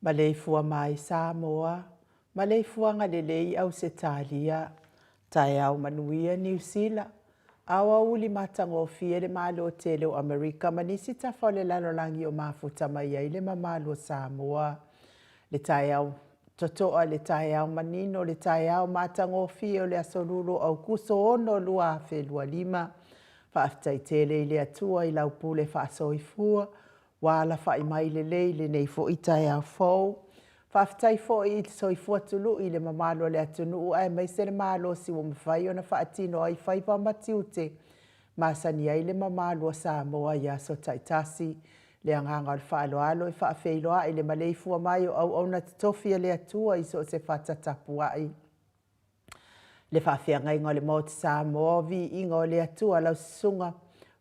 Maleifua mai Samoa, maleifuaga lelei Ausetalia, taeao manuia Niu Sila, aoauli matagofie le Malo tele o Amerika ma nisi tafa o le lalolagi o mafuta mai ai le mamalu o Samoa. Le taeao totoa, le taeao manino, le taeao matagofie o le aso Lulu o Aukuso 6 2025. Faafetai tele i le Atua i lau pule faasoifua, ua alafai mai lelei lenei foi taeao fou. Faafetai foi i le soifua tului i le mamalu o le atunuu aemaise le malosi ua mafai ona faatino ai faiva ma tiute masani ai le mamalu o Samoa i aso taitasi. Le agaga o le faaaloalo e faafeiloai le maleifua mai o auauna totofi a le Atua i so o se fata tapuai. Le faafeagaiga o le Maota Samoa o Viiga o le Atua lau Susuga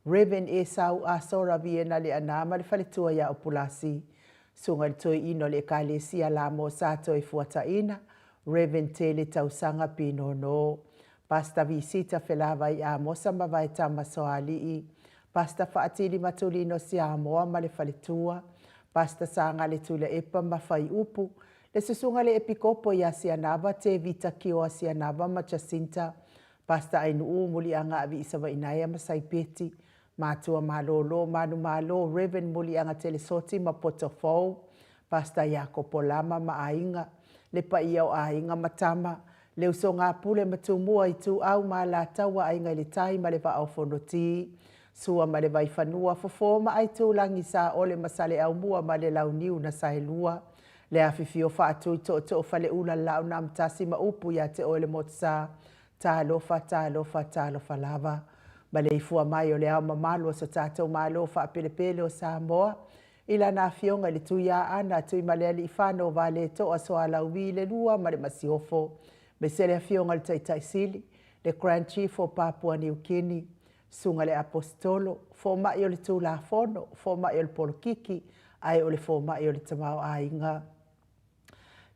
Rev. Esau Asora Viena Leaana ma le faletua ia Opulasi, Susuga i le Toeaina o le Ekalesia Lamo Sa Toefuataiina, Rev. Tele Tausaga Pinono, Pastor Visita Felavai Amosa ma Vaetama Soalii, Pastor Faatili Matulino Siamoa ma le faletua, Pastor Sagale Tuilaepa ma Faiupu, le Susuga le Epikopo ia Sianava Tevita Kioa Sianava ma Jacinta, Pastor Ainuu Muliaga Aviisavainaea ma Saipeti, Matua Malolo Manumalo Rev. Muliaga Telesoti ma Potofou, Pastor Iakopo Lama ma Aiga, le paia o aiga ma tama, le usoga a Pule ma Tumua, Ituau ma Alataua, Aiga i le Tai ma le Vaa o Fonoti, Sua ma le Vaifanua, Fofo ma Aitulagi, Saole ma Saleaaumua ma le Launiu na Saelua, le afifio Faatui Tootoo Faleula le Laau na Amotasi ma upu ia te oe le Motusa. Talofa, talofa, talofa lava. Maleifua mai o le ao mamalu o so tatou Malo faapelepele o Samoa, i lana Afioga i le Tuiaana Tuimalealiifano Vaaletoa Sualauvi le Lua ma le Masiofo, aemaise le Afioga i le Taitai Sili, le Grand Chief o Papua Niu Kini, Susuga i le Aposetolo, Fomai o le Tulafono, Fomai o le Polokiki, ae o le Fomai o le Tamaoaiga.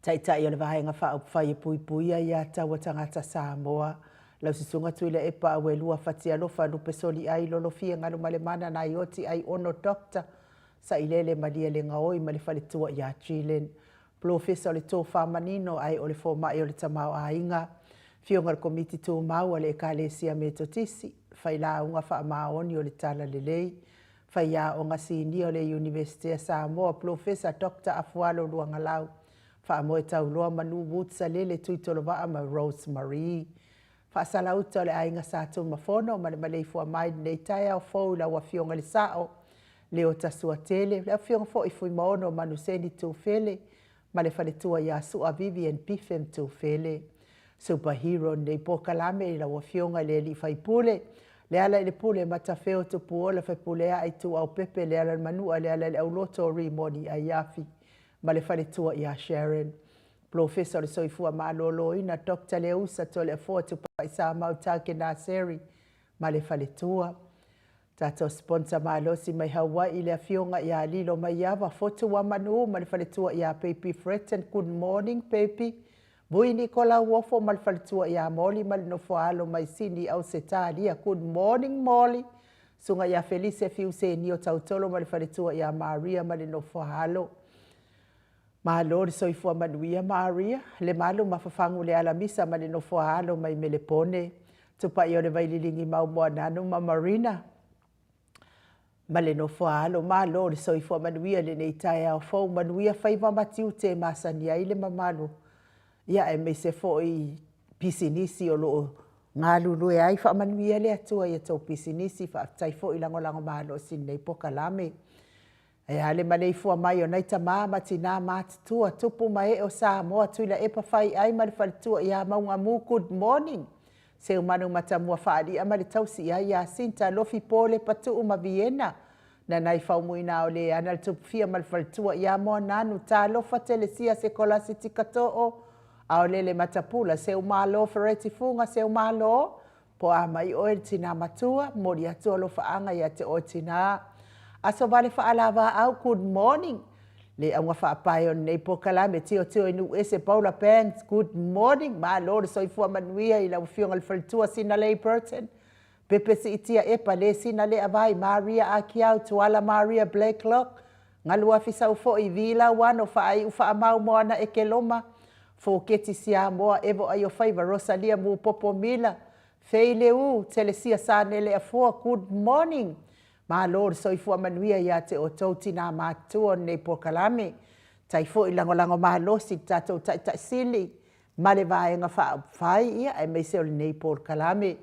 Taitai o le Vaega Faaupufai e Puipuia Aia Tatau a Tagata Samoa, lau Susuga Tuilaepa Auelua Fatialofa Lupesoliai Lolofia Galumalemana Naioti Aiono Doctor Sailele Malielegaoi ma le faletua ia Gillian, Polofesa o le Tofa Manino ae o le Fomai o le Tamaoaiga, Afioga i le Komiti Tumau a le Ekalesia Metotisi, Failauga Faamaoni o le Talalelei, Faiaoga Sinia o le Iunivesite a Samoa, Polofesa Doctor Afualo Luagalau, Faamoetauloa Manu Woods Salele Tuitolovaa ma Rose Marie. Faasalauta o le Aiga Sa Tunumafono ma le maleifua mai i lenei taeao fou i lau Afioga i le Sao, Leota Suatele, le Afioga foi Fuimaono Manuseni Tufele ma le faletua ia Sua Vivian Biffem Tufele. Super Hero lenei polokalame i lau Afioga i le alii faipule, Lealailepule Matafeo Tupuola Fepuleai Ituau Pepe Lealailemanua Lealaileauloto Rimoni Aiafi ma le faletua ia Sharon. Polofesa o le Soifua Maloloina Doctor Leausa Toleafoa Tupaisamau Tagenaseri ma le faletua. Tatou sponsor malosi mai Hawaii le Afioga ia Lilo Maiava Fotuamanu ma le faletua ia Baby Fretton Good morning baby Vui Nikola Uofo ma le faletua ia Molly ma le nofoaalo mai Sini Ausetalia Good morning Molly Susuga ia Felise Fiu Senio Tautolo ma le faletua ia Maria ma le nofoaalo Malo le soifua manuia Maria, Lemalu ma Fafagu Lealamisa ma le nofoaalo mai Melepone, Tupai o le Vaililigi Mau Moananu ma Marina ma le nofoaalo. Malo le soifua manuia i lenei taeao fou, manuia faiva ma tiute e masani ai le mamalu, ia aemaise foi pisinisi o lo o galulue ai. Faamanuia le Atua i a outou pisinisi, faafetai foi lagolago malosi i lenei polokalame. Ae a le maleifua mai o nai tama ma tina matutua, tupu ma ee o Samoa, Tuilaepa Faiai ma le faletua ia Maugamu, good morning. Seumanu Matamua Faali'a ma le tausi i ai ia Sinta, Lofi Po Lepatuu ma Viena, Nanai Faumuina o Leana le Tupufia ma le faletua ia Moananu, Talofa Telesia Sekolasi Tikatoo, Aolele Matapula, Seumalo Fereti Fuga, Seumalo, Po a mai oe le tina matua, momoli atu alofaaga ia te oe tina. Aso vale faalavaau, good morning. Le auga faapae o lenei polokalame, tilotilo i nuu ese Paula Banks, good morning. Malo le soifua manuia i lau afioga i le faletua Sinalei Burton. Pepe Siitia Epa, le Sina Leavai, Maria Akiau, Tuala Maria Blacklock, Galuafi Saufoi, Vi Lauano, Faaiu Faamau Moana Ekeloma, Foketi Siamoa, Evo Aiofaiva, Rosalia Mupopo Mila, Fei Leu, Telesia Sanele Afoa, good morning! Malo le soifua manuia ia te outou tina matutua o lenei polokalame. Tai foi lagolago malosi i le tatou Taitai Sili ma le Vaega Faaupufai, ia, aemaise o lenei polokalame.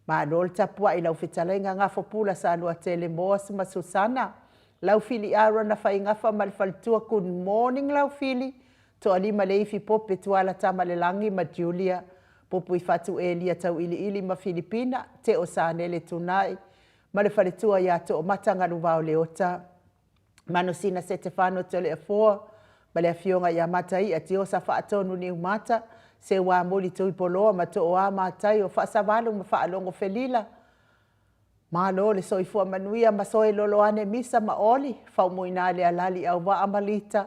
Malo le tapuai i lau fetalaiga Gafopula Saluatele Moas ma Susana, Laufili Aaron Faigafa ma le faletua, good morning Laufili, Toalima Leifi Pope Tuala Tamalelagi ma Julia, Pupuifatu Elia Tauiliili ma Filipina, Teo Sanele Tunai ma le faletua ia Toomata Galuvao Leota, Manusina Setefano Toleafoa ma le afioga ia Mataia Tiosa Faatonu Niumata, Seuamuli Tuipoloa ma Tooa Mataio Faasavalu ma Faalogo Felila, Malo le soifua manuia ma soe loloane Misa ma Oli, Faumuina le Alali Auvaa ma Lita,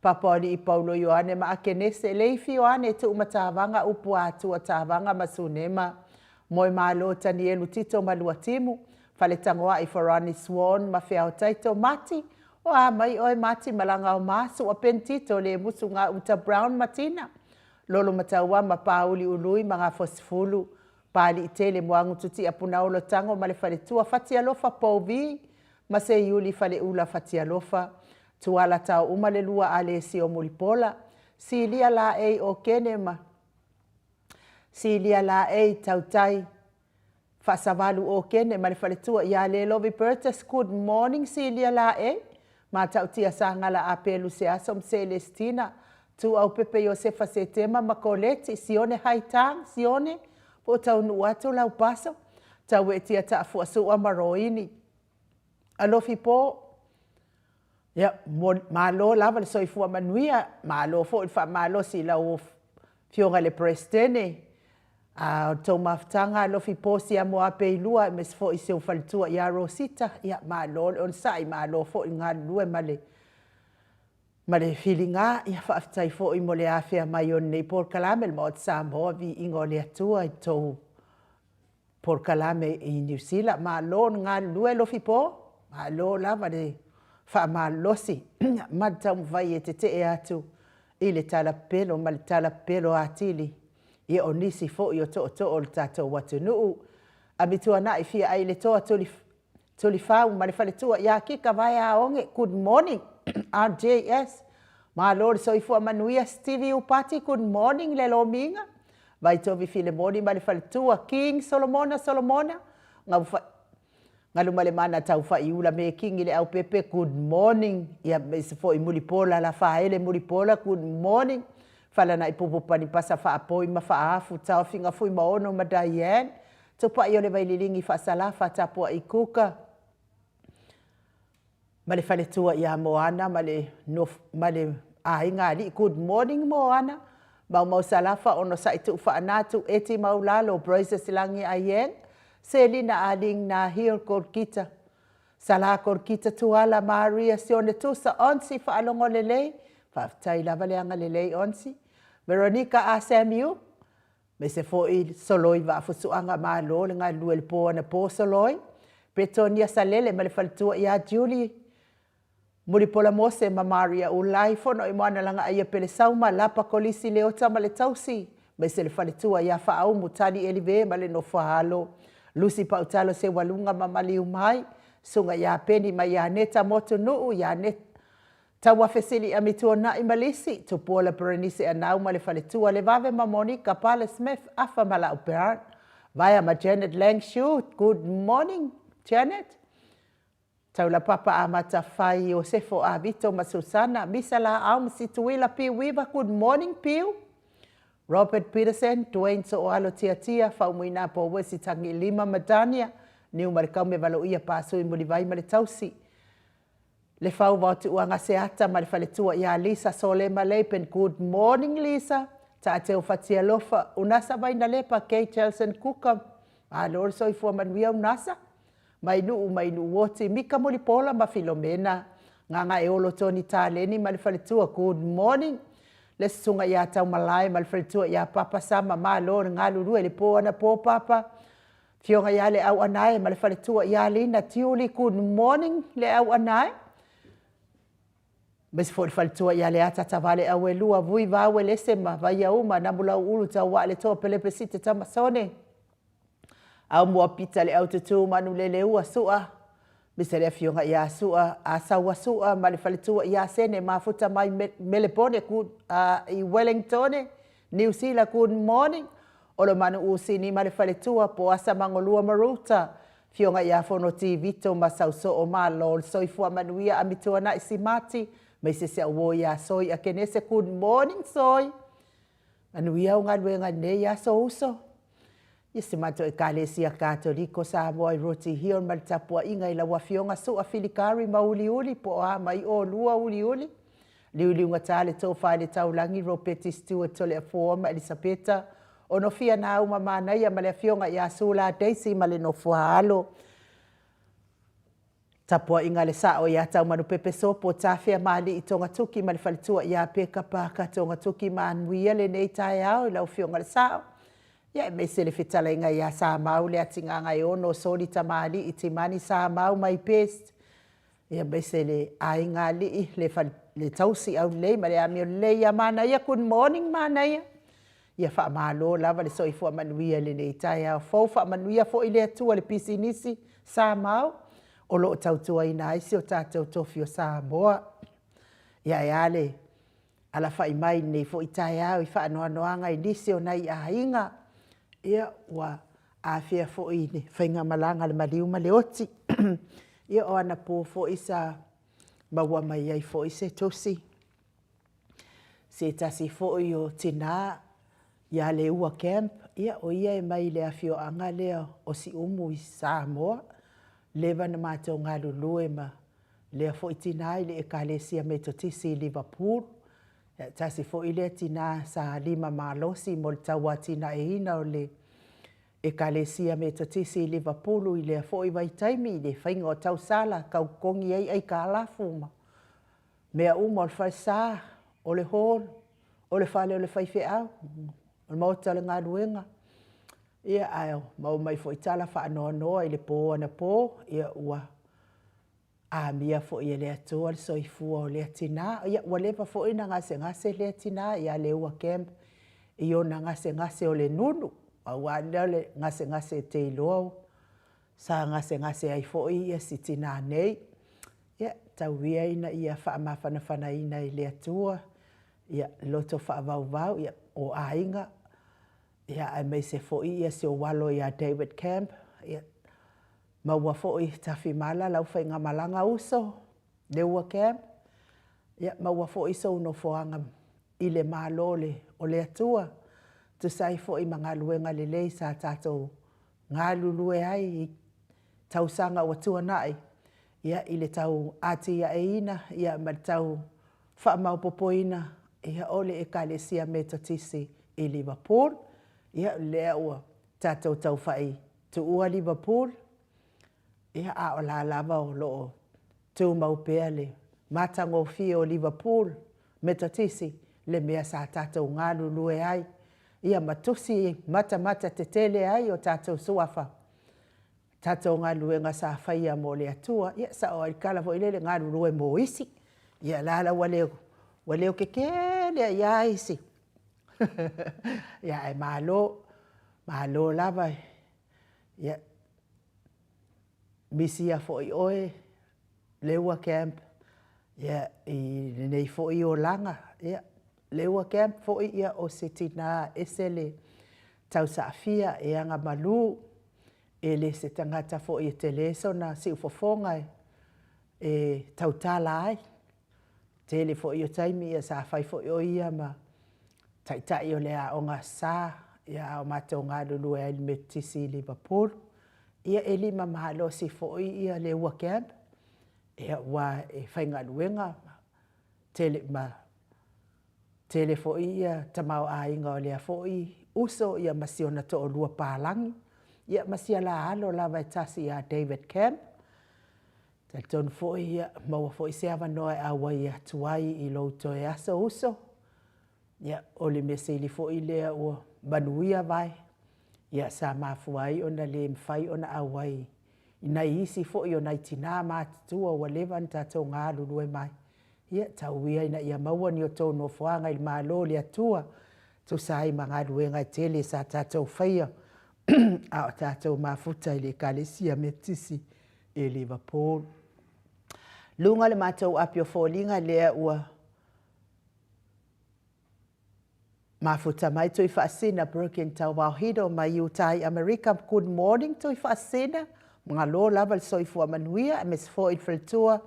Papaoalii Paulo Ioane ma Akenese, Leifi Ioane Tuumatavaga Upu Atua Tavaga ma Sunema, Moemalo Tanielu Tito ma Luatimu, Faletagoai Forani Swan ma Feao Taito, Mati, O a mai oe Mati Malaga o Ma, Sua Ben Tito le Musu Gauta Brown ma Tina, Lolo Mataua ma Pauli Ului ma Gafosifulu, Paaliitele Moagututia Punaolo Tago ma le faletua Fatialofa Pouvi ma Seiuli Faleula Fatialofa, Tuala Taouma le lua Alesio Mulipola, Silia Laei Okene ma Silia Laei Tautai Faasavalu Okene ma le faletua ia Lelovi Bertus Good morning Silia Laei Matautia Sagala Apelu Seaso ma Selestina Tuaupepe Iosefa Setema ma Koleti Sione Haitang Sione po o taunuu atu lau paso Tauetia Taafuasua ma Roini Alofi Po Ia, malo lava le soifua manuia, malo foi le faamalosi i lau Afioga i le Peresetene. A o le tou mafutaga alofi po Siamoa Peilua aemaise foi si ou faletua ia Rosita, ia malo le onosai, malo foi le galulue ma le ma le filiga. Ia faafetai foi mo le afea mai o lenei polokalame le Maota Samoa, viiga o le Atua i le tou polokalame i Niu Sila. Malo le galulue Lofipo, malo lava le faamalolosi ma le taumafai e tetee atu i le talapepelo ma le talapepelo atili ia o nisi foi o tootoo o le tatou atunuu. Amituanai Fia Ailetoa Tulifau ma le faletua ia Kika Vaeaoge, good morning RJS. Malo le soifua manuia Stevie Upati, good morning le Lomiga. Vaitovi Filemoni ma le faletua King Solomona Solomona, Galumalemana Taufaiula Mekigi Leaupepe, good morning. Ia aemaise foi Mulipola Lafaele Mulipola, good morning. Falanaipupu Panipasa Faapoi ma Faafu, Taofiga Fuimaono ma Diane, Tupai o le Vaililigi Faasalafa Tapuai Kuka ma le faletua ia Moana ma le nofo ma le aiga alii. Good morning Moana. Maumau Salafa Onosai Tuufaanatu Eti Maulalo Praises Lagi Aieng Selina Aling Nahil Kolkita Sala Kolkita Tuala Maria Sione Tusa Onsi Faalogo Lelei Faafetai lava le agalelei Onsi Veronica A Samuel Aemaise foi Soloi Vaafusuaga Malo le galulue i le po anapo Soloi, Petonia Salele ma le faletua ia Julie, Mulipola Mose ma Maria Ulai, Fono i Moana Lagaaia Pelesauma, Lapa Kolisi Leota ma le tausi, aemaise le faletua ia Faaumu Tali Elive ma le nofo a alo, Lucy Pautalo Seualuga ma Maliumai, Susuga ia Peni ma ia Neta Motunuu, ia Tauafesili Amituanai ma Lisi, Tupuola Perenise Anau ma le faletua, Levave ma Monica, Pale Smith, Afa ma Lau Barrett, Vaea ma Janet Lang Shute, good morning Janet, Taulapapa Amata Fai, Iosefo Avito ma Susana, Misa Laau ma Situila Piu Weaver, good morning Piu, Robert Peterson, Dwayne Sooalo Tiatia, Faumuina Powesi Tagilima ma Dania, Niumalikaume Valoia Pasui Mulivai ma le tausi, Le fau vao tuuaga Seata ma le faletua ia Lisa Solema Leipen Good morning Lisa Taateu Fatialofa Unasa Vainalepa Kay Chelson Kuka Malo le soifua manuia Unasa Mai Nuu mai Nuuoti Mika Mulipola ma Filomena Gagaeolo Tony Taleni ma le faletua Good morning Le susuga ia Taumalae ma le faletua ia Papa Sama Malo le galulue i le po anapo Papa Afioga ia Leauanae ma le faletua ia Lina Tiuli, good morning Leauanae. Aemaise foi le faletua ia Leata Tavale Auelua, Vui Vau Elese ma Vaiauma, Namulauulu Tauaa le Toa Pelepe Site Tamasone, Aumua Pita le Aututu Manuleleua Sua, aemaise le afioga ia Sua Asaua Sua ma le faletua ia Sene Mafuta mai Melepone i Wellingtone, Niu Sila, good morning. Olomanu Usini ma le faletua, Poasa Magolua Maruta, Afioga ia Fonoti Vito ma Sausoo Malo, le soifua manuia Amituanai Simati, aemaise si au uo ia Soi Akenese, good morning Soi. Manuia au galuega i lenei aso uso. Ia si matou Ekalesia Katoliko Samoa i Roti Hill ma le tapuaiga i lau Afioga Sua Filikari ma Uliuli po o a mai oulua Uliuli. Liuliugata le tofa i le taulagi Ropeti Stewart Toleafoa ma Elisapeta Onofia Nauma Manaia ma le Afioga ia Sula Daisy ma le nofo-a alo. Tapuaiga a le Sao ia Taumanupepe Sopo Tafea Maalii Togatuki ma le faletua ia Peka Parker Togatuki Manuia lenei taeao i lau Afioga i le Sao. Ia aemaise le fetalaiga ia Samau Leatigagaeono Soli Tamalii Timani Samau my best. Ia aemaise le aiga alii, le, le tausi aulelei ma le amio lelei ia Manaia. Good morning Manaia. Ia faamalo lava le soifua manuia i lenei taeao fou. Faamanuia foi le Atua i le pisinisi Samau o lo o tautuaina ai si o tatou tofi o Samoa. Ia e a le alafai mai i lenei foi taeao i faanoanoaga i nisi o nai aiga, ia ua afea foi i le faigamalaga a le maliu ma le oti. Ia o anapo foi sa maua mai ai foi se tusi, se tasi foi o tina ia Leua Camp, ia o ia e mai le afioaga lea o Siumu i Samoa, leva na matou galulue ma lea foi tina i le Ekalesia Metotisi i Liverpool. Ia, tasi foi lea tina sa lima malosi mo le tauatinaeina o le Ekalesia Metotisi i Livapulu i lea foi vaitaimi i le faiga o tausala, tau totogi ai aikalafu ma mea uma o le falesa, o le hall, o le fale o le faifeau, o le maota o le galuega. Ia, ae maua mai foi tala faanoanoa i le po anapo, ia ua amia foi e le Atua le soifua o lea tina. Ia, ua leva foi ona gasegase lea tina ia Leua Camp i ona gasegase o le nunu. Pau lava lea o le gasegase e te iloa sa gasegase ai foi si tina nei. Ia, tau ia ina ia faamafanafanaina e le Atua ia loto faavauvau, ia, o aiga, ia aemaise foi si ou alo ia David Camp, ia maua foi Tafimala lau faigamalaga uso, Leua Camp, ia maua foi sou nofoaga i le Malo o le Atua, tusa ai foi ma galuega lelei sa tatou galulue ai i tausaga ua tuanai, ia, i le tau atiaeina ma le tau faamaopoopoina o le Ekalesia Metotisi i Liverpool. Ia, o lea ua tatou taufai tuua Liverpool, ia, a o la lava o lo o tumau pea le matagofie o Liverpool Metotisi, le mea sa tatou galulue ai, ia ma tusi matamata tetele ai o tatou suafa, tatou galuega sa faia mo le Atua. Ia, e sao lava i le tala foi lele, galulue mo isi. Ia o la ua leo tetele ai lava isi, ia ae malo, malo lava. Ia, misia foi oe Leua Camp ia, i lenei foi olaga. Ia, Leua Camp foi, ia, o se tina e ese le tausaafia, e agamalu, e le se tagata foi e tele sona siufofoga e tautala ai. Tele foi o taimi sa fai foi o ia ma taitai o le Aoga Aso Sa, ia a o matou galulue ai i le Metotisi i Liverpool. Ia e lima malosi foi ia Leua Camp, ia aua e faigaluega tele ma tele foi ia tamaoaiga o lea foi uso ia ma si ona toalua palagi, ia ma si ala alo lava e tasi ia David Camp. Talitonu foi ia maua foi se avanoa e auai atu ai i lou toe aso uso. Ia, o le mea sili foi lea ua manuia vae, ia sa mafua ai ona le mafai ona auai i nai isi foi o nai tina matutua ua leva ona tatou galulue mai. Ia, tau ia ina ia maua ni outou nofoaga i le Malo o le Atua, e tusa ai ma galuega e tele sa tatou faia a o tatou mafuta i le Ekalesia Metotisi i Liverpool. Luga o le matou api o foliga lea ua mafuta mai Tuifaasisina Broken Tauvaohido mai Utah i Amerika. Good morning Tuifaasisina, malo lava le soifua manuia, aemaise foi le faletua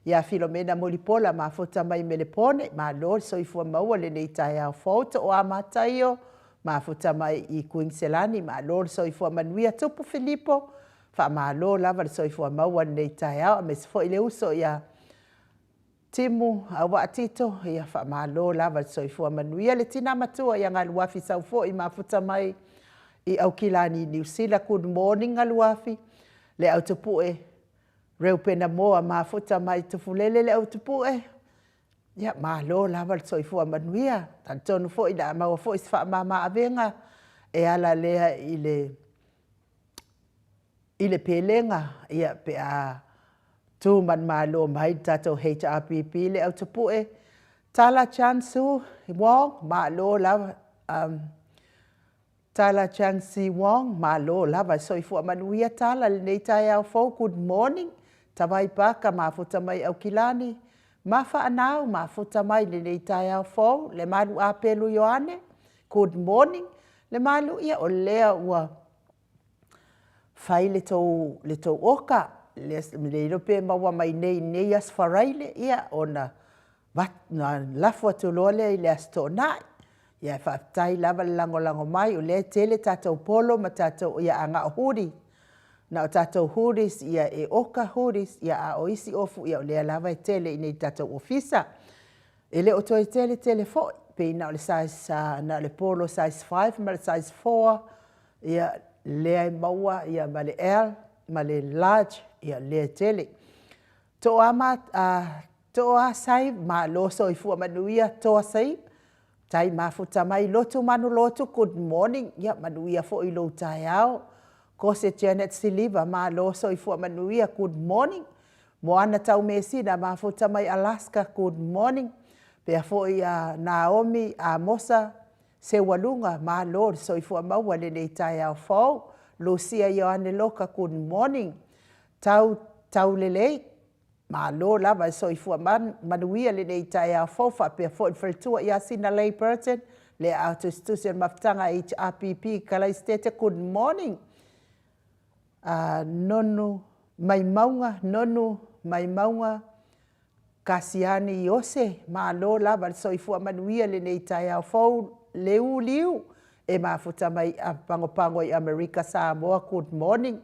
ia Filomena Mulipola, mafuta mai Melepone, malo le soifua maua lenei taeao fou. To'a Mataio, mafuta mai i Kuiniselani, malo le soifua manuia. Tupu Filipo, faamalo lava le soifua maua lenei taeao, aemaise foi le uso ia Timu Auaa Tito, ia faamalo lava le soifua manuia. Le tina matua ia Galuafi Saufoi, mafuta mai i Aukilani, Niu Sila. Good morning Galuafi. Le Autupue Reupena Moa, mafuta mai Tufulele le Autupue. Ia malo lava le soifua manuia. Talitonu foi o le a maua foi se faamama avega e ala lea i le i le pelega ia pe a tu manumalo mai le tatou HRPP le Autupue Tala Chan Su Wong, malo lava Tala Chan Si Wong, malo lava soifua manuia Tala lenei taeao fou. Good morning Tavai Paka, mafuta mai Aukilani ma Faanau, mafuta mai lenei taeao fou. Le Malu Apelu Ioane, good morning Le Malu, ia o lea ua fai le tou, le tou oka, le iloa pe maua mai nei i lenei Aso Faraile, ia ona lafo atu loa lea i le Aso Toonai. Ia ae faafetai lava le lagolago mai, o lea e tele tatou polo ma tatou, ia ae na o hoodie, na o tatou hoodies, ia e oka hoodies, ia a o isi ofu, ia o lea lava e tele i inei i le tatou ofisa. E le o toe tele tele foi, pei na o le size, na o le polo size 5 ma le size 4, ia. lea e maua ia ma le L ma le large, ia lea e tele. Toa ma Toa Sai, malo soifua manuia Toa Sai. Tai mafuta mai Lotu Manulotu, good morning. Ia manuia foi lou taeao. Kose Janet Siliva, malo soifua manuia, good morning. Moana Taumeasina, mafuta mai Alaska, good morning. Pea foi a Naomi Amosa Seualuga, malo le soifua maua lenei taeao fou. Lucia Ioane Loka, good morning. Tau Taulelei, malo lava le soifua manuia lenei taeao fou faapea foi le faletua ia Sinalei Burton, le aao tusitusi o le mafutaga HRPP Kalaisitete, good morning. Nonu Maimauga, Nonu Maimauga Kasiani Iose, malo lava le soifua manuia lenei taeao fou. Leu Liu, e mafuta mai Pagopago i Amerika Samoa, good morning.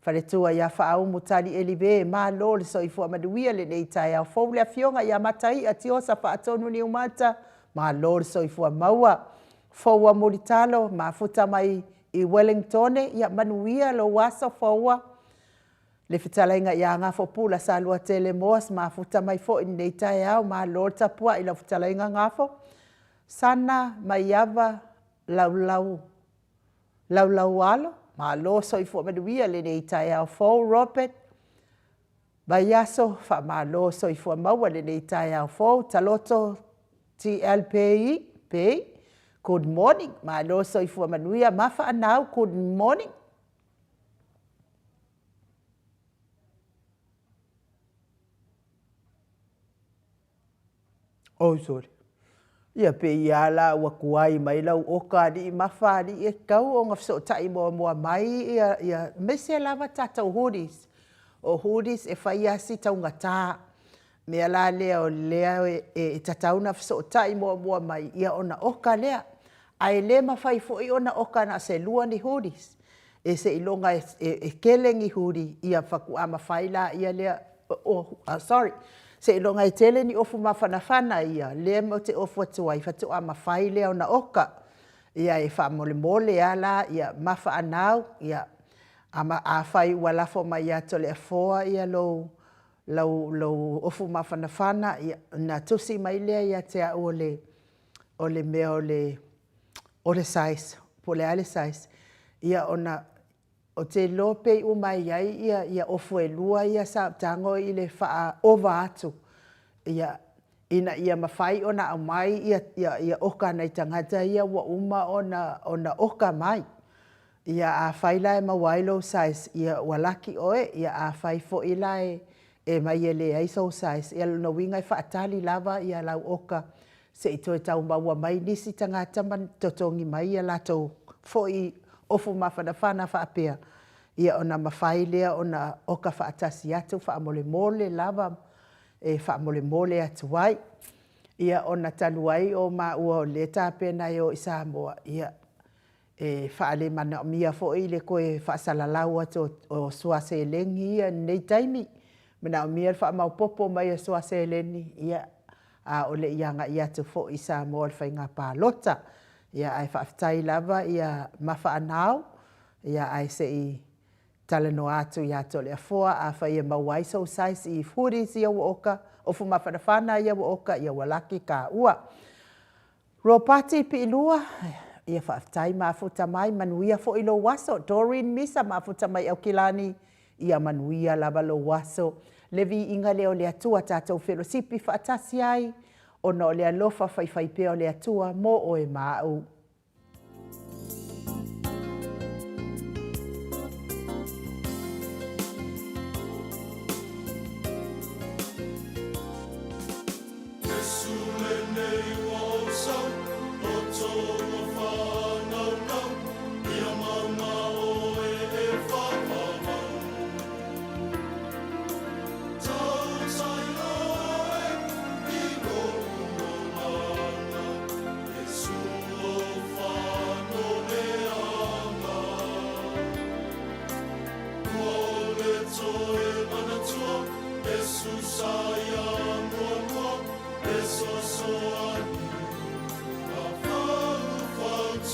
Faletua ia Faaumu Tali Elive, malo le soifua manuia lenei taeao fou. Le afioga ia Mataia Tiosa Faatonu Niumata, malo le soifua maua. Foua Mulitalo mafuta mai i Ueligitone, ia manuia lou aso Foua. Le fetalaiga ia Gafo Pula Saluatele Moss, mafuta mai foi i lenei taeao, malo le tapuai i lau fetalaiga Gafo. Sana Maiava Laulaualo, malo le soifua manuia i lenei taeao fou. Robert Vaiaso, faamalo le soifua maua i lenei taeao fou. Taloto TL Pei, good morning, malo le soifua manuia. Mafa Anau, good morning. Oi sole, ia pei lava la ua tuai mai lau oka alii ma Faalii, e tatau ona fesootai muamua mai aemaise lava tatou hoodies. O hoodies e fai lava si taugata. O le mea la lea o lea e tatau ona fesootai muamua mai ona oka lea. Ae le mafai foi ona oka na o se 2 ni hoodies. E seiloga e tele ni hoodie ia faatoa mafai lea, sorry, seiloga e tele ni ofu mafanafana ia lea matou te ofu atu ai faatoa mafai lea ona oka. Ia e faamolemole lava la ia Mafa Anau, ia afai ua lafo mai ia Toleafoa lou ofu mafanafana, ia ona tusi mai lea ia te au o le mea o le order size, po o le a le size, ia ona ou te iloa pei uma e i ai ofu e 2 ia sa ou tago i le faa-ova atu, ina ia mafai ona aumai oka a nai tagata ia ua uma ona oka mai. Ia afai la e maua ai lou size, ia ua laki oe, ia afai foi la e aumai e leai sou size, ia o lona uiga e faatali lava lau oka se i toe tau maua mai nisi tagata ma totogi mai a latou foi ofu mafanafana faapea, ia ona mafai lea ona oka faatasi atu faamolemole lava e faamolemole atu ai. Ia ona talu ai o maua o lea e tapena e o i Samoa, ia e faalemanaomia foi le toe faasalalau atu o suaseleni ia i lenei taimi. E manaomia le faamaopoopo mai o suaseleni, ia, a o le i agai atu foi i Samoa i le faiga palota. Ia ae faafetai lava Mafa Anau, ae se i talanoa atu ia Toleafoa, afai e maua ai sou size i hoodies ia ua oka, ofu mafanafana ia ua oka, ia ua laki taua. Ropati Piilua, ia faafetai mafuta mai, manuia foi lou aso. Doreen Misa, mafuta mai Aukilani, ia manuia lava lou aso. Le viiga lea o le Atua tatou felosipi faatasi ai, ona o le alofa faifaipea o le Atua mo oe ma au. Iesu lenei ua ou sau, Loto ua faanaunau, Ia mau ma oe e faamamau. Tautai oe i lou olaga, Iesu ou faanoleaga. Ua ole toe manatua, Iesu sa ia muamua, E soasoani ma faufautua.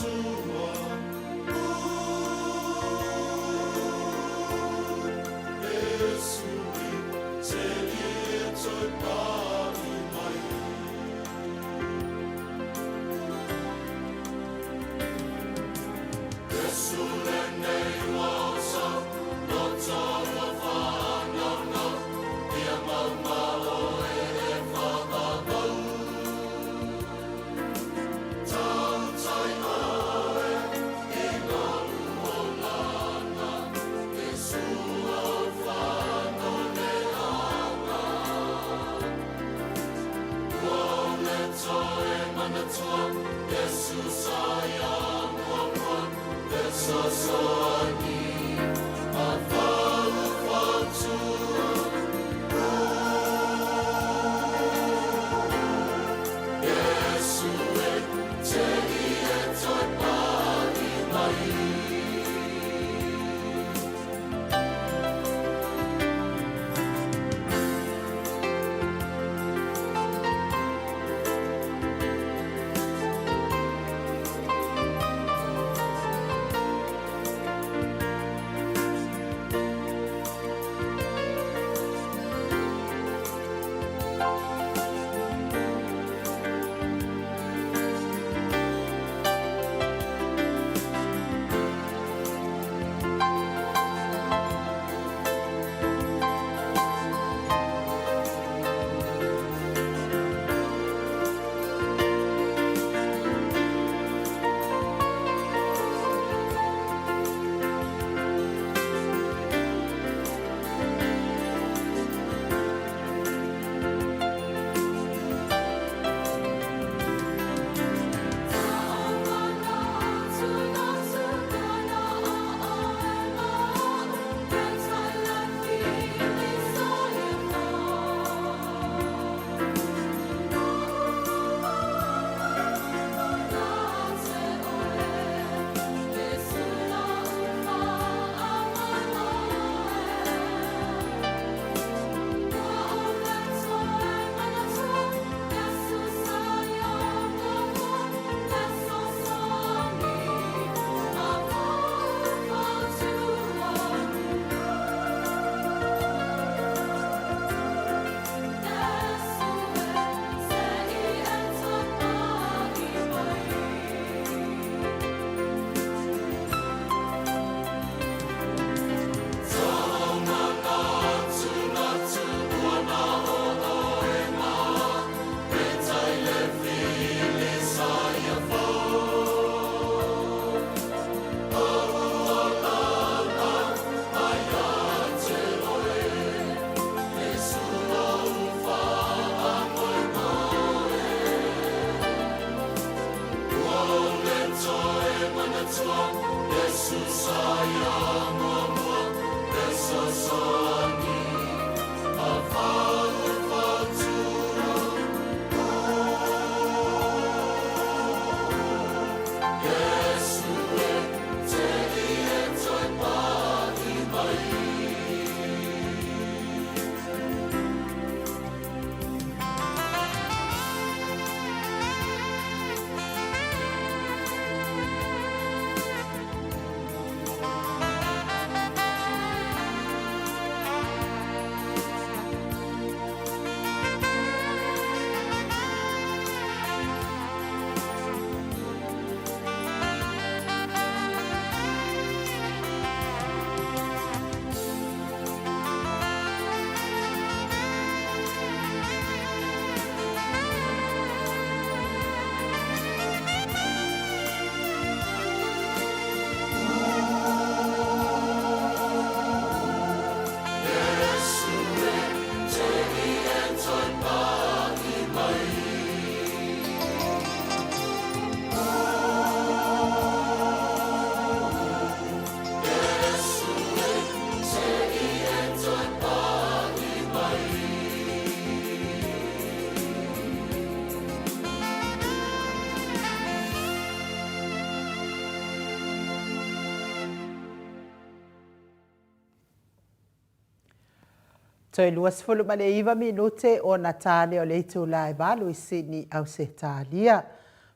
Toe 29 minute ona ta lea o le itula e 8 i Sydney, Ausetalia.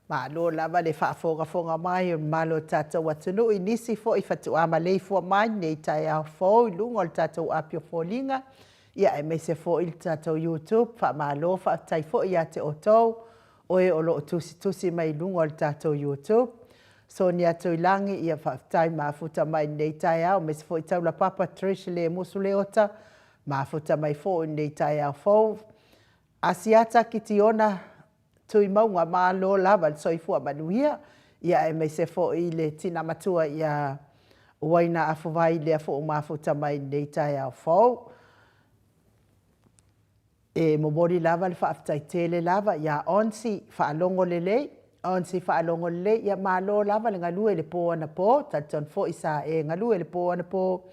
Malo lava le faafogafoga mai o le mamalu o le tatou atunuu i nisi foi faatoa maleifua mai lenei taeao fou i luga o le tatou api o foliga, ia aemaise foi le tatou YouTube. Faamalo faafetai foi ia te outou o e o lo o tusitusi mai i luga o le tatou YouTube. Sonia Tuilagi, ia faafetai mafuta mai i lenei taeao, aemaise foi Taulapapa Trish Lemusu Leota, mafuta mai foi i lenei taeao fou. Asiata Kitiona Tuimauga, malo lava le soifua manuia, ia aemaise foi le tina matua ia Uaina Afuvai, lea foi ua mafuta mai i lenei taeao fou. E momoli lava le faafetai tele lava ia Onsi Faalogo Lelei, Onsi Faalogo Lelei, ia malo lava le galue i le po anapo, talitonu foi sa e galue i le po anapo,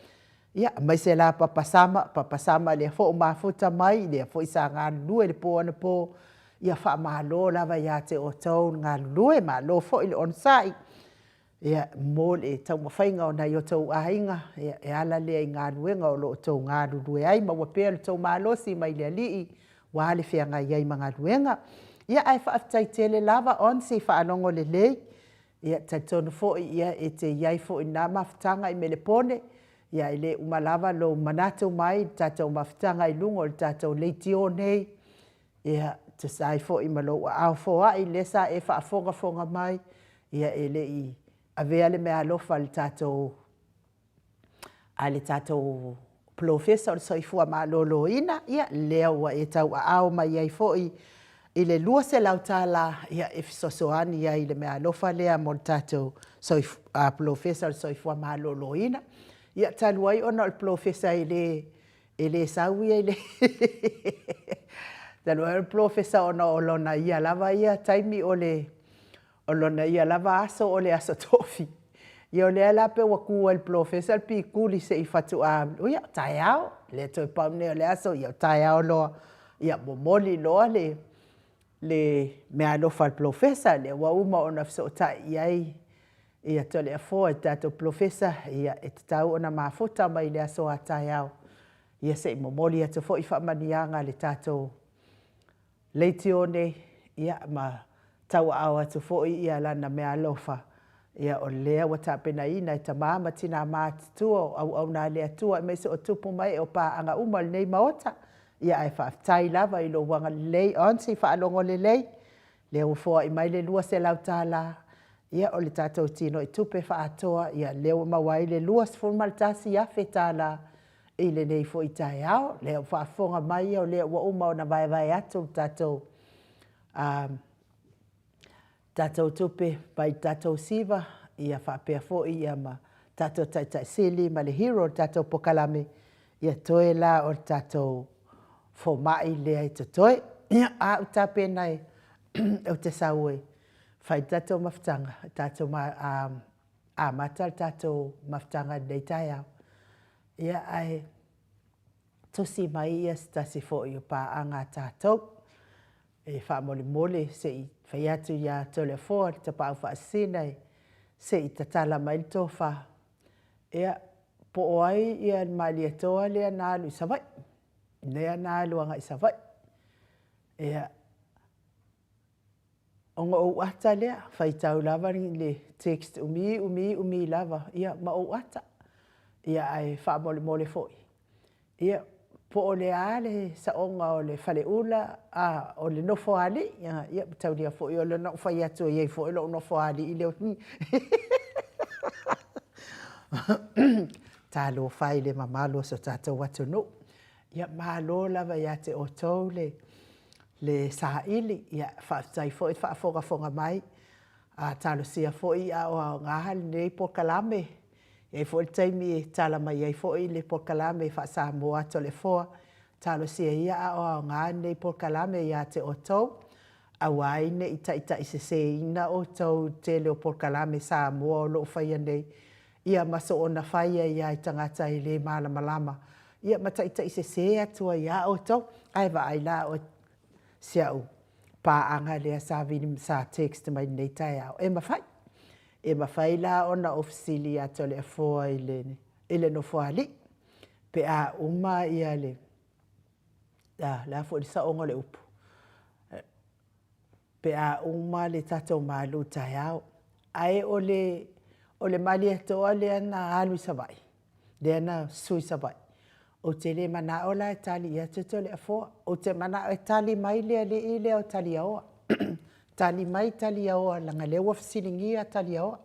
ia aemaise la Papa Sama, Papa Sama lea foi ua mafuta mai, lea foi sa galulue i le po anapo, ia faamalo lava ia te outou le galulue, malo foi le onosai. Ia, mo le taumafaiga o nai o outou aiga, ia, e ala lea i galuega o lo o outou galulue ai. Maua pea lo outou malosi mai le Alii aua le feagai ai ma galuega. Ia, ae faafetai tele lava Onsi Faalogo Lelei. Ia, e talitonu foi ia, e te i ai foi i lena mafutaga i Melepone, ia e le uma lava lou manatu mai i le tatou mafutaga i luga o le tatou leitio nei, ia, e tusa ai foi ma lou aao foai lea sa e faafogafoga mai, ia e le i avea le meaalofa a le tatou a le tatou polofesa o le soifua maloloina, ia lea ua e tauaao mai ai foi i le $200 ia e fesoasoani ai i le meaalofa lea mo le tatou polofesa o le soifua maloloina. Ia talu ai ona o le polofesa e le e le sau ia i le talu ai o le polofesa ona o lona ia lava ia taimi o le o lona ia lava aso o le aso Tofi. Ia o lea la pei ua tu ai i le polofesa le pikuli se i faatoa, ia taeao, lea toe pau lenei o le aso, ia o taeao loa, ia momoli loa le le meaalofa a le polofesa, lea ua uma ona fesootai i ai ia Toleafoa i le tatou polofesa, ia e tatau ona mafuta mai i le aso a taeao, ia se i momoli atu foi faamanuiaga a le tatou leitio nei, ia ma tauaao atu foi ia lana meaalofa, ia o lea ua tapenaina e tama ma tina matutua o auauna a le Atua aemaise o tupu ma ee o paaga uma o lenei Maota. Ia ae faafetai lava i lou agalelei Onsi Faalogo Lelei, lea ua foai mai le $200, ia o le tatou tinoitupe faaatoa, ia lea ua maua ai le $21,000 i lenei foi taeao. Lea ua faafofoga mai o lea ua uma ona vaevae atu le tatou tatou tupe mai le tatou SIVA, ia faapea foi ia ma tatou Taitai Sili ma le Hero o le tatou polokalame, ia toe la o le tatou fomai lea e totoe. Ia, a ou tapena e ou te sau e fai le tatou mafutaga, tatou amata le tatou mafutaga i lenei taeao. Ia, ae tusi mai ia se tasi foi o paaga a tatou e faamolemole se i fai atu ia Toleafoa le Tapaau Faasisina se i tatala mai le tofa. Ia, po o ai ia le Malietoa lea na alu i Savaii, lea na alu agai i Savaii. Ia, ona ou ata lea, faitau lava le text umi, umi, umi lava, ia ma ou ata. Ia ae faamolemole foi, ia po o le a le saoga o le faleula, a, o le nofoalii, ia, ia mataulia foi o lea na ou fai atu e i ai foi lou nofoalii lea. Talofa e i le mamalu o so tatou atunuu. Ia malo lava ia te outou le le saili, ia faafetai foi le faafogafoga mai. A talosia foi a o aoga lenei polokalame, e i ai foi le taimi e tala mai ai foi le polokalame faa-Samoa a Toleafoa, talosia ia a o aoga lenei polokalame ia te outou, aua ai ne i taitaiseseina outou i le tele o polokalame Samoa o lo o faia nei, ia ma soona fai ai lava i tagata e le malamalama, ia ma taitaisese atu ai lava outou. Ae vaai la oe si au paaga lea sa vili sa text mai i lenei taeao, e mafai. E mafai la ona ou fesili ia Toleafoa i le i le Nofoalii pe a uma ia le. le a foi le saoga o le upu, pe a uma le tatou malu taeao. Ae o le o le Malietoa lea na alu i Savaii, lea na susu i Savaii, ou te le manao la e tali atu Toleafoa, ou te manao e tali mai le alii lea o Taliaoa. Tali mai Taliaoa leaga o lea ua fesiligia Taliaoa.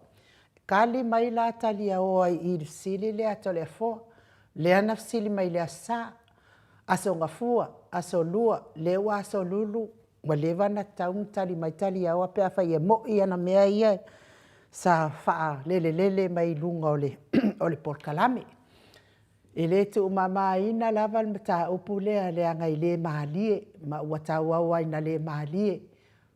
Tali mai la Taliaoa i le fesili lea a Toleafoa, lea na fesili mai i le Aso Sa, Aso Gafua, Aso Lua, lea ua Aso Lulu, ua leva ona tatau ona tali mai Taliaoa pe afai e moi ana mea ia sa faalelelele mai luga o le polokalame. E le tuumamaina lava le mataupu lea leaga e le malie, ma ua tauau lava ina le malie,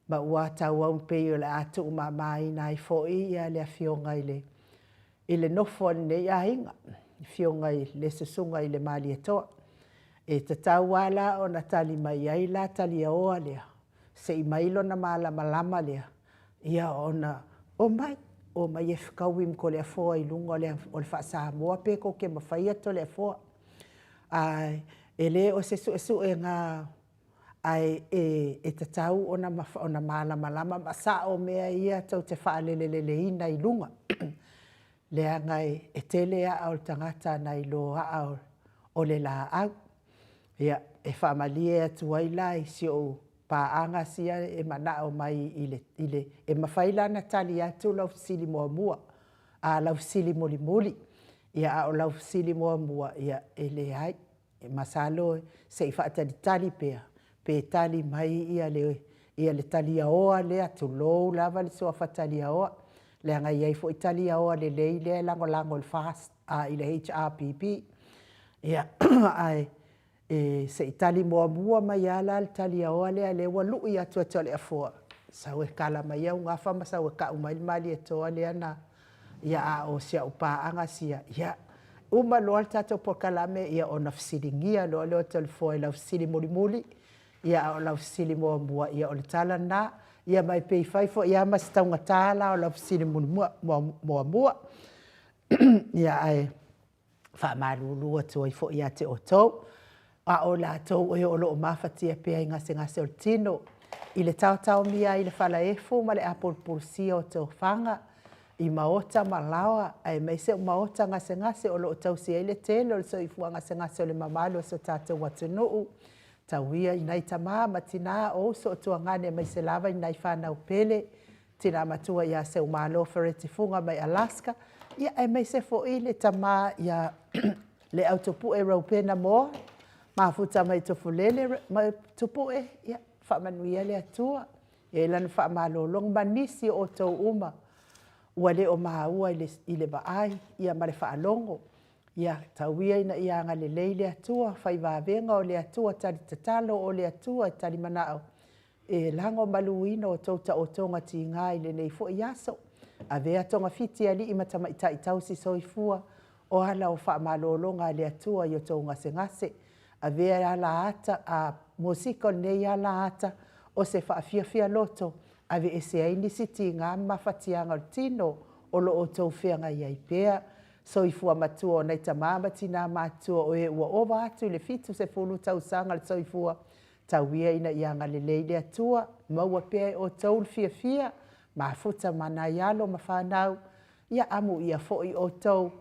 ma ua tauau pei o le a tuumamaina ai foi le Afioga i le nofo a lenei aiga, le afioga i le Susuga i le Malietoa. E tatau lava la ona tali mai ai la Taliaoa lea, se i aumai lona malamalama lea, ia ona omai, omai e fetaui ma Toleafoa i luga o le faa-Samoa pe tou te mafaia Toleafoa. Ae e le o se suesuega ae e tatau ona malamalama ma sao mea ia tou te faaleleleleina i luga, leaga e tele aa o le tagata na iloa aa o le laau. Ia, e faamalie atu ai la i si ou paaga sia e manao mai i le… E mafai la ona tali atu lau fesili muamua, a lau fesili mulimuli. Ia a o lau fesili muamua, ia e leai, masalo se i faatalitali pea pe tali mai le Taliaoa lea, tulou lava le suafa Taliaoa, leaga e i ai foi Taliaoa lelei lea e lagolago i le FAST i le HRPP. Ia, ae se i tali muamua mai lava la le Taliaoa lea ua lui atu e Toleafoa, sau e kala mai au gafa ma sau e tau mai le Malietoa lea na… Ia a o si au paaga sia, ia, uma loa le tatou polokalame ona fesiligia loa lea o Toleafoa i lau fesili mulimuli, a o lau fesili muamua, ia o le tala lena. Ia ma e pei e fai foi lava ma si taugata la o lau fesili muamua. Ia, ae faamalulu atu ai foi ia te outou, a o i latou ea o lo o mafatia pea i gasegase o le tino, i le taotaomia ai i le falaefu ma le apulupulusia o tofaga i maota ma laoa aemaise o maota gasegase o lo o tausi ai le tele o le soifua gasegase o le mamalu o si o tatou atunuu, tau ia i nai tama ma tina, o uso o tuagane aemaise lava i nai fanau pele, tina matua ia Seumalo Fareti Fuga mai Alaska, aemaise foi le tama ia Leautupue Reupena Moa, mafuta mai Tufulele. Tupue, ia faamanuia le Atua, ia i ai Lana faamalologa, ma nisi o outou uma ua le o maua i le vaai ma le faalogo. Ia tau ia ina ia agalelei le Atua, fai vavega o le Atua, talitatalo o le Atua e talimanao, e lagomaluina outou taotoga tiga i lenei foi aso. Avea togafiti a alii ma tamaitai tausisoifua o ala o faamalologa a le Atua i outou gasegase. Avea musika o lenei ala ata o se faafiafia loto, aveese ai nisi tiga ma mafatiaga o le tino o lo o outou feagai ai pea. Soifua matua o nai tama ma tina matutua o e ua ova atu i le 70 tausaga le soifua, tau ia ina ia agalelei le Atua, maua pea e outou le fiafia, mafuta ma nai alo ma fanau, ia amuia foi outou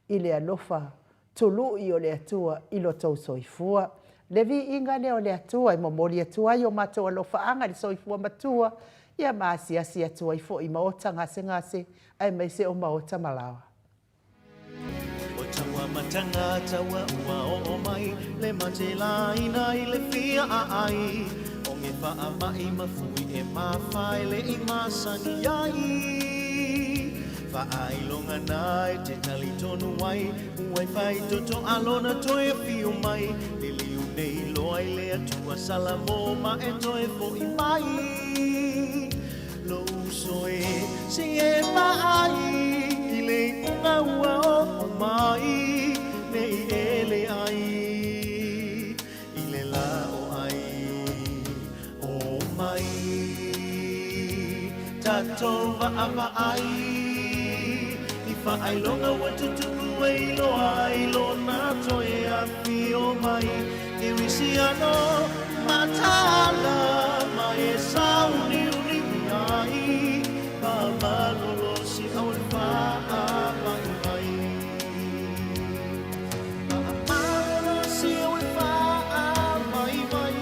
i le alofa tului o le Atua i lo outou soifua. Le viiga lea o le Atua e momoli atu ai o matou alofaaga i le soifua matua, ia ma asiasi atu ai foi i maota gasegase aemaise o maota ma laoa. O tau amataga taua ua oo mai le mate laina i le fia aai o ge faamai ma fui e mafae le i masani ai faailoga na e te talitonu ai ua e faitotoa lona toe afio mai liliu nei loa i le Atua Salamo ma e toe fo'i mai lou uso e se i e vaai i le iuga ua oo mai ne i e leai i le la o ai o mai tatou vaavaai i faailoga ua tutupu e iloa ai lona toe afio mai. Kerisiano mataala ma e sauniuni ai, faamalolosi au le faamaimai. Faamalolosi au le faamaimai.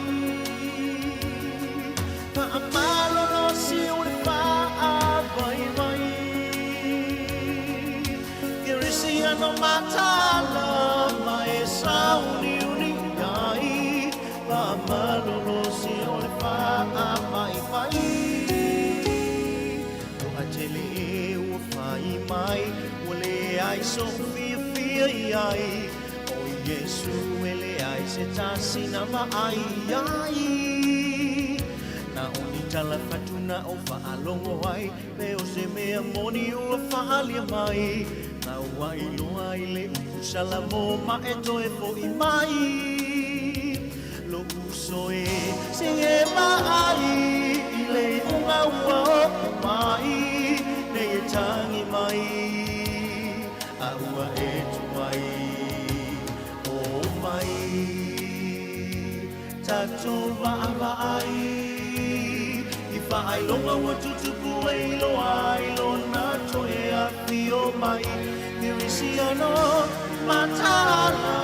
Faamalolosi au le faamaimai. Kerisiano mataala ma e sauniuni ai, faamalolosi au le faamaimai. Toatele e ua fai mai, ua leai so'u fiafia i ai, o Iesu e leai se tasi na vaai i ai. Na o ni tala fatu na ou faalogo ai, pe o se mea moni ua faaalia mai, na ua iloa i le upu Salamo ma e toe fo'i mai. Lo'u uso e, se i e vaai i le iuga ua oo mai, nei e tagi mai, a ua e tuai. O mai, tatou vaavaai i faailoga ua tutupu e iloa ai lona toe afio mai. Kerisiano mataala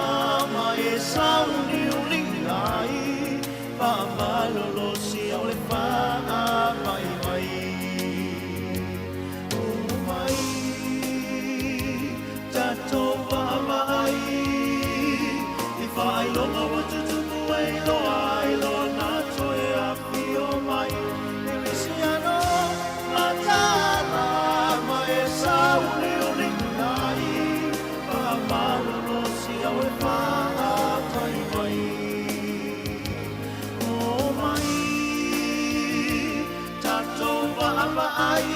ma e sauniuni ai, faamalolosi au le faamaimai. O mai, tatou vaavaai i faailoga ua tutupu e iloa ai lona toe afio mai. Kerisiano mataala ma e sauniuni ai, faamalolosi au le faamaimai. O mai, tatou vaavaai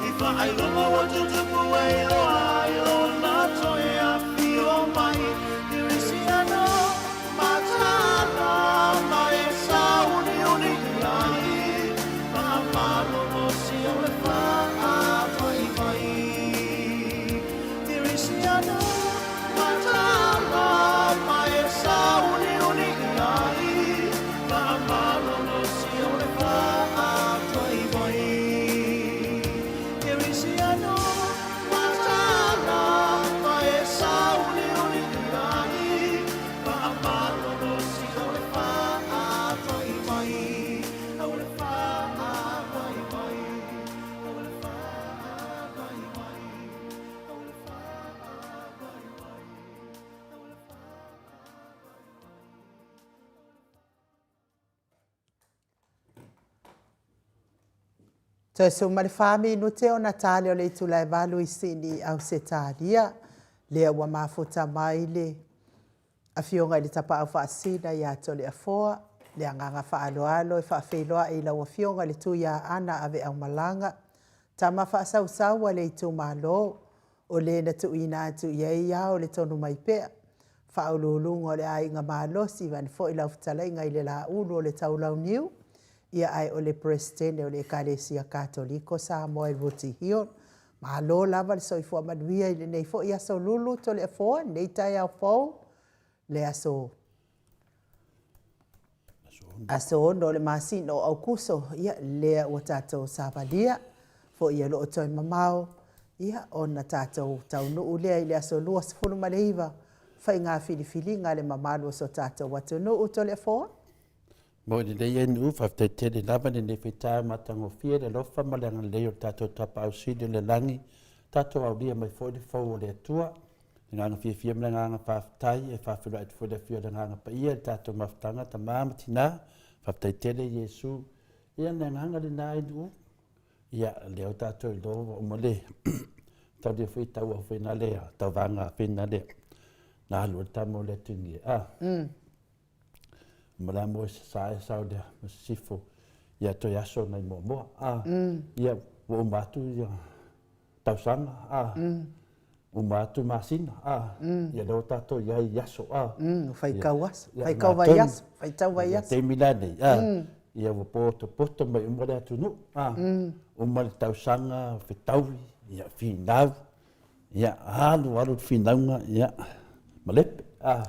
i faailoga ua tutupu e iloa ai lona toe afio mai. Kerisiano mataala ma e sauniuni ai, faamalolosi au le faamaimai. Kerisiano mataala ma e sauniuni ai, faamalolosi au le faamaimai. Kerisiano mataala ma e sauniuni ai, faamalolosi au le faamaimai. Au le faamaimai. Au le faamaimai. Au le faamaimai. Au le Toe suma le fa minute ona tali o le itula e 8 i Sini, Ausetalia. Lea ua mafuta mai le Afioga i le Tapaau Faasina ia Toleafoa, le agaga faaaloalo e faafeiloai i lau Afioga i le Tuiaana Aveaumalaga, tama faasausau a le itumalo, o le na tuuina atu i ai ao le tonu mai pea, faauluuluga o le aiga malosi vaeane foi lau fetalaiga i le Laulu o le Taulauniu, ia ae o le Peresetene o le Ekalesia Katoliko Samoa i Rooty Hill. Malo lava le soifua manuia i lenei foi aso lulu Toleafoa, lenei taeao fou, le aso 6 o le masina o Aukuso, ia lea ua tatou savalia foi e loo toe mamao, ia ona tatou taunuu lea i le aso 29 faiga filifiliga a le mamalu o so tatou atunuu Toleafoa. Mo i lelei ai nuu, faafetai tele lava lenei faitae matagofie le alofa ma le agalelei o le tatou Tapaau Sili o le lagi, tatou aulia mai foi le fou o le Atua. Le agaga fiafia ma le agaga faafetai e faafeiloai atu foi le afio o le Agaga Paia i le tatou mafutaga tama ma tina. Faafetai tele Iesu. Ia le agaga lena i nuu. Ia lea o tatou iloa ua uma le taulia foi taua foi na lea tauvaga foi na lea. Na alu le tama o le atuingi. Ah. Ma la mo se sa e sau lea ma sifo ia toe aso nai muamua. Ah. Ia ua uma atu ia tausaga, a. Uma atu masina, a. Ia lea ua tatou i ai i aso, a. Faitau aso, faitau vaiaso, faitau vaiaso. Taimi la nei, a. Ia ua potopoto mai uma le atunuu, a. Uma le tausaga, fetaui, ia finau, ia alu alu le finauga, ia malepe. A.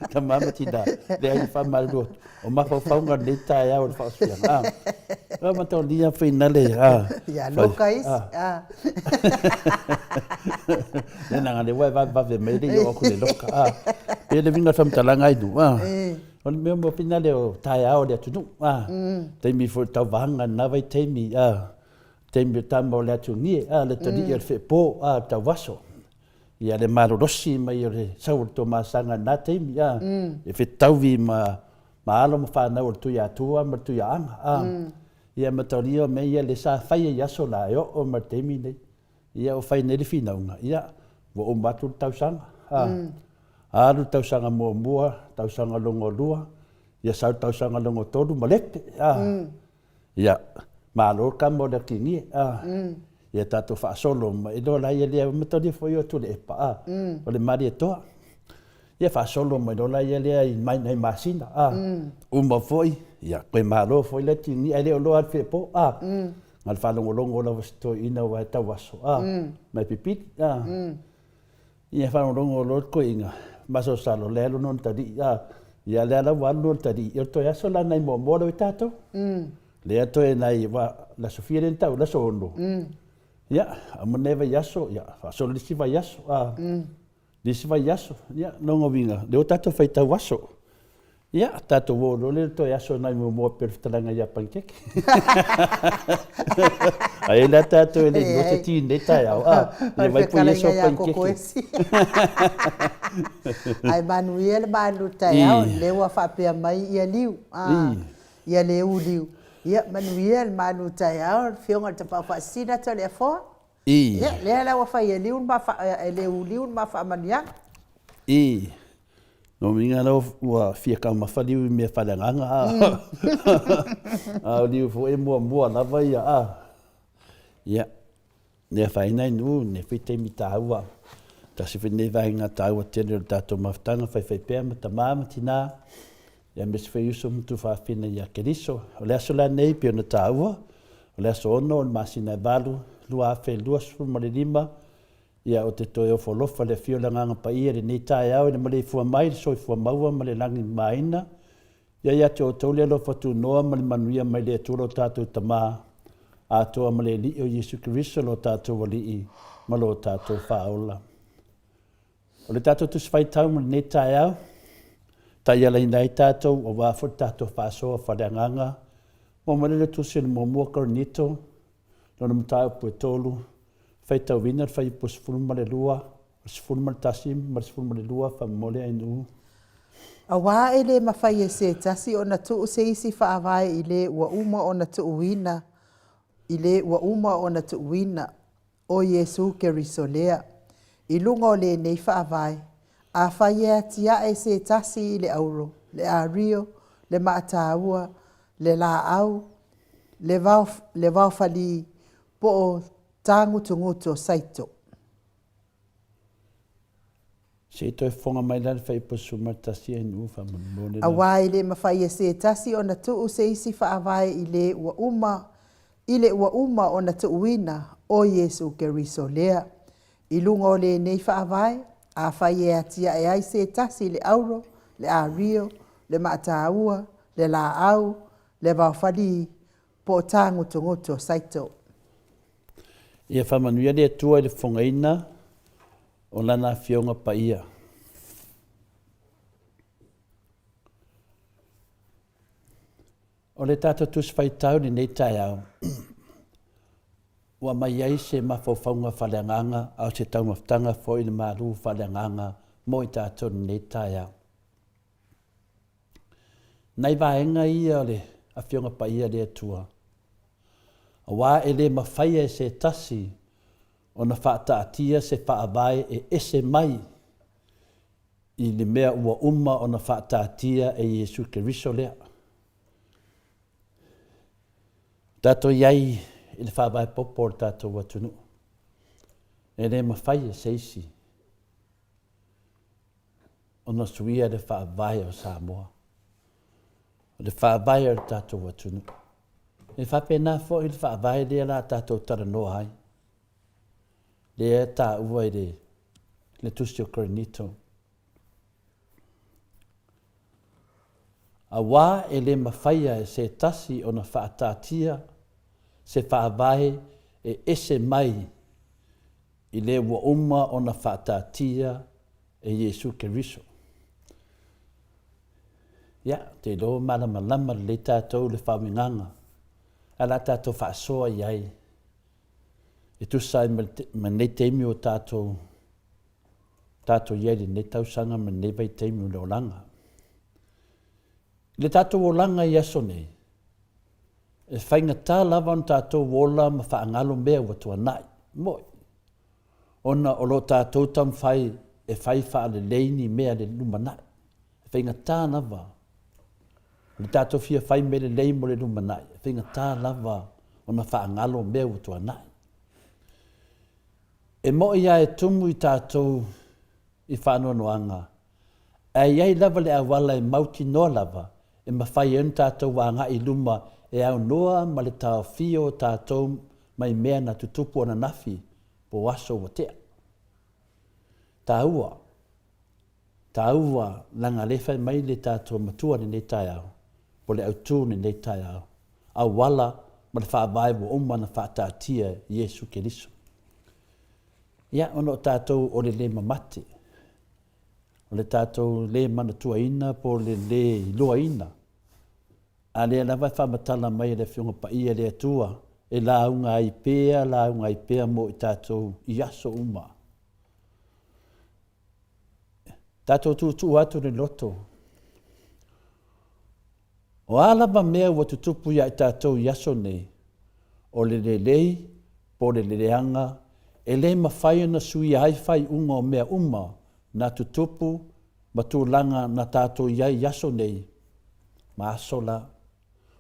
Tama ma tina, leai e faamalulu atu, o mafaufauga o lenei taeao i le faaosofia. A. Ua mataolia finale, a. Ia loka isi, a. Ia leaga o lea ua e vavevave mai e le i oo atu i le loka, a. Pei o le uiga o le faamatalaga ai nuu, a. O le mea mo finale o taeao o le atunuu, a. Taimi foi o le tauvaga i lena vaitaimi, a. Taimi o tama o le atugie, a, le atalii o le feepo, a, le tauaso. Ia le malolosi mai o le sau o le Tuamasaga i lena taimi, a, e fetaui ma ma alo ma fanau o le Tuiatua ma le Tuiaaga, a. Ia mataulia o mea ia lea sa faia i aso la e oo mai i le taimi lenei. Ia ua fai nei le finauga, ia ua uma atu le tausaga, a. Alu le tausaga muamua, tausaga lona lua, ia sau le tausaga lona tolu, malepe, a. Ia, malo le tama o le atigie, a. Ia tatou faasolo mai loa la ia lea mataulia foi o Tuilaepa, a. O le Malietoa. Ia faasolo mai loa la ia lea i nai masina, a. Uma foi, ia toe malo foi le atigie, ae le o iloa lava le feepo, a. Na o le faalogologo lava i si toeaina aua e tauaso, a, mai pipili, a. Ia faalogologo loa le toeaina, masalosalo, lea e alu lona talii, a. Ia lea la ua alu lona talii, o le toe aso la nai Moamoa lea ua i tatou. Lea toe nai, aua o le aso fia lea na tau, le aso 6. Ia, uma lenei vaiaso, ia faasolo le isi vaiaso, a. Le isi vaiaso, ia, lona uiga, lea ua tatou faitau aso. Ia, tatou o loa lea i le toe aso nai Moamoa pei o le fetalaiga ia Panikeke. Ai la tatou e le i se ti nei taeao, a, ia vai pui aso Panikeke. Ae manuia le malu taeao, lea ua faapea mai ia liu, a, ia le uliu. Ia manuia le malu taeao, le Afioga i le Tapaau Faasisina Toleafoa. Ia, lea la ua fai e liu le ma, e le uliu le ma faamanuiaga. I. Lona uiga la ua fia taumafa liu i mea faaleagaga a. A o liu foi e muamua lava ia a. Ia, le afaina ai nuu, lenei foi taimi taua. Tasi foi lenei vaega taua tele o le tatou mafutaga faifaipea ma tama ma tina, aemaise foi uso ma tufaafine ia Keriso. O le aso la nei pei ona taua, o le aso 6 o le masina e 8, 2025, ia ou te toe ofo alofa i le afio o le Agaga Paia i lenei taeao i le maleifua mai i le soifua maua ma le lagi mamaina. Ia ia te outou le alofa tunoa ma le manuia mai le Atua lo tatou Tama, atoa ma le Alii o Iesu Keriso lo tatou Alii ma lo tatou Faaola. O le tatou Tusi Faitau mo lenei taeao, taialaina ai tatou aua foi le tatou faasoa faaleagaga, maua mai le Tusi o le Muamua Korinito, lona mataupu e 3, faitauina le fuaiupu 12, o le 11 ma le 12, faamolemole ainuu. Aua e le mafai e se tasi ona tuu se isi faavae i le ua uma ona tuuina, i le ua uma ona tuuina, o Iesu Keriso lea. I luga o lenei faavae, afai e atiae se tasi i le auro, le ario, le maataua, le laau, le vao, le vaofalī, po o tagutugutu o saito. Se i toe fofoga mai la le fuaiupu 11 ainuu faamolemole la. Aua e le mafai e se tasi ona tuu se isi faavae i le ua uma, i le ua uma ona tuuina, o Iesu Keriso lea. I luga o lenei faavae, afai e atiae ai se tasi i le auro, le ario, le maataua, le laau, le vaofalī, po o tagutugutu o saito. Ia faamanuia le Atua i le fofogaina o Lana Afioga Paia. O le tatou Tusi Faitau i lenei taeao, ua aumai ai se mafaufauga faaleagaga a o se taumafataga foi i le malu faaleagaga mo i tatou i lenei taeao. Nai vaega ia o le Afioga Paia a le Atua, aua e le mafaia e se tasi ona faataatia se faavae e ese mai i le mea ua uma ona faataatia e Iesu Keriso lea. Tatou i ai i le faavae popo o le tatou atunuu. E le mafai e se isi ona suia le faavae o Samoa, o le faavae o le tatou atunuu. E faapena foi le faavae lea la tatou talanoa ai. Lea e taua i le, le Tusi o Korinito. Auā e le mafaia e se tasi ona faataatia se faavae e ese mai i le ua uma ona faataatia e Iesu Keriso. Ia, ou te iloa ua malamalama lelei tatou i le faauigaga, ae o le a tatou faasoa i ai e tusa ai ma lenei taimi ua tatou tatou i ai i lenei tausaga ma lenei vaitaimi o le olaga. I le tatou olaga i aso nei, e faigata lava ona tatou ola ma faagalo mea ua tuanai. Mo'i, ona o lo tatou taumafai e fai faalelei ni mea i le lumanai. E faigata lava o le tatou fia fai mea lelei mo le lumanai, e faigata lava ona faagalo mea ua tuanai. E mo'i lava e tumu i tatou i faanoanoaga, ae i ai lava le auala e mautinoa lava e mafai ai ona tatou agai i luma e aunoa ma le taofia o tatou mai mea na tutupu ananafi po o aso ua tea. Taua, taua leaga lea e fai mai le tatou Matua i lenei taeao, po o le autu i lenei taeao, auala ma le faavae ua uma ona faataatia e Iesu Keriso. Ia, ona o tatou o le le mamate, o le tatou le manatuaina po o le le iloaina, a lea lava e faamatala mai e le Afioga Paia e le Atua e lauga ai pea, lauga ai pea mo i tatou i aso uma. Tatou tuutuu atu le loto. O a lava mea ua tutupu ia i tatou i aso nei, o le lelei po o le leaga, e le mafai ona suia ai faaiuga o mea uma na tutupu ma tulaga na tatou i ai i aso nei ma aso la.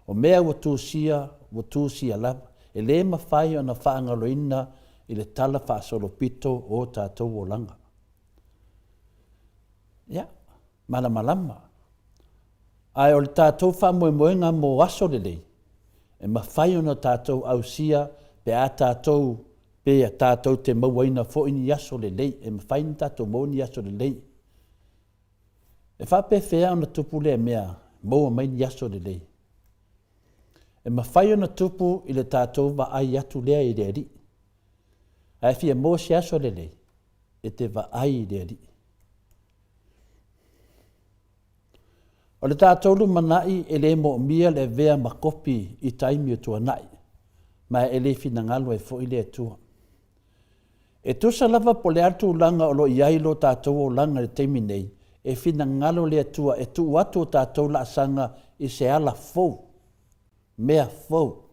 O mea ua tusia, ua tusia lava, e le mafai ona faagaloina i le tala faasolopito o tatou olaga. Ia, malamalama. Ae o le tatou faamoemoega mo aso lelei, e mafai ona tatou ausia pe a tatou pe tatou te mauaina foi ni aso lelei, e mafai ona tatou maua ni aso lelei. E faapefea ona tupu lea mea, maua mai ni aso lelei? E mafai ona tupu i le tatou vaai atu lea i le Alii. A e fia maua se aso lelei, e te vaai i le Alii. O le tatou lumanai e le moomia le avea ma kopi i taimi o tuanai, ma e le finagalo ai foi le Atua. E tusa lava po o le a le tulaga o lo o i ai lo tatou olaga i le taimi nei, e finagalo le Atua e tuu atu o tatou laasaga i se ala fou, mea fou.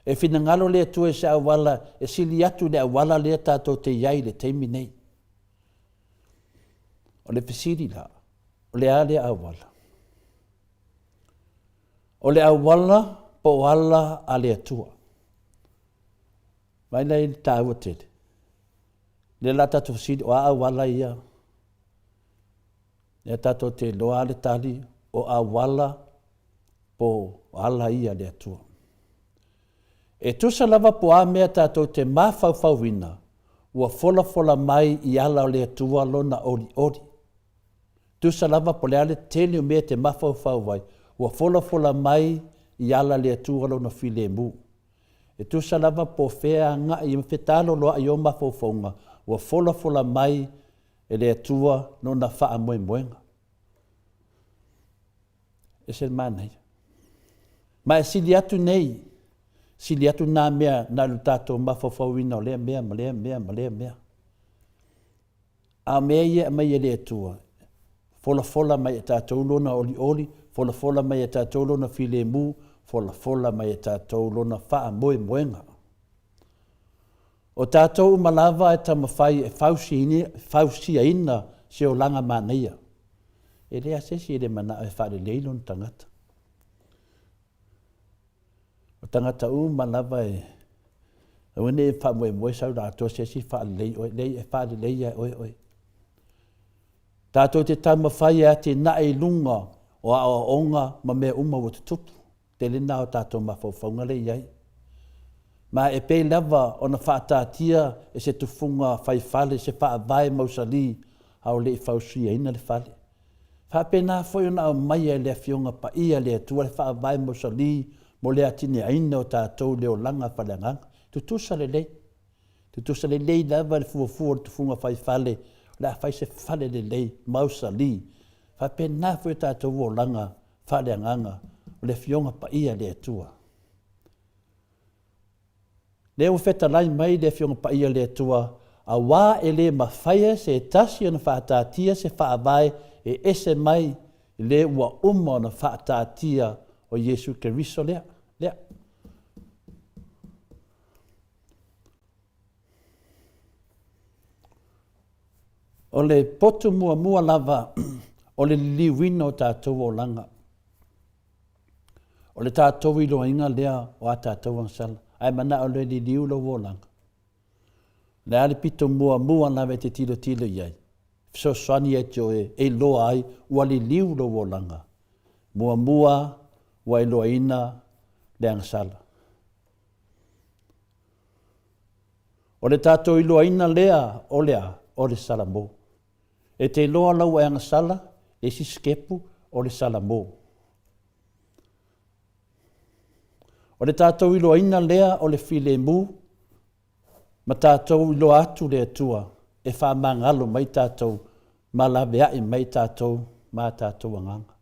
E finagalo le Atua i se auala e sili atu i le auala lea tatou te i ai i le taimi nei. O le fesili la, o le a lea auala? O le auala po o ala a le Atua. Vaai la i le taua tele. Lea la tatou fesili, o a auala ia? Lea tatou te iloa le tali, o auala po o ala ia a le Atua. E tusa lava po o a mea tatou te mafaufauina, ua folafola mai i ala o le Atua lona olioli. Tusa lava po o le a le tele o mea e te mafaufau ai, ua folafola mai i ala le Atua lona filemu. E tusa lava po o fea agai ma fetaloloai o mafaufauga, ua folafola mai e le Atua lona faamoemoega. Ese le manaia. Ma e sili atu nei, sili atu nā mea na lo tatou mafaufauina o lea mea ma lea mea ma lea mea. A o mea ia e aumai e le Atua, folafola mai e tatou lona olioli, folafola mai e tatou lona filemu, folafola mai e tatou lona faamoemoega. O tatou uma lava e taumafai e fausiaina se olaga manaia. E leai se isi e le manao e faalelei lona tagata. O tagata uma lava e aua ne i faamoemoe sau le atoa se isi faalelei oe. Leai, e faalelei lava e oe oe. Tatou te taumafai e atinae i luga o aoaoga ma mea uma ua tutupu. Tele na o tatou mafaufauga lea e i ai. Ma e pei lava ona faataatia e se tufuga fai fale se faavae mausali a o le i fausiaina le fale. Faapena foi ona aumaia e le Afioga Paia a le Atua le faavae mausali mo le atineaina o tatou i le olaga faaleagaga. Tutusa lelei. Tutusa lelei lava le fuafua o le tufuga fai fale, o le a fai se fale lelei, mausali. Faapena foi o tatou olaga faaleagaga, o le Afioga Paia a le Atua. Lea ua fetalai mai le Afioga Paia a le Atua, auā e le mafai e se tasi ona faataatia se faavae e ese mai i le ua uma ona faataatia o Iesu Keriso lea. Lea. O le potu muamua lava o le liliuina o tatou olaga. O le tatou iloaina lea o a tatou agasala, ae manao loa e liliu lou olaga. O le a le pito muamua lava e te tilotilo i ai, fesoasoani ia te oe e iloa ai ua liliu lou olaga. Muamua, ua iloaina le agasala. O le tatou iloaina lea o le a? O le salamo. E te iloa lau agasala, le isi sitepu o le salamo. O le tatou iloaina lea o le filemu, ma tatou iloa atu le Atua e faamagalo mai tatou ma laveai mai tatou ma tatou agaga.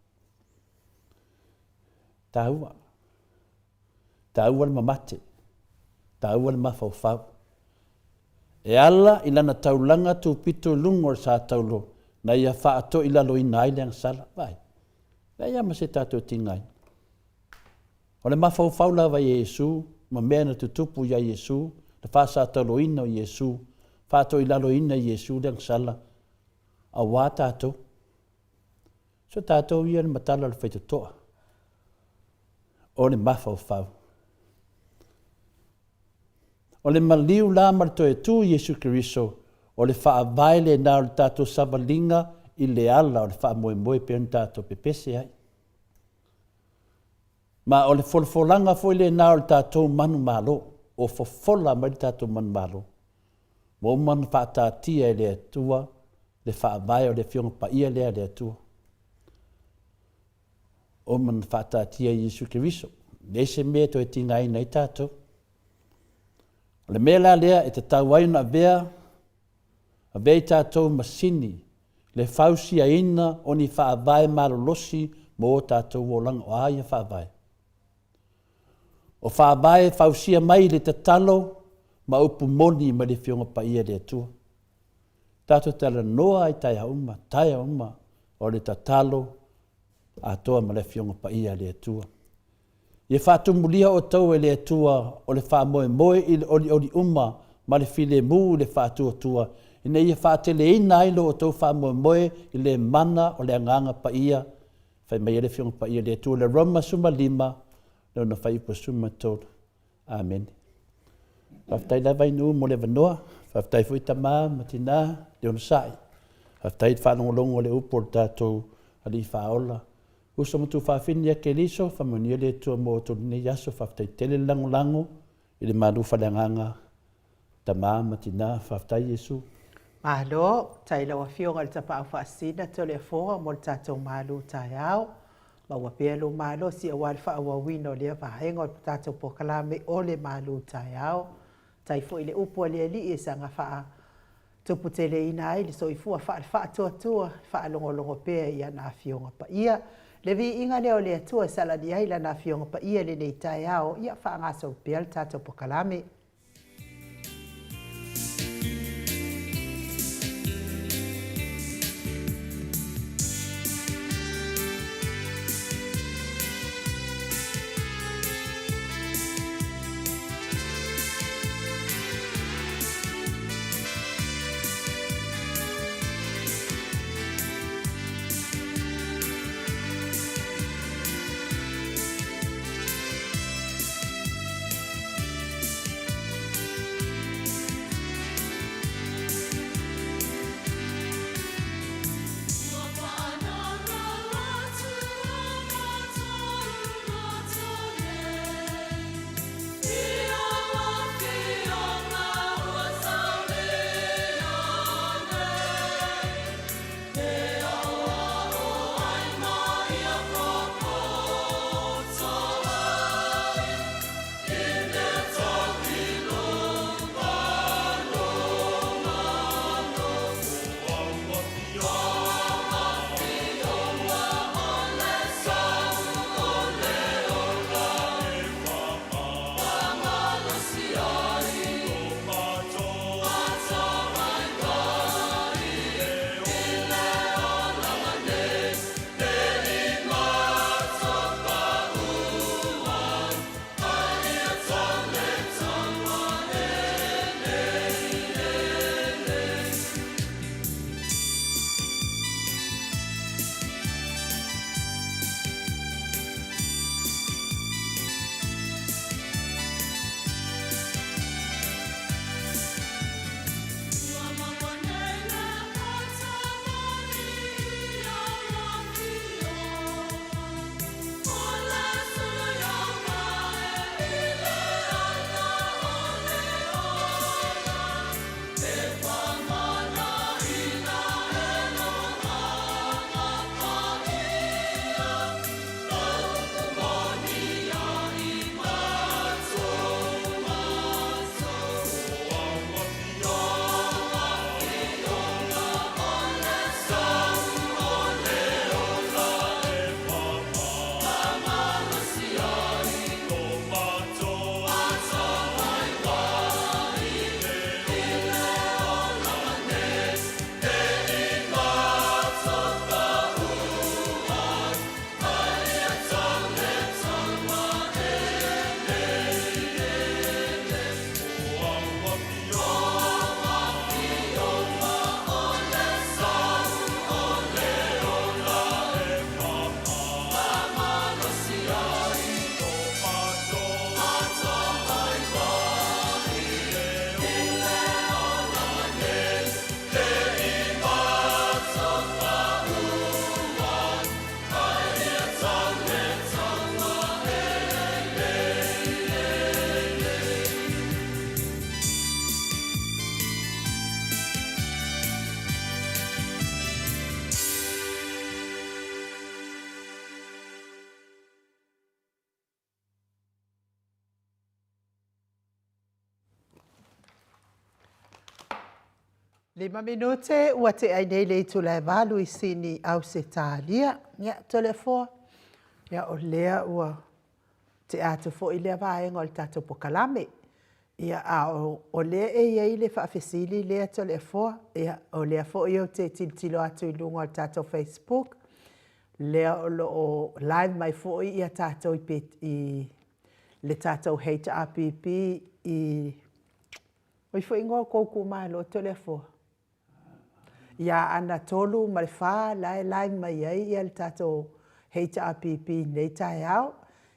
Taua. Taua le mamate. Taua le mafaufau. E ala i lana taulaga tupito i luga o le sa taulo na ia faatoilaloina ai le agasala. Vaai, leai lava ma se tatou tigaina. O le mafaufau lava ia Iesu ma mea na tutupu ia Iesu, le faasatauloina o Iesu, faatoilaloina e Iesu le agasala aua tatou. So tatou ia le matala o le faitotoa o le mafaufau. O le maliu la ma le toe tu i Iesu Keriso, o le faavae lena o le tatou savaliga i le ala o le faamoemoe pei ona tatou pepese ai. Ma o le folafolaga foi lena o le tatou manumalo, ua fofola mai le tatou manumalo. Ua uma ona faataatia e le Atua le faavae o le Afioga Paia lea a le Atua. Ua uma ona faataatia e Iesu Keriso. E leai se mea e toe tigaina ai tatou. O le mea la lea e tatau ai ona avea, avea i tatou masini le fausiaina o ni faavae malolosi mo o tatou olaga. O a ia faavae? O faavae e fausia mai i le tatalo ma upu moni mai le Afioga Paia a le Atua. Tatou talanoa ai taeao uma, taeao uma o le tatalo atoa ma le Afioga Paia a le Atua. Ia faatumulia outou e le Atua o le faamoemoe i le olioli uma ma le filemu i le faatuatua, ina ia faateleina ai lo outou faamoemoe i le mana o le Agaga Paia, fai mai ai le Afioga Paia a le Atua, le Roma 15, lona fuaiupu 13. Amene. Faafetai lava i nuu mo le avanoa. Faafetai foi tama ma tina le onosai. Faafetai i le faalogologo o le upu o le tatou Alii Faaola. Uso ma tuafafine ia Keriso, faamanuia le Atua mo outou i lenei aso. Faafetai tele le lagolago i le malu faaleagaga tama ma tina. Faafetai Iesu. Malo, tai lau Afioga i le Tapaau Faasisina Toleafoa mo le tatou malu taeao. Maua pea lou malosi aua le faaauauina o lea vaega o le tatou polokalame o le malu taeao. Tai foi i le upu a le Alii e saga faa tuputeleina ai le soifua faale-faatuatua, faalogologo pea i ana Afioga Paia. Le viiga lea o le Atua e salani ai Lana Afioga Paia i lenei taeao, ia faagasolo pea le tatou polokalame. Lima minute ua tea ai nei le itula e 8 i Sini, Ausetalia. Ia, Toleafoa, ia o lea ua tea atu foi lea vaega o le tatou pokalame. Ia, a o lea e i ai le faafesili lea Toleafoa, ia, o lea foi ou te tilotilo atu i luga o le tatou Facebook, lea o lo o live mai foi ia tatou i le tatou HRPP i O ai foi igoa o tou itumalo Toleafoa? Ia Aana 3 ma le 4 la e live mai ai le tatou HRPP i lenei taeao.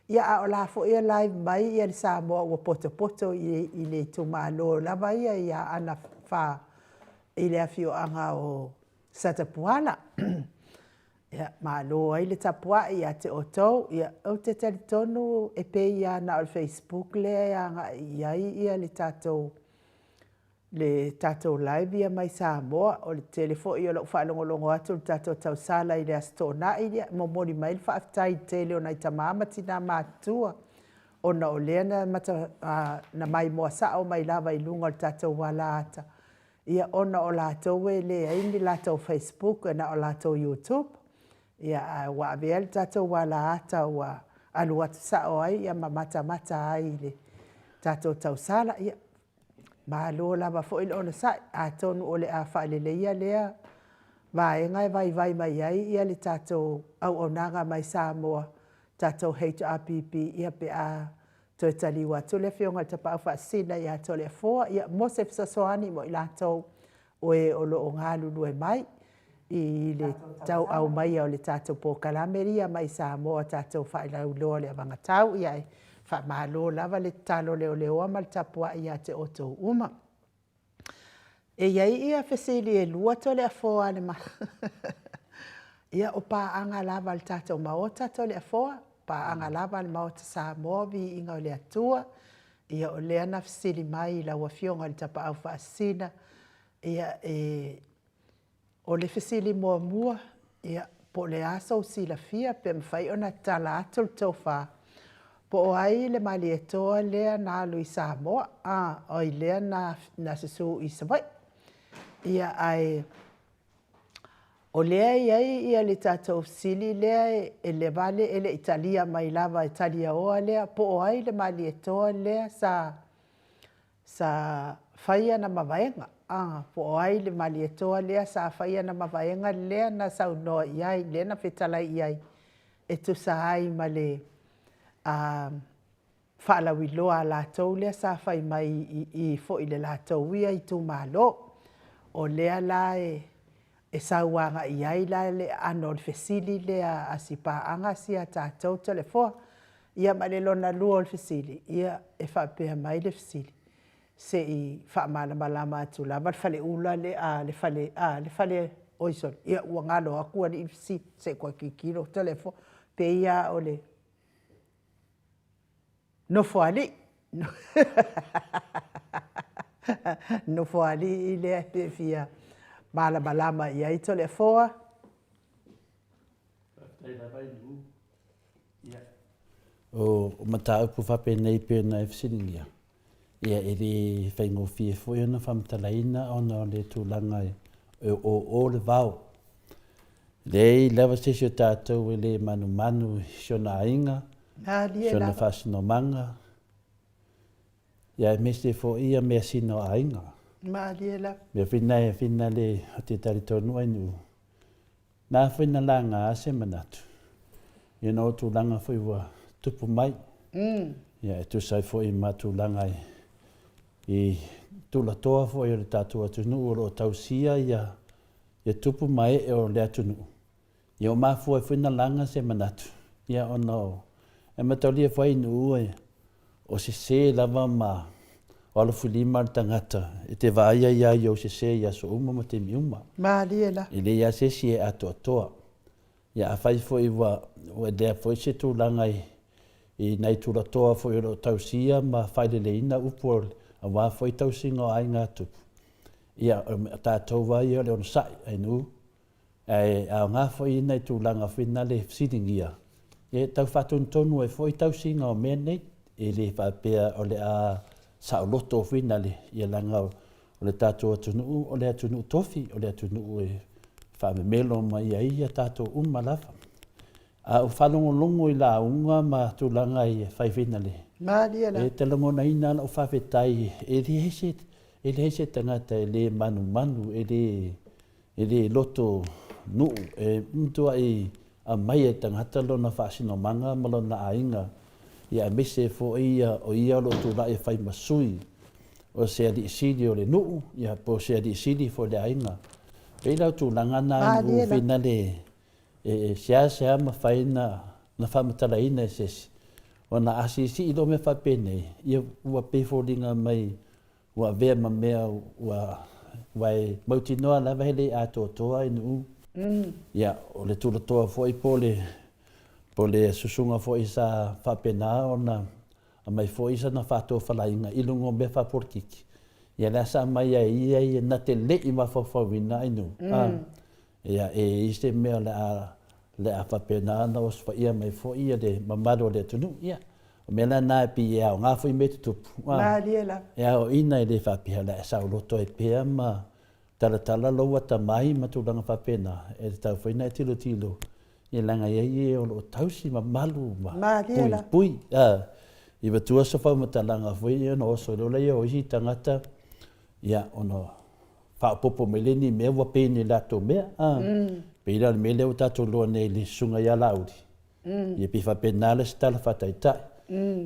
Ia a o la foi e live mai le Samoa ua potopoto i le itumalo lava ia i Aana 4 i le afioaga o Satapuala. Ia, malo ai le tapuai ia te outou. Ia, ou te talitonu e pei lava na o le Facebook lea e agai i ai le tatou le tatou live ia mai Samoa. O le tele foi o lau faalogologo atu i le tatou tausala i le Aso Toonai, ia, e momoli mai le faafetai i le tele o nai tama ma tina matutua, ona o lea na mata, na maimoa sao mai lava i luga o le tatou alaata, ia ona o latou e leai ni latou Facebook, e na o latou YouTube. Ia, ae ua avea le tatou alaata ua alu atu sao ai ma matamata ai i le tatou tausala. Ia, malo lava foi le onosai, atonu o le a faaleleia lea vaega e vaivai mai ai le tatou auaunaga mai Samoa, tatou HRPP, ia pe a toe taliu atu le Afioga i le Tapaau Faasisina ia Toleafoa, ia, mo se fesoasoani mo i latou o e o lo o galulue mai i le tau aumaia o le tatou polokalame ia mai Samoa, tatou faalauiloa o le anavatau. Ia ae faamalo lava le tatalo leleoa ma le tapuai ia te outou uma. E i ai ia fesili e lua Toleafoa a le Ia, o paaga lava a le tatou Maota Toleafoa, paaga lava a le Maota Samoa, viiga o le Atua. Ia o lea na fesili mai i lau Afioga i le Tapaau Faasisina, ia e O le fesili muamua, ia, po o le a sou silafia pe mafai ona tatala atu le tofa, po o ai le Malietoa lea na alu i Samoa, a, o ai lea na susu i Savaii. Ia, ae o lea e i ai ia le tatou fesili lea e leva e le i talia mai lava e Taliaoa lea, po o ai le Malietoa lea sa sa fai ana mavaega, a, po o ai le Malietoa lea sa fai ana mavaega lea na saunoa i ai, lea na fetalai i ai e tusa ai ma le faalauiloa a latou lea sa fai mai i i foi i le latou ia itumalo. O lea la e sau agai i ai la le aano o le fesili lea a si paaga sia a tatou Toleafoa. Ia ma le lona lua o le fesili, ia e faapea mai le fesili, se i faamalamalama atu lava le faleula lea, le fale, a, le fale, oi sole, ia ua galo atu alii le fesili, se i toe tilotilo Toleafoa. E pei lava o le Nofoalii, Nofoalii lea e fia malamalama i ai Toleafoa. Faafetai lava i Nu'u. Ia, o mataupu faapenei pei ona e fesiligia, ia e le faigofie foi ona faamatalaina ona o le tulaga e o o le vao. E leai lava se isi o tatou e le manumanu i si ona aiga, si ona faasinomaga, ia aemaise foi ia measina o aiga. Malie lava. Mea foi na e whina le o te talitonu ai Nu'u. Na foi na laga se manatu, ia ona o tulaga foi ua tupu mai, ia e tusa ai foi ma tulaga i tulatoa foi o le tatou atunuu o lo o tausia ia ia tupu ma ee o le atunuu, ia ua mafua ai foi na laga se manatu, ia ona o e mataulia foi Nu'u e o sese lava ma o alofilima le tagata e te vaaia ia i ou sese i aso uma ma taimi uma. Malie la. E leai lava se isi e atoatoa. Ia afai foi ua ua lea foi se tulaga i i nai tulatoa foi o lo o tausia ma faileleina upu o aua foi tausiga o aiga a tupu, ia o tatou lava ia o le onosai, ainu. Ae aoga foi nai tulaga foi na le fesiligia e tau faatonutonu ai foi tausiga o mea nei. E le faapea o le a saoloto foi na le, ia leaga O le tatou atunuu, o le atunuu tofi, o le atunuu e faamemelo mai ai ia tatou uma lava. A ou faalogologo i lauga ma tulaga e fai finale, Malie la. E te lagonaina lava lau faafetai, e leai se, e leai se tagata e le manumanu, e le, e le loto nuu, e matuai aumai e le tagata lona faasinomaga ma lona aiga, ia aemaise foi ia o ia o lo o tulai e fai ma sui o se alii sili o le nuu, ia po o se alii sili foi o le aiga. E pei la o tulaga na i nuu finale e seasea mafai ona faamatalaina e se isi, ona a siisii loa mea faapenei, ia ua pei e foliga mai ua avea ma mea ua aua e mautinoa lava e le atoatoa i nuu. Ia, o le tulatoa foi po o le susuga foi sa faapena ona aumai foi sana faatofalaiga i luga o mea faapolokiki, ia lea sa aumai ai e ia ia na te le i mafaufauina ai nuu. Ia, e i ai se mea o le a, le a faapena ona osofaia mai foi ia le mamalu o le atunuu. Ia, o mea la na e pei e aoga foi mea tutupu. Malie lava. E aoaina e le faapea o le a e saoloto ai pea ma talatala lou atamai ma tulaga faapena, e tatau foi ona e tilotilo, ia leaga e i ai e o lo o tausi ma malu ma puipui. I matua se faamatalaga foi ia ona oso loa lea o isi tagata, ia ona faaopoopo mai lea ni mea ua pei ni latou mea. A, pei la o le mea lea ua tatou iloa nei i le susuga ia Laauli, ia pei faapena le isi tala faataitai.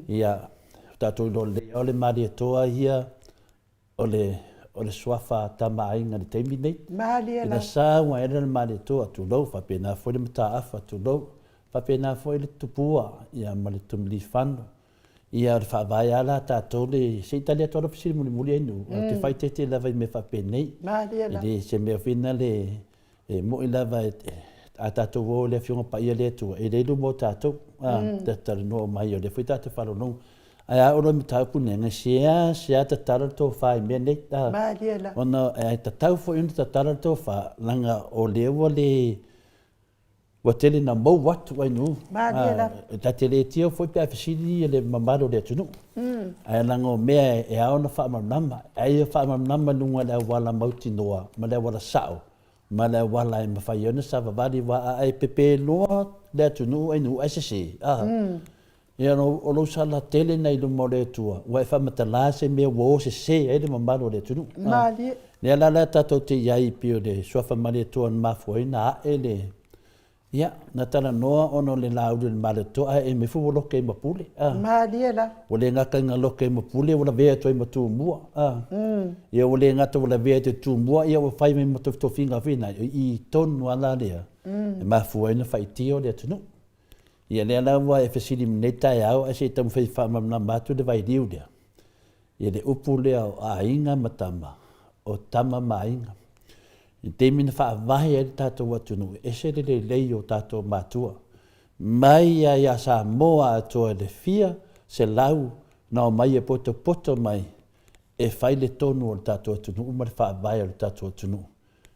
Ia, ua tatou iloa lelei lava o le Malietoa ia o le, o le suafa Tama a Aiga i le taimi nei. Malie la. Ina sau ae le Malietoa, tulou, faapena foi le Mataafa, tulou, faapena foi le Tupua, ia ma le Tumilifano. Ia o le faavae lava la a tatou le, se i tali atu lava lau fesili mulimuli Ainuu, ou te faaeteete lava i mea faapenei. Malie lava. E le se mea foi lena e moni lava a tatou o i le Afioga Paia a le Atua, e le i luma o tatou, tatou talanoa uma ai, o lea foi tatou te faalogologo. Ae a oo loa i le mataupu lenei, e seasea tatala le tofa i mea nei. Malie lava. Ona e tatau foi ona tatala le tofa, leaga o lea ua le, Ua tele ina mou atu Ainuu. Malie lava. Ta te le tio foi pe a fesili le mamalu o le atunuu. Ae leaga o mea e ao ona faamalamalama. Ae ia faamalamalama i luga o le auala mautinoa ma le auala sao ma le auala e mafai ai ona savavali aua a e pepe loa le atunuu Ainuu ae sese. Ia o lou sala tele na i luma o le Atua, ua e faamatala se mea ua o sese ai le mamalu o le atunuu. Malie. Lea la la tatou te i ai pei o le suafa Malietoa na mafua ai na ae le ia na talanoa ona o le Laauli o le Malietoa ae ae foi ua loke ai ma Pule. A. Malie la. Ua le gata ina loke ai ma Pule ua lavea atu ai ma Tumua. A. Ia ua le gata ua lavea atu i Tumua ia ua fai mai ma tofitofiga foi na i tonu lava la lea e mafua ai ona faitio le atunuu. Ia lea la ua e fesili mai nei taeao ae se i taumafai e faamalamalama atu le vailiu lea. Ia le upu lea o aiga ma tama, o tama ma aiga. I le taimi na faavae ai le tatou atunuu, e ese le lelei o tatou matua. Mai lava ia Samoa atoa i le fia selau na omai e potopoto mai e fai le tonu o le tatou atunuu ma le faavae o le tatou atunuu.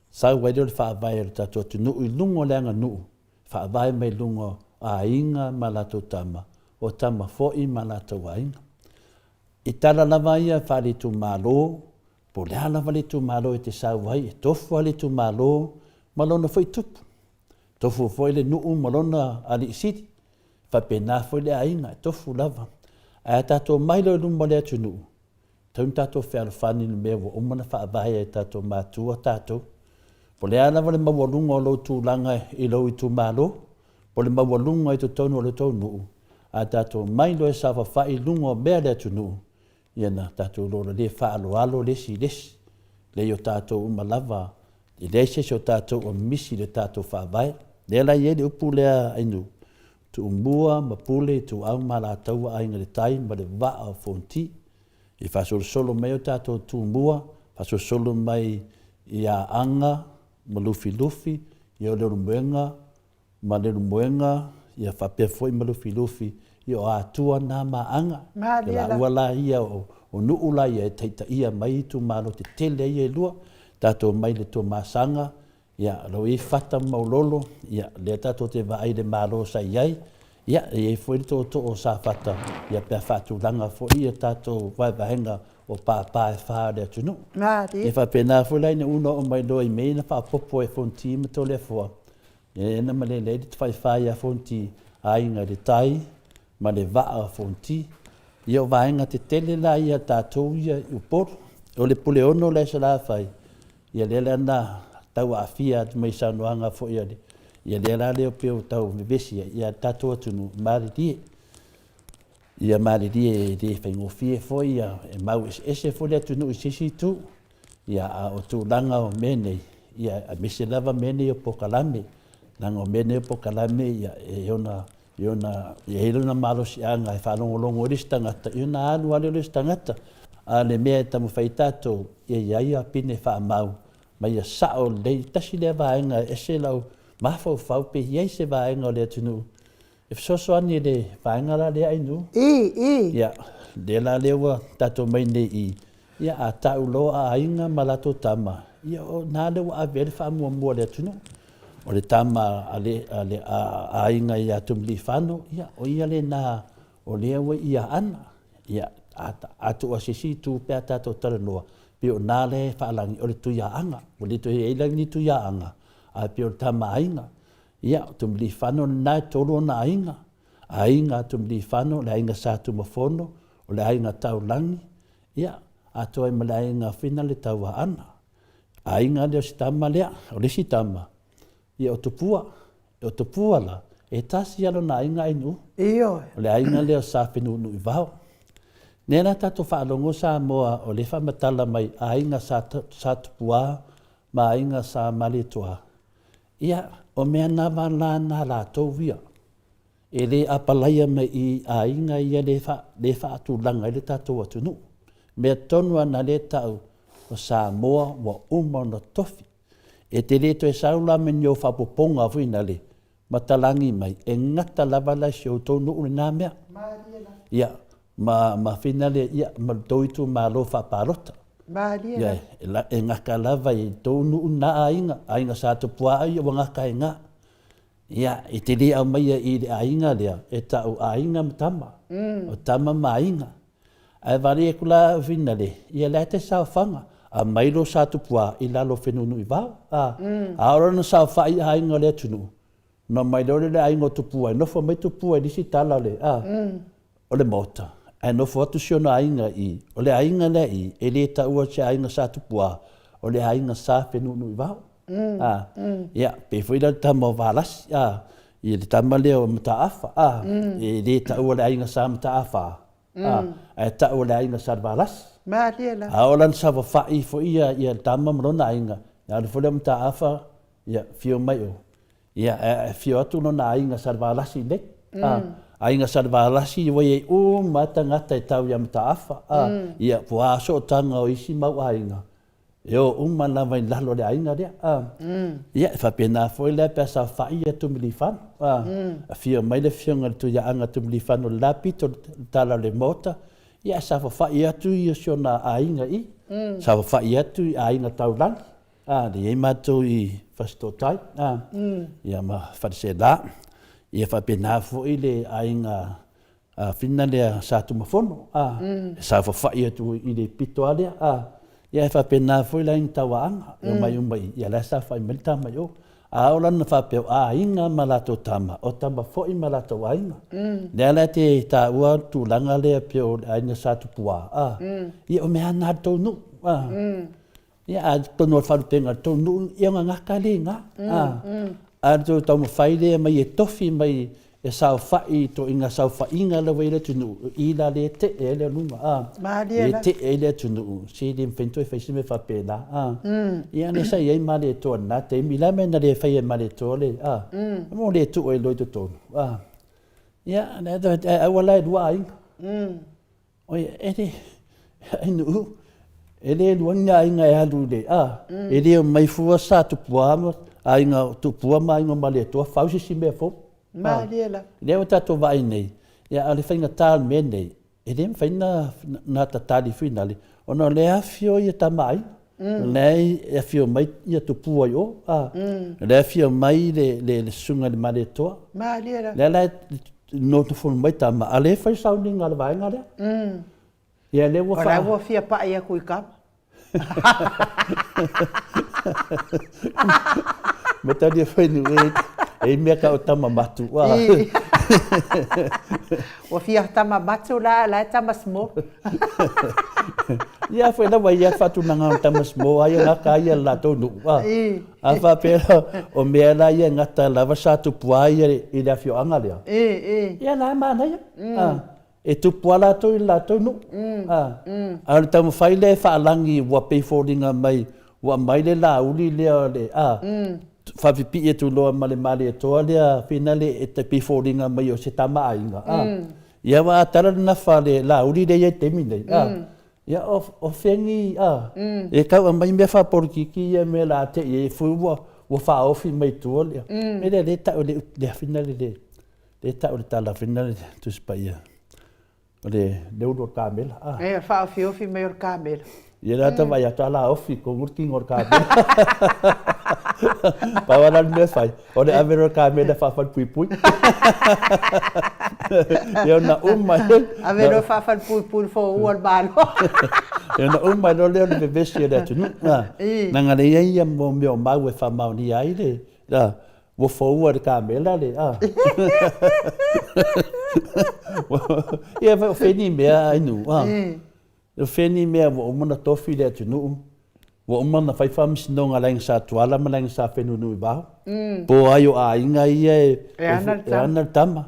Sau ai lea o le faavae o le tatou atunuu i luga o le aganuu faavae mai luga o aiga ma latou tama, o tama foi ma latou aiga. I tala lava ia faale-itumalo, po o le a lava le itumalo e te sau ai, e tofu lava le itumalo ma lona foi tupu, tofu foi le nuu ma lona alii sili, faapena foi le aiga, e tofu lava. Ae a tatou omai loa i luma o le atunuu, Tatau ona tatou fealofani i le mea ua uma ona faavae e tatou matua tatou. Po o le a lava le maualuga o lou tulaga i lou itumalo, po o le maualuga i totonu o le tou nuu, a tatou omai loa e saofafai i luga o mea a le atunuu, ia na tatou iloa loa le faaaloalo le isi i le isi. Leai o tatou uma lava, e leai se isi o tatou o misi i le tatou Faavae. Lea la e i ai le upu lea Ainuu, Tumua ma Pule, Ituau ma Alataua, Aiga i le Tai ma le Vaa o Fonoti. I faasolosolo mai o tatou Tumua, faasolosolo mai ia Aga ma Lufilufi, ia o Leulumoega ma Leulumoega, ia faapea foi ma Lufilufi, ia o Atua na ma Aga. Malie la. Ua la ia o nuu la ia e taitaia mai itumalo tetele ia e lua, tatou mai le Tuamasaga, Ia, o lo o i ai Fata ma Maulolo, ia, lea tatou te vaai i le Malo sa i ai, ia, e i ai foi le tootoo o Safata, ia, pe a faatulaga foi ia tatou vaevaega o pāpā e whā o le atunuu. E faapena foi la ina ua oo mai loa i mea ia na faaopoopo e Fonoti ma Toleafoa, ia na malele ai le tafaifā ia Fonoti, aiga i le tai ma le vaa o Fonoti. Ia o vaega tetele la ia a tatou ia i Upolu. O le Puleono la i Salafai, ia lea la na tau aafia atu mai i saunoaga foi a le, ia lea la lea pei ua tau vevesi ai, ia le tatou atunuu, malilie. Ia malilie e le faigofie foi ia, e mau eseese foi le atunuu i se isi itu. Ia a o tulaga o mea nei, ia aemaise lava mea nei o polokalame, leaga o mea nei o polokalame ia e ona i ona e i ai lona malosiaga e faalogologo ai le isi tagata, ia ona alu lava lea o le isi tagata. A o le mea e taumafai ai tatou, ia i ai apine faamau ma ia sao lelei. Tasi lea vaega e ese lau mafaufau pe i ai se vaega o le atunuu e fesoasoani i le vaega la lea Ainuu. I, i. Ia, lea la lea ua tatou mai nei i, ia a tau loa a aiga ma latou tama, ia o na lea ua ave ai le faamuamua a le atunuu. O le tama a le, a le a, aiga ia Tumiliifano, ia o ia lena o lea ua i Aana. Ia, a, a tuu atu i se isi itu pe a tatou talanoa, pei o na lea e faalagi o le Tuiaana. Ua le toe i ai la ni Tuiaana, ae pei o le tama aiga. Ia, o Tumiliifano lena e tolu ona aiga, aiga a Tumiliifano, le aiga Sa Tumafono, o le aiga Taulagi, ia, atoa ai ma le aiga Fina le Tauaana. Aiga lea o si tama lea, o le isi tama, ia o Tupua. O Tupua la, e tasi lava lona aiga Ainuu. Ioe. O le aiga lea o Sa Fenunuivao. Lea la tatou faalogo Samoa o lea e faamatala mai aiga Sa, Sa Tupua ma aiga Sa Malietoa. Ia, o mea lava la na latou ia, e le apalaia mai i aiga ia le, le faatulaga ai le tatou atunuu. Mea tonu lava na lea e tau, o Samoa ua uma ona tofi. E te le toe sau la ma ni ou faaopoopoga foi na le matalagi mai, e gata lava la i si outou nuu lena mea. Ia, ma, ma fina le, ia, ma le tou itumalo faapalota. Malie Ia, e, la, e gata lava i tou nuu na aiga, aiga Sa Tupuaa ia ua gata ai na. Ia, e te le aumaia i le aiga lea, e tau aiga ma tama, mm. o tama ma aiga. Ae vale atu la au finale, ia lea te saofaga, aumai lo Sa Tupuaa i lalo o Fenunuivao. A, mm. a o lona saofai aiga o le atunuu, Na mai loa le aiga o Tupua, e nofo mai Tupua i le isi tala o le, a, o le maota, ae nofo atu si ona aiga i, o le aiga lea i, e le taua se aiga Sa Tupua, o le aiga Sa Fenunuivao. A, ia, pei foi la le tama o Valasi, a, ia le tama lea o Mataafa, a, e le taua le aiga Sa Mataafa, a, ae taua le aiga Sa Valasi. Malie la. A o lana saofafai foi ia, ia le tama ma lona aiga, ia alu foi lea o Mataafa, ia, fio mai o, Ia, e afio atu lona aiga Salevalasi nei. A, aiga Salevalasi ua i ai uma lava tagata e tau ia Mataafa. A, ia, po o a sootaga o isi mau aiga, e o uma lava i lalo o le aiga lea. A, ia, e faapena foi la pe a saofai ia Tumilifano. A, afio mai le afioga i le Tuiaaga Tumilifano i le la pito o le tala o le Maota, ia, e saofafai atu i si ona aiga i i, saofafai atu i aiga taulagi. A, lea i ai matou i Fasitootai, a, ia ma Faleseela. Ia faapena foi le aiga a Fina lea Sa Tumafono, a, e saofafai atu i le pito lava lea, a. Ia e faapena foi le aiga Tauaana, e omai uma i i, ia la e saofai mai le tama i o. A oo la ina faapea o aiga ma latou tama, o tama foi ma latou aiga. Lea la e te taua le tulaga lea pei o le aiga Sa Tupua, a, ia o mea lava na a le tou nuu, a. Ia, a tonu o le faalupega o le tou nuu, ia ona gata lea i ina. A o le tou taumafai lea mai e tofi mai e saofai i ituaiga saofaiga la ua i ai le atunuu, o i la lea e tee ai le aluga, a. Malie la. E tee ai le atunuu, se le mafai ona toe fai se mea faapena, a. Ia lea sa i ai Malietoa i lena taimi, o le a le mea na le faia e Malietoa le, a, ua le tuu ai loa i totonu, a. Ia, ae aua la e lua aiga. Oi, e le, Ainuu, e le lua ni aiga e alu i le, a, e le omai fua Sa Tupua ma aiga o Tupua ma aiga o Malietoa fau se isi mea fou. Malie la. Lea ua tatou vaai nei, ia, a o le faigata o le mea nei, e le mafai na, na tatali finale, ona o lea e afifio ia tama aiga. O lea e afio mai ia Tupua i o, a, o lea e afio mai le, le, le susuga i le Malietoa. Malie la. Lea la e nofonofo mai tama, a o lea e fai sauniga a le vaega lea. Ia lea ua O la ua fia pai atu i tama. Matalia foi ni e e mea ka o tama matu. Ua fia tama matu la la e tama small. Ia foi lava ia faatulaga o tama small ai na ka ia latou nuu. A faapea o mea la ia gata lava sa tupu ai i le afioaga lea. Ia la e manaia. E tupu lava latou i le latou nuu. A o le taumafai lea e faalagi ua pei foliga mai ua aumai le lauli lea o le a, faapipii atu loa ma le Malietoa lea finale e pei foliga mai o se tama aiga a. Ia aua a tala le nafa a le lauli lea e i ai i le taimi nei a, ia o fegi a, e tau aumai mea faapolokiki ia mea o le a te i ai foi ua faaofi mai tua le mea lea e tau e le finale le Lea e tau le tala foi lena le Tusi Paia, o le ulu o le kamela. Ah. E, faaofiofi mai o le kamela. Ia la ta vaai atu ala ofi i tonu le tino o le kamela. Pau lava la le mea e fai, o le ave loa o le kamela e faafalepuipui. Ia ona uma ai. Ave loa faafalepuipui le foua o le Malo. Ia ona uma ai loa lea o le vevesi o le atunuu. Leaga o lea e i ai ia mea o mau e faamaonia ai le, Ua foua e le kamela le a. Ia o fea ni mea ai nu a. O fea ni mea ua uma ona tofi le atunuu, ua uma ona fai faamasinoga a le Aiga Sa Tuala ma le Aiga Sa Fenunuivao, po o ai o aiga ia e ana le tama.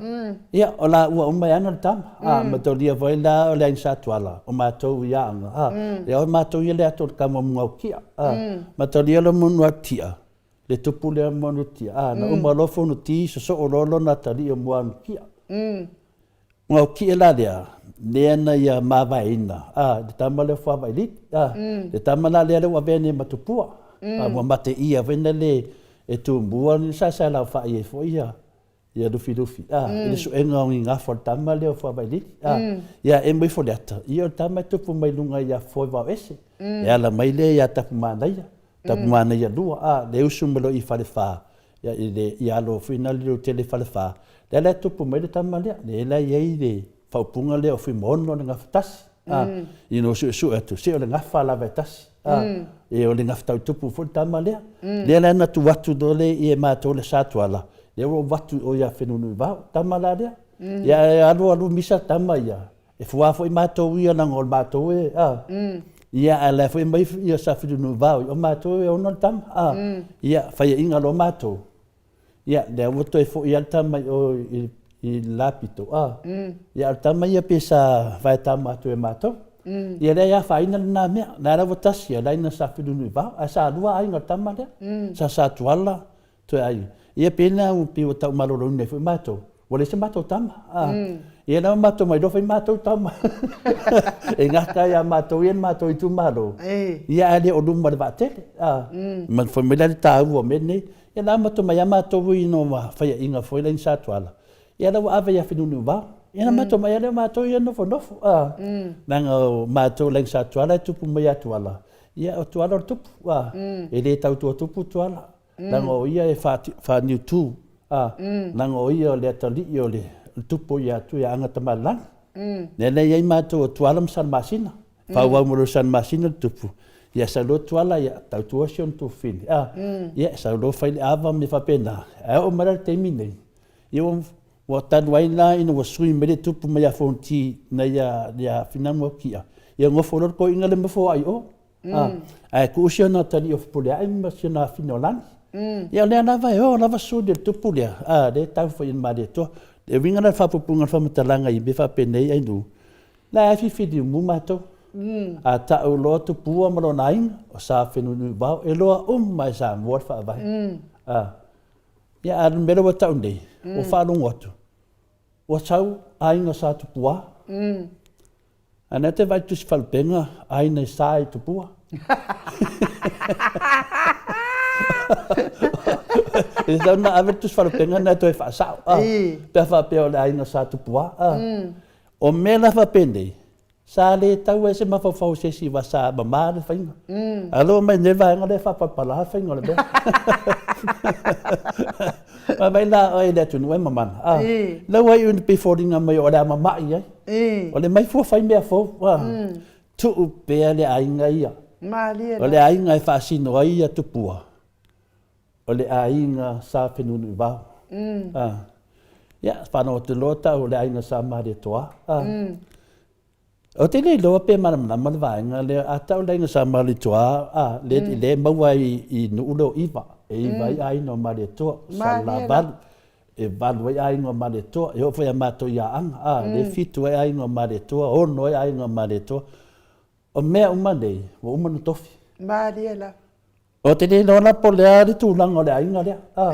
Ia, o laua uma e ana le tama. A, mataulia foi la o le Aiga Sa Tuala, o matou i Aoga, a, ia o matou ia le atu o le tama o Mugaotia, a, mataulia le Munuatia, Le tupu lea Muanutia, a, na uma loa Fonoti, sosoo loa lona atalii o Muanutia. Muanutia la lea, lea na ia mavaeina, a, le tama lea o Fuavailili, a, le tama la lea lea ua avea nei ma tupua, a, ua mateia foi na le e Tumua ni sasaelaufai ai foi ia, ia Lufilufi, a, i le suega o ni gafa o le tama lea o Fuavailili, a, ia emo ifo le ata, ia o le tama e tupu mai luga ia Foevaoese, e ala mai lea ia Tapumanaia, Tapumanaia lua, a, le usu mai loa i Falefa, ia i le i alo foi na le tele Falefa, lea la e tupu mai le tama lea, lea la e i ai le faaupuga lea o Fuimaono o le gafa tasi, a, ina ua suesue atu, se o le gafa lava e tasi, a, e o le gafa tau tupu foi le tama lea. Lea la na tuu atu loa lea i e matou le Sa Tuala, lea ua ou avatu i o ia Fenunuivao, tama la lea. Ia e alu alu misa tama ia, e fua foi matou ia leaga o le matou e, a, ia ae la foi e aumai ia Sa Fenunuivao, o matou e ona le tama, a, ia faiaina loa matou, ia lea ua toe foi lava le tama i o i i le la pito, a, ia a o le tama ia pei sa vaetama atu e matou. Ia lea e afaina lena mea, lea la ua tasi a laina Sa Fenunuivao, ae sa lua aiga o le tama lea, sa Sa Tuala, Toe ai, ia pei na pei ua tau maloloina ai foi matou, ua leai se matou tama. A, ia la ua matou mailoa fai matou tama. E gata ai ia matou ia le matou itumalo, ia ae le o luma o le vaatele. A, ma fai mai la le taua o mea nei, ia la matou mai lava matou ina ua faiaina foi la i Satuala, ia la ua ave ia Fenunuivao. Ia na matou mai lava lea o matou ia nofonofo, a, leaga o matou la i Satuala e tupu mai ia Tuala, ia o Tuala o le tupu, a, e le tautua tupu Tuala. Leaga o ia e faaniutu, a, leaga o ia o le atalii o le tupu ia atu ia Agatamalelagi. Lea la e i ai matou o Tuala ma Salamasina. Faaauau mai loa i Salamasina le tupu, ia sau loa Tuala, ia tautua si ona tuafafine, a, ia sau loa fai le ava ma mea faapena. Ae oo mai la i le taimi nei, ia ua talu ai la ina ua sui mai le tupu mai ia Fonoti nai ia Finamuakia, ia nofo loa le toeaina lea ma foai i o. Ae tuu si ona atalii o Fepuleai ma si ona afine o Lani. Ia o lea lava e o lava suli o le tupu lea, a, lea e tau foi i le Malietoa. Le uiga la o le faapupuga o le faamatalaga i mea faapenei Ainuu, la e filifilimu matou. A tau loa Tupua ma lona aiga, o Sa Fenunuivao, e loa uma e Samoa le faavae. A, ia a o le mea lea ua tau nei, ua faalogo atu, ua sau aiga Sa Tupua. A na te vaai tusi falupenga aina i sa i tupua. E tatau ona ave le tusi falupenga na e toe faasao. A, pe a faapea o le aiga sa tupua. A, o mea la faapenei, sa le tau ai se mafaufau o se isi aua sa mama le faiga. A lua mai nei le vaega lea e faapalapala le faiga o le mea. Vaai la oe i le atunuu e mamana. A, lau ai ina pei foliga mai o le a mama'i ai. O le mai fua fai mea fou, a. Tuu pea le aiga ia. Malie O le aiga e faasino ai ia tupua, o le aiga Sa Fenunuivao. A. Ia, faalogo atu loa tau o le aiga Sa Malietoa. A. Ou te le iloa pe malamalama le vaega lea, a tau le aiga Sa Malietoa, a, le, le maua ai i Nuu le o Iva, e iva ai aiga o Malietoa, Salelavalu, e valu ai aiga o Malietoa, e oo foi ia matou i Aana, a, le fitu ai aiga o Malietoa, ono ai aiga o Malietoa. O mea uma nei, ua uma ona tofi. Malie lava. Ou te le iloa la po o le a le tulaga o le aiga lea, a.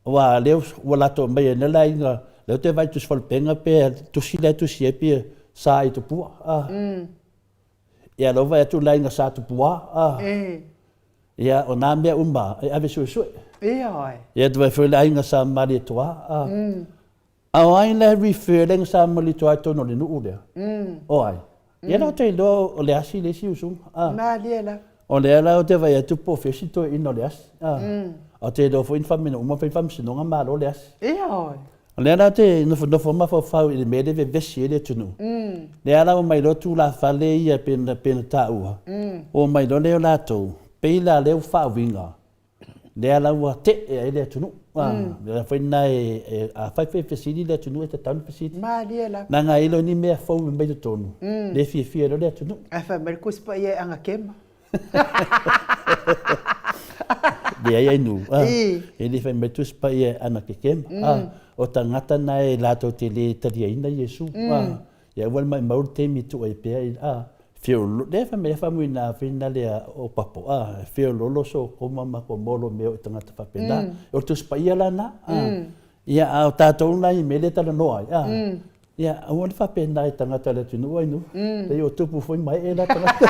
Aua lea ua latou aumaia nei le aiga, lea ou te vaai i le tusi faalupega pe tusi lea e tusi ai pe Sa i Tupua. A. Ia lea ua vaai atu le aiga Sa Tupua. A. Ia o na mea uma e ave suesue. Ioe. Ia te vaai foi le aiga Sa Malietoa. A. A o ai la e refer le aiga Sa Malietoa i totonu o le nuu lea? O ai? Ia la ou te iloa o le asi le isi usuga. A. Malie lava. O lea la ou te vaai atu po o fea si toeaina o le asi. A. Ou te iloa foi ni faamea uma fai faamasinoga malo le asi. Ioe. O lea la ou te nofonofo mafaufau i le mea lea e vevesi ai le atunuu. Lea la ua omai loa tulafale ia pei ona taua, ua omai loa lea o latou, pei la lea ua faauiga lea la ua tee ai le atunuu. A, lea foi lena e, afai foi e fesili le atunuu e tatau ona fesili. Malie lava. Leaga e le o ni mea fou e aumai totonu, lea e fiafia ai loa le atunuu. Ae fai mai le Tusi Paia e agakema. Leai ai nuu. E le fai mai le Tusi Paia e anakekema. O tagata na e latou te le taliaina Iesu. Ia aua le maumau le taimi e tuu ai pea i, a, feololo, lea fai mai a Faumuina foi na lea o Papo, a, e feololo sokoma ma komolo mea o i tagata faapena. O le Tusi Paia la na, a, ia, a o tatou la i mea lea e talanoa ai, a, ia, aua le faapena i tagata o le atunuu ai nuu, pei o tupu foi ma ee la tagata.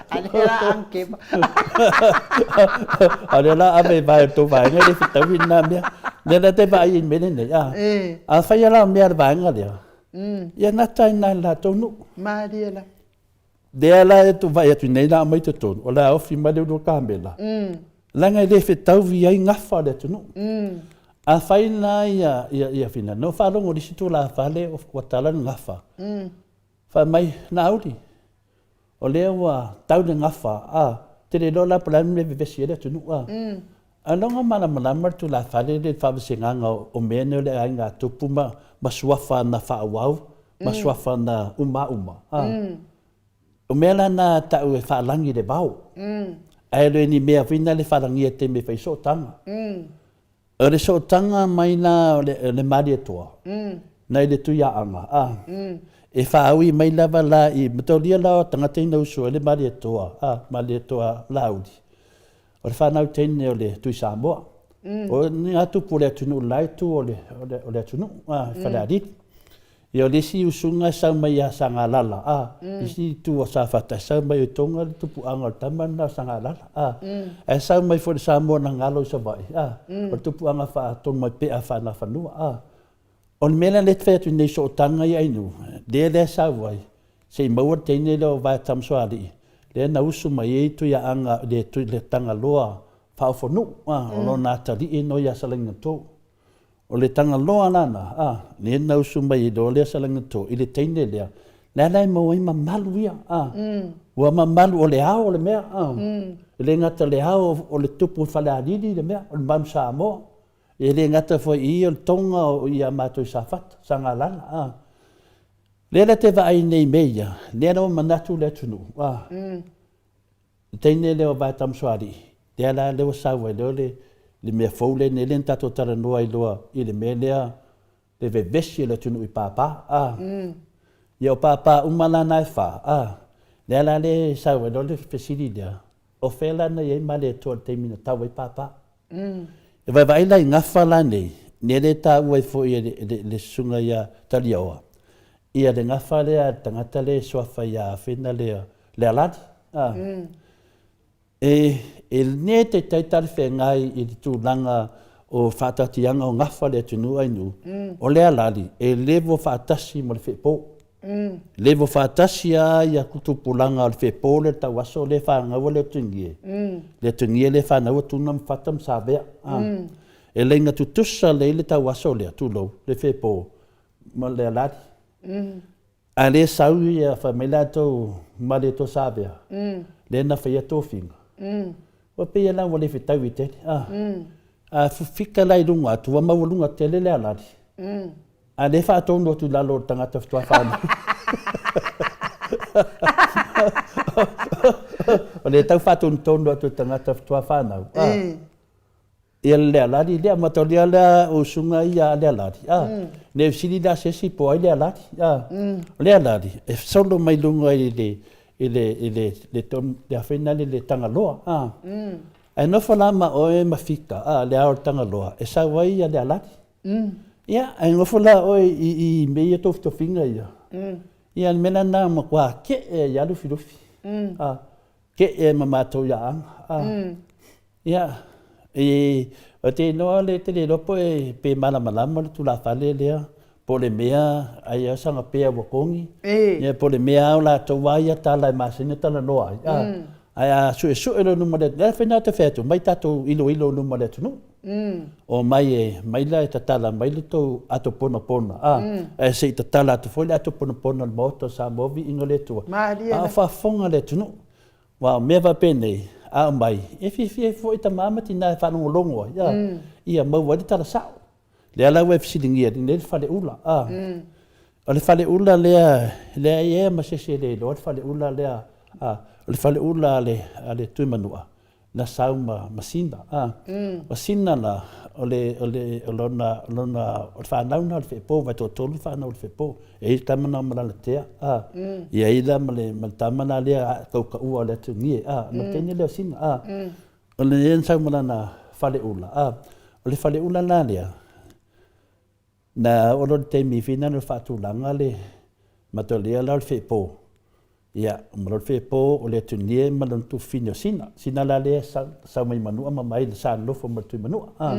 A lea la angema. A lea la ave i vae o le tou vaega e le fetaui lena mea. Lea la te vaai i le mea lenei, a, afai lava la o mea a le vaega lea, ia gata ai i ina i le latou nuu. Malie la. Lea la e vaai atu nei la aumai totonu, o le a ofi mai le ulu o kamela, leaga e le fetaui ai gafa o le atunuu. Afai la ia, ia, ia fina, na ou faalogo i le isi tulafale ua tala le gafa, fai mai, Laauli, O lea ua tau le gafa, a, te le iloa la po o le a le mea e vevesi ai le atunuu, a. Ailoga malamalama le tulafale lea i le faavasegaga o mea nei o le aiga tupu ma, ma suafa na faaauau, ma suafa na umauma, a. O mea la na tau e faalagi i le vao, ae le o ni mea foi na le faalagia i le taimi e fai sootaga. O le sootaga mai la o le Malietoa nai le Tuiaana, a, e faaui mai lava la i mataulia la o tagata ina usu ai le Malietoa, a, Malietoa Laauli, o le fanau teine o le Tui Samoa. O ni a tupu o le atunuu la e tu o le, o le atunuu, a, Falealili. Ia o le isi usuga e sau mai ia Sagalala, a, isi itu o Safata e sau mai o Tonga le tupuaga o le tama lena o Sagalala, a, ae sau mai foi le Samoa na galo i Savaii, a, o le tupuaga faa-Tonumaipea faa-Nafanua, a. O le mea lea lea e fai atu nei sootaga ia Ainuu, lea lea e sau ai, se i maua le teine lea o Vaetamasoalii, lea na usu mai ai Tuiaaga, le, le Tagaloa faaofonuu, a, o lona atalii no ia Salaigatou. O le Tagaloa la na, a, lea na usu mai ai loa lea Salaigatou i le teine lea, lea la e maua ai mamalu ia, a. Ua mamalu o le ao o le mea, a. E le gata le ao o le tupu o Falealili le mea, o le manu Samoa. E le gata foi i i o le Tonga o ia matou i Safata, Sagalala, a. Lea la te vaai nei i mea ia, lea la ua manatu le atunuu, a. Le teine lea o Vaetamasoalii, lea la lea ua sau ai loa le, le mea fou lenei lea na tatou talanoa ai loa i le mea lea, le vevesi o le atunuu i pāpā, a. Ia o pāpā uma la na e whā, a. Lea la lea e sau ai loa le fesili lea, o fea la na i ai Malietoa i le taimi na tau ai pāpā? E vaevaai la i gafa la nei, lea le taua ai foi e le, le, le susuga ia Taliaoa, ia le gafa lea a le tagata lea e suafa ia Afena lea, le alali. A. E, e le taitai talafeagai i le tulaga o faataatiaga o gafa o le atunuu Ainu, o le alali e levo faatasi ma le feepo. Levo faatasi lava ia tupulaga o le feepo lea i le tauaso lea e fanau le Otigie, le Otigie lea e fanau Tuna ma Fata ma Savea. E laina tutusa lelei le tauaso lea, tulou, le feepo. ma Lealali. A le sau ia fai mai latou ma le to Savea, lea na faia tofiga. Ua pei la ua le fetaui tele. A fika la i luga atu, ua maualuga tele Lealali. A lea faatonu atu i lalo o le tagata faatoa fanau. O lea tau faatonutonu atu e le tagata faatoa fanau. Ia le Lealali lea, mataulia lea usuga ia a Lealali. Ne i fesili la se isi po o ai Lealali. O Lealali, e solo mai luga i le i le i le le le afena le le Tagaloa. Ae nofo la ma oe ma Fika, le ao o le Tagaloa, e sau ai ia Lealali. Ia, ae nofo la oe i i mea ia tofitofiga ia. Ia, le mea la lena matua ke'e ai lava Lufilufi. Ke'e ai ma matou ia Aana. Ia, e, ou te iloa le, te le iloa po e, pe malamalama le tulafale lea, po o le mea ai a saga pea ua togi, ia po o le mea a o latou lava ia tala e masani ona talanoa ai, a, ae a suesue loa i luma o le atunuu, e fai atu, omai tatou iloilo i luma o le atunuu. Omai e, mai la e tatala mai le tou ato ponapona, a, ae se i tatala atu foi le ato ponapona o le Maota o Samoa, viiga o le Atua, a o faafofoga le atunuu. Aua o mea faapenei, a aumai, e fiafia ai foi tama ma tina e faalogologo ai, a, ia maua ai le tala sao. Lea la ua e fesiligia nei le faleula, a. O le faleula lea, e leai ea ma se isi e le iloa le faleula lea, a. O le faleula a le, a le Tuimanua, na sau ma, ma Sina, a. O Sina la, o le, o le, o lona, o lona, o le fanau lena o le Feepo, aua e toatolu fanau a le Feepo. E i ai le tama lena o Malalatea, a. E i ai la ma le, ma le tama la lea taukaua o le Atugie, a. Ma le teine lea o Sina, a. O le na sau ma lana faleula, a. O le faleula la lea, na oo loa i le taimi finagalo e faatulaga le matalia la o le Feepo, Ia, ma lona fepo o le Atunie ma lona tufine o Sina. Sina la lea sau, sau mai Manua ma mai le sa nofo ma le Tuimanua. A.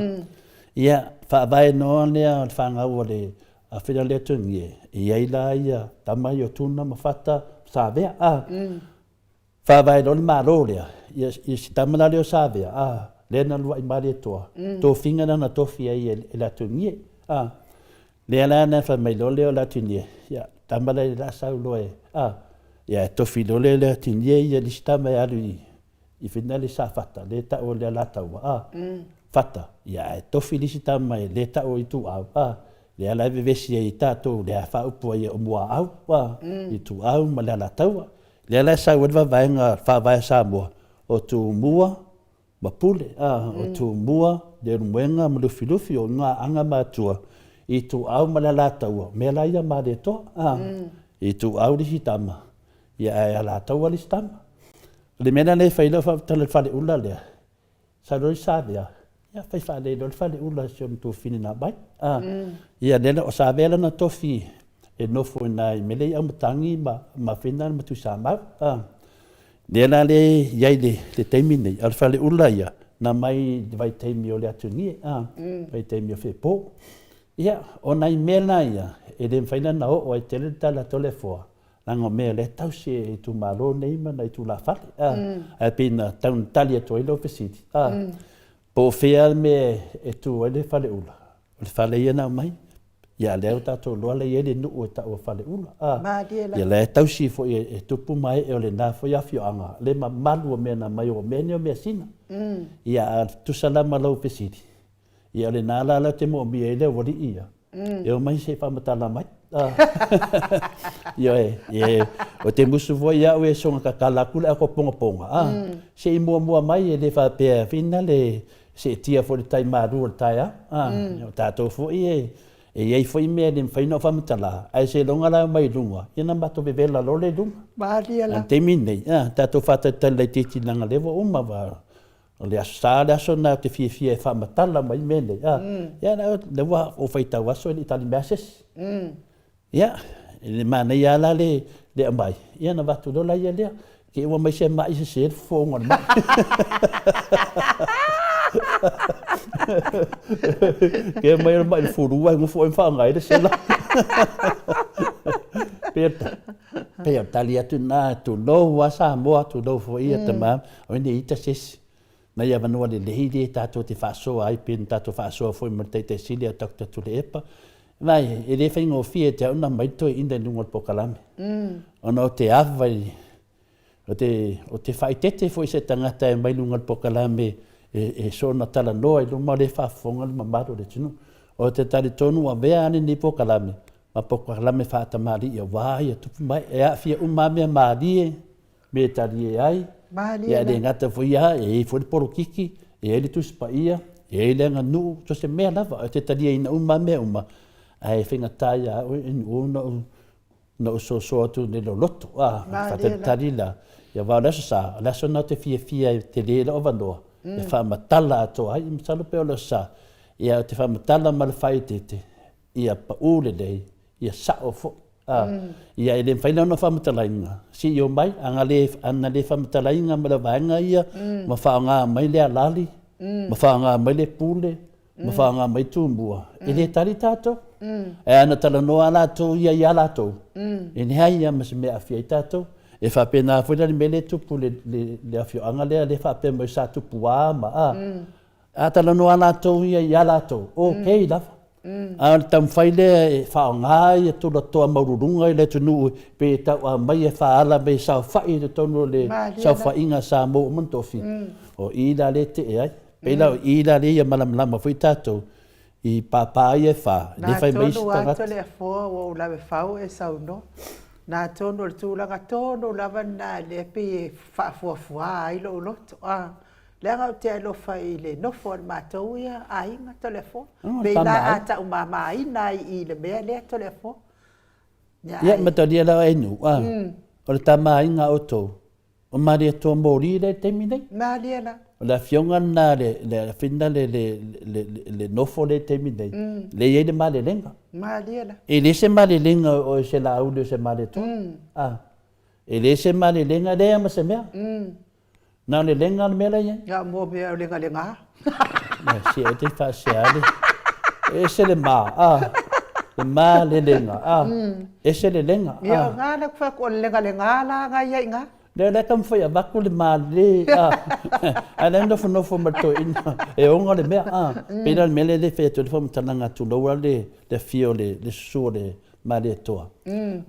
Ia, faavae noa lea o le fanau a le a le Atunie, e i ai la ia tama ia o Tuna ma Fata, Savea. A. Faavae loa le Malo lea, ia, ia si tama la lea o Savea, a, lea na luai Malietoa, tofiga lea na tofi ai e le Atunie. A. Lea la na fai mai loa lea o Latinie, ia, tama la ia sau loa e, a, ia e tofi loa lea Latinie ia le isi tama e alu i, i whina le Safata, le tau o le Alataua, a, Fata, ia e tofi le isi tama e le tau o Ituau, a, lea la e vevesi ai i tatou, lea faaupu ai o Muaau, a, Ituau ma le Alataua. Lea la e sau ai le vavaega faavae a Samoa, o Tumua, ma Pule, a, o Tumua, Leulumoega ma Lufilufi, o Gaaga ma Atua, Ituau ma le Alataua, o mea la ia Malietoa, a, Ituau le isi tama, ia ae Alataua le isi tama. O le mea la lea e fai ai lau faamatala i le faleula lea, sau loa le Savea, ia fai faalelei loa le faleula i si ona tuafafine na aumai, a, ia lea la, o Savea lana tofi e nofo i ina i mea lea i Aumatagi ma Mafina ma Tuisamau, a. Lea la lea e i ai le taimi nei, a o le faleula ia, na mai i le vaitaimi o Leatunie, a, vaitaimi o Feepo. Ia, o nai mea la ia, e le mafai la ona oo ai tele le tala Toleafoa, leaga o mea o lea e tausi e itumalo nei ma nai tulafale, a, ae pei na tau na tali atu ai lau fesili, a, po o fea le mea e tu ai le faleula, O le fale ia na aumai, ia lea ua tatou iloa la e i ai le nuu e tau o Faleula. A, Malie la. ia la e tausi foi e tupu ma ee o lena foi afioaga le mamalu o mea na aumai o mea nei o measina. Ia a tusa la ma lau fesili, ia o lena la la te moomia ai le aualii ia, e omai se i faamatala mai. A, ioe, e, o te musu foi au e soga tatala atu le ato pongaponga, a, se i muamua mai e le faapea whina le seetia foi le tai malu o le taeao. A, o tatou foi e, e i ai foi mea e le mafai ona faamatala, ae seiloga la e omai i luga, ia ona matou vevela loa lea i luga. Malie la. A o le taimi lenei, a, tatou faatalitali laitiiti leaga o lea ua uma, aua o le Aso Sa le aso lena ou te fiafia e faamatala mai mea nei, a, ia o lea ua ou faitau aso e le i tali mai lava se isi. Ia, e manaia lava la le aumai, ia ona avatu loa laia lea. Te i ua aumai se mai sese le fofoga o le mai. Ke aumai o le mai le fulu ai nofo ai ma faaaoga ai le sela. Pei o le tali atu lena, tulou lava Samoa, tulou foi ia tama, aua ne i ita se isi. Nai avanoa lelei lea tatou te faasoa ai pei ona tatou faasoa foi ma le Taitaisili a Doctor Tuilaepa. Vaai, e le faigofie ia te au ona aumai le toeaina i luga o le polokalame, ona ou te ava i, ou te, ou te faaeteete foi i se tagata e aumai i luga o le polokalame e soona talanoa i luma o lea e faafofoga le mamalu o le atunuu. Ou te talitonu ua avea lava lenei polokalame ma polokalame faatamalii aua ia tupu ma ee, e aafia uma lava mea malie, mea e talie ai, ia e le gata foi ia, e i ai foi le polokiki, e i ai le Tusi Paia, e i ai le aganuu, so o se mea lava, ou te taliaina uma lava mea uma, ae faigata ia au e Nu'u ona ou ona ou soso atu i le loloto, a, faatalitali la, ia aua o le Aso Sa, o le aso lena ou te fiafia ai, e tele lou avanoa e faamatala atoa ai, masalo pei o le Aso Sa, ia ou te faamatala ma le faaeteete, ia pau lelei, ia sao foi. A, ia e le mafai la ona faamatalaina, se i omai, ana le, ana le faamatalaina ma le vaega ia, ma faaaoga mai le alali, ma faaaoga mai le pule, ma faaaoga mai Tumua, e le tali tatou. Ae ana talanoa lava latou ia ia latou, e leai lava ma se mea e aafia ai tatou. E faapena foi la le mea lea e tupu i le, le, le afioaga lea, lea e faapea mai sa Tupua ma a. A talanoa latou ia ia latou, ok lava. A o le taumafai lea e faaaoga ia tulatoa maualuluga i le atunuu pei e tau aumai e faaala mai e saofai i totonu o le saofaiga a Samoa ua uma ona tofi, o i la lea e tee ai. Pei la o i la lea ia malamalama foi tatou i papa ia e fa, lea e fai mai isi tagata. Na tonu lava Toleafoa ua ou lavefau e saunoa. Na tonu o le tulaga tonu lava lena lea pei e faafuafua ai lou loto. Leaga ou te alofa i le nofo a le matou ia aiga Toleafoa. Pei la a taumamaina ai i le mea lea Toleafoa. Ia, matalia la oe Nu'u, a, o le tama aiga a outou, o Malietoa Moli lea i le taimi nei. Malie la. O le afioga lena le, le afina le, le, le, le nofo lea i le taimi nei, lea e i ai le malelega. Malie la. E le se malelega o se Laauli o se Malietoa. A, e le se malelega, e leai lava ma se mea. Na o le lega le mea la e i ai. Ia mo mea o legalega. Se e te faasea le. Ese le ma, a. Le ma le lega, a. Ese le lega, a. Ia o nga la ku fa ku o le legalega la nga ia i nga. Lea la taumafai e avatu le ma le, a. Ae la e nofonofo ma le toeaina e ona le mea, a. Pei la o le mea lea e le fai atu ai le faamatalaga tulou lava le afio o le susu o le Malietoa,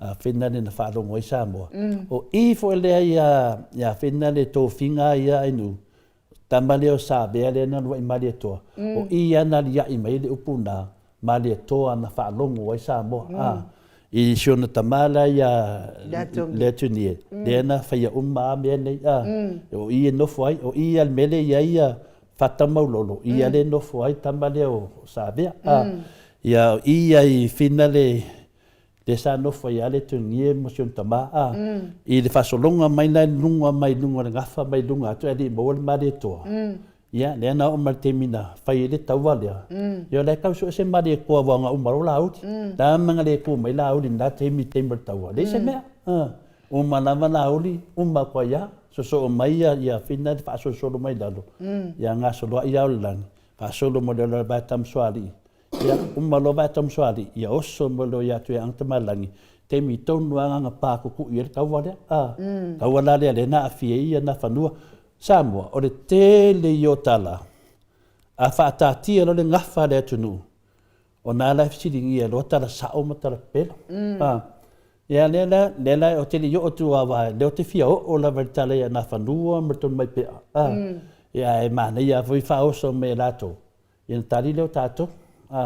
a fina le na faalogo ai Samoa. O i foi lea ia, ia fina le tofiga ia Ainu, tama lea o Savea lea na luai Malietoa, o i ia na aliaʻi mai ai le upu na, Malietoa na faalogo ai Samoa. A, i si ona tama la ia Leatunie, lea na faia uma lava mea nei, a, o i e nofo ai, o i lava le mea lea e i ai ia Fata-maulolo, ia lea e nofo ai tama lea o Savea. A, ia o i ia i Fina le lea sa nofo ai lava le Tunie ma si ona tama, a, i le faasologa mai la i luga mai luga o le gafa mai luga atu ae le i maua le Malietoa. Ia, lea na oo mai i le taimi na fai ai le taua lea, ia o la e tau sue se Malietoa aua na uma loa Laauli. La ma na le tu mai Laauli i lena taimi i le taimi o le taua, leai se mea. Uma lava Laauli, uma atu ai lava, sosoo mai ia Fina le faasolosolo mai lalo, ia gasoloai ao i le lagi, faasolo mai loa i le vae Tamasualii, ia uma loa vae Tamasualii, ia oso mai loa ia Tuiaana Tamalagi, taimi tonu lava na pakukui ai le taua lea, a, taua la lea lea na aafia ai ia Nafanua. Samoa, o le tele ia o tala, a faataatia loa le gafa a le atunuu, O na la e fesiligia loa tala sao ma tala pepelo. A, ia lea la, lea la ou te le i oo atu aua lea ou te fia oo lava i le tala ia Nafanua ma le Tonumaipea. A, ia ae manaia foi faaoso mai e latou, ia ona tali lea o tatou. A,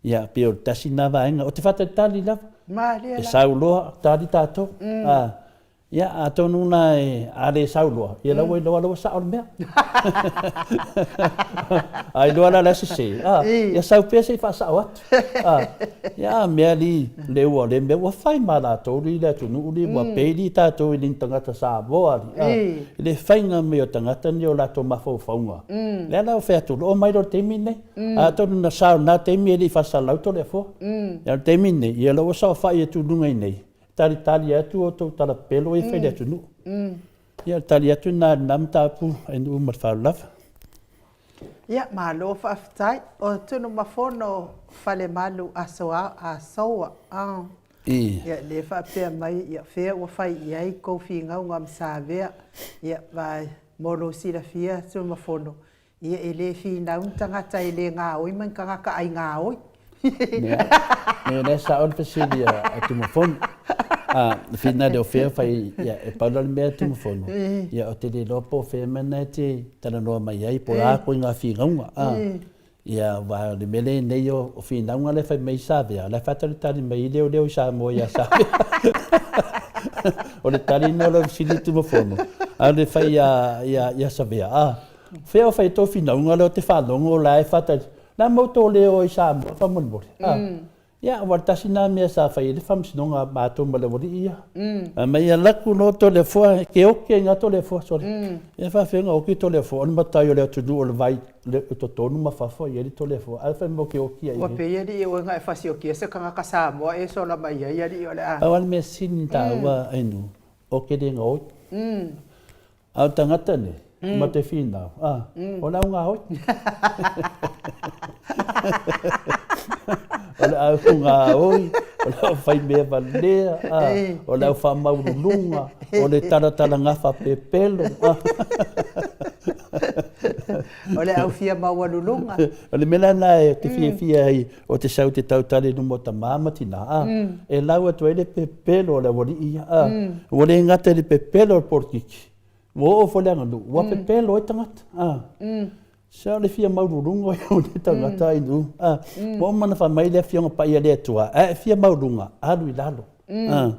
ia pei o le tasi lena vaega. Ou te faatalitali lava. Malie la. E sau loa tali tatou. A, Ia, atonu la a le sau loa, ia la ua iloa la ua sao le mea. A iloa la la e sese, a, ia sau pea se i faasao atu. A, ia a mea li, le ua le mea ua fai ma latou li le atunuu li, ua pei li tatou i ni tagata Samoa li, a, i le faiga mai o tagata ni o latou mafaufauga. Lea la ua fai atu, oo mai loa i le taimi lenei. Atonu na sao i lena taimi e le i faasalau Toleafoa. Ia o le taimi lenei, ia la ua saofai atu i luga i nei, Talitali atu outou tala pepelo ia e fai i le atunuu. Ia o le tali atu lena i lena mataupu e nuu ma le faaaloalo lava. Ia, malo faafetai. O Tunumafono Falemalu Asoa, ia lea faapea mai, ia fea ua fai i ai kou finauga ma Savea. Ia, mo lou silafia Tunumafono, Ia e le finau ni tagata e le gaoi ma ni tagata ai gaoi. Ia, lea sao le fesili a Tumafono. A, le finale o fea fai, ia, e pau la le mea Tumafono, ia, ou te le iloa po o fea mea na e te talanoa mai ai, po o a ituaiga finauga. A, ia, aua o le mea lea i nei o finauga lea e fai mai Savea, o la e faatalitali mai ai leoleo i Samoa ia Savea. O le tali lena o lau fesili Tumafono, a o le fai ia Savea, a, fea o fai ai tou finauga lea ou te faalogo o la e faatalitali, La ma outou leo i Samoa faamolemole. Ah. Ia, aua le tasi na mea sa fai ai le faamasinoga a matou ma le aualii ia. Fai mai, ia laku loa Toleafoa, e te oki ai i ina Toleafoa, sole. Ia faafefea ona oki Toleafoa, o le matai o le atunuu o le vai i totonu ma fafo e i ai le Toleafoa, ae fai mai ou te oki ai i Ua pei alii oe na e fasiokia se tagata Samoa e sola mai ai alii o le a. Pau lava le mea sili na taua Ainuu, o te le gaoi. A o le tagata nei, ma te finau, a, o le au gaoi. O le au gaoi, o le au faimea valea, a, o le au faamaululuga, o le talatalagafa pepelo. A. O le au fia maualuluga. O le mea la lena ou te fiafia ai, ou te sau ou te tautala i luma o tama ma tina, a, e lau atu ai le pepelo o le aualii ia, a, ua le gata i le pepelo o le polokiki, ua oo foi le aganuu, ua pepelo ai tagata, a. Se o le fia maualuluga ia o le tagata i luga, a. Ua uma ona fai mai le Afioga Paia a le Atua, a e fia maualuluga, alu i lalo, a.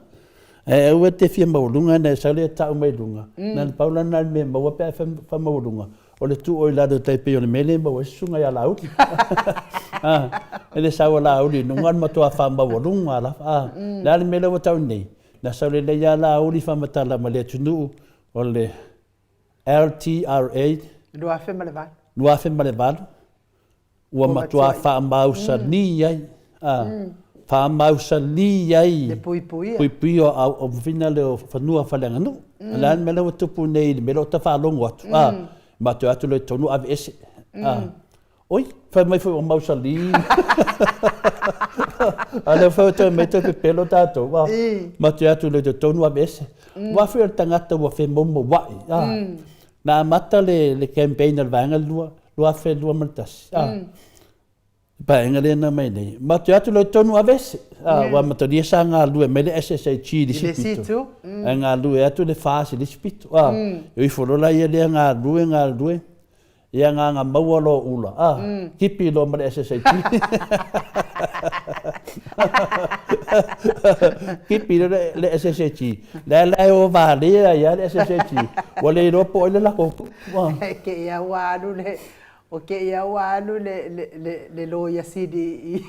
Ae aua e te fia maualuga ona e sau lea e tau mai luga, na o le pau la lena o le mea e maua pe a e faamaualuga, o le tuu i lalo tai pei o le mea lea e maua ai se susuga ia Laauli. A, e le sau a Laauli i luga, o le matua faamaualuga lava. A, o le a le mea lea ua tau nei? Na sau lelei lava Laauli faamatala ma le atunuu o le LTRA 2008. 2008, ua matua faamausali ai, a, faamausali ai le puipuia, puipuia o fina lea o fanua faaleaganuu. O le a le mea lea ua tupu nei i le mea lea ou te faalogo atu, a, matou o atu loa i totonu aveese, a, oi, fai mai foi ua mausali. A lea foi ua toe aumai toe pepelo tatou, a, matou o atu loa i totonu aveese. Aua foi o le tagata ua femoumouai, a, na amata le campaign a le Vaega 2, 2021, a, le paeaiga lea na aumai nei, matou te o atu loa i totonu aveese, a, ua amatalia sa galulue mai le SSAG i le isi pito, ae galulue atu le FAS i le isi pito, a, o ifo loa la ia lea galulue, galulue, ia agaga maua loa ula, a, tipi loa ma le SSAG. Tipi loa le SSAG, lea la e o valea ai lava le SSAG, ua le iloa po o ai le latou tupu. Kēia ua alu le, o kēia ua alu le, le, le, le loia sili i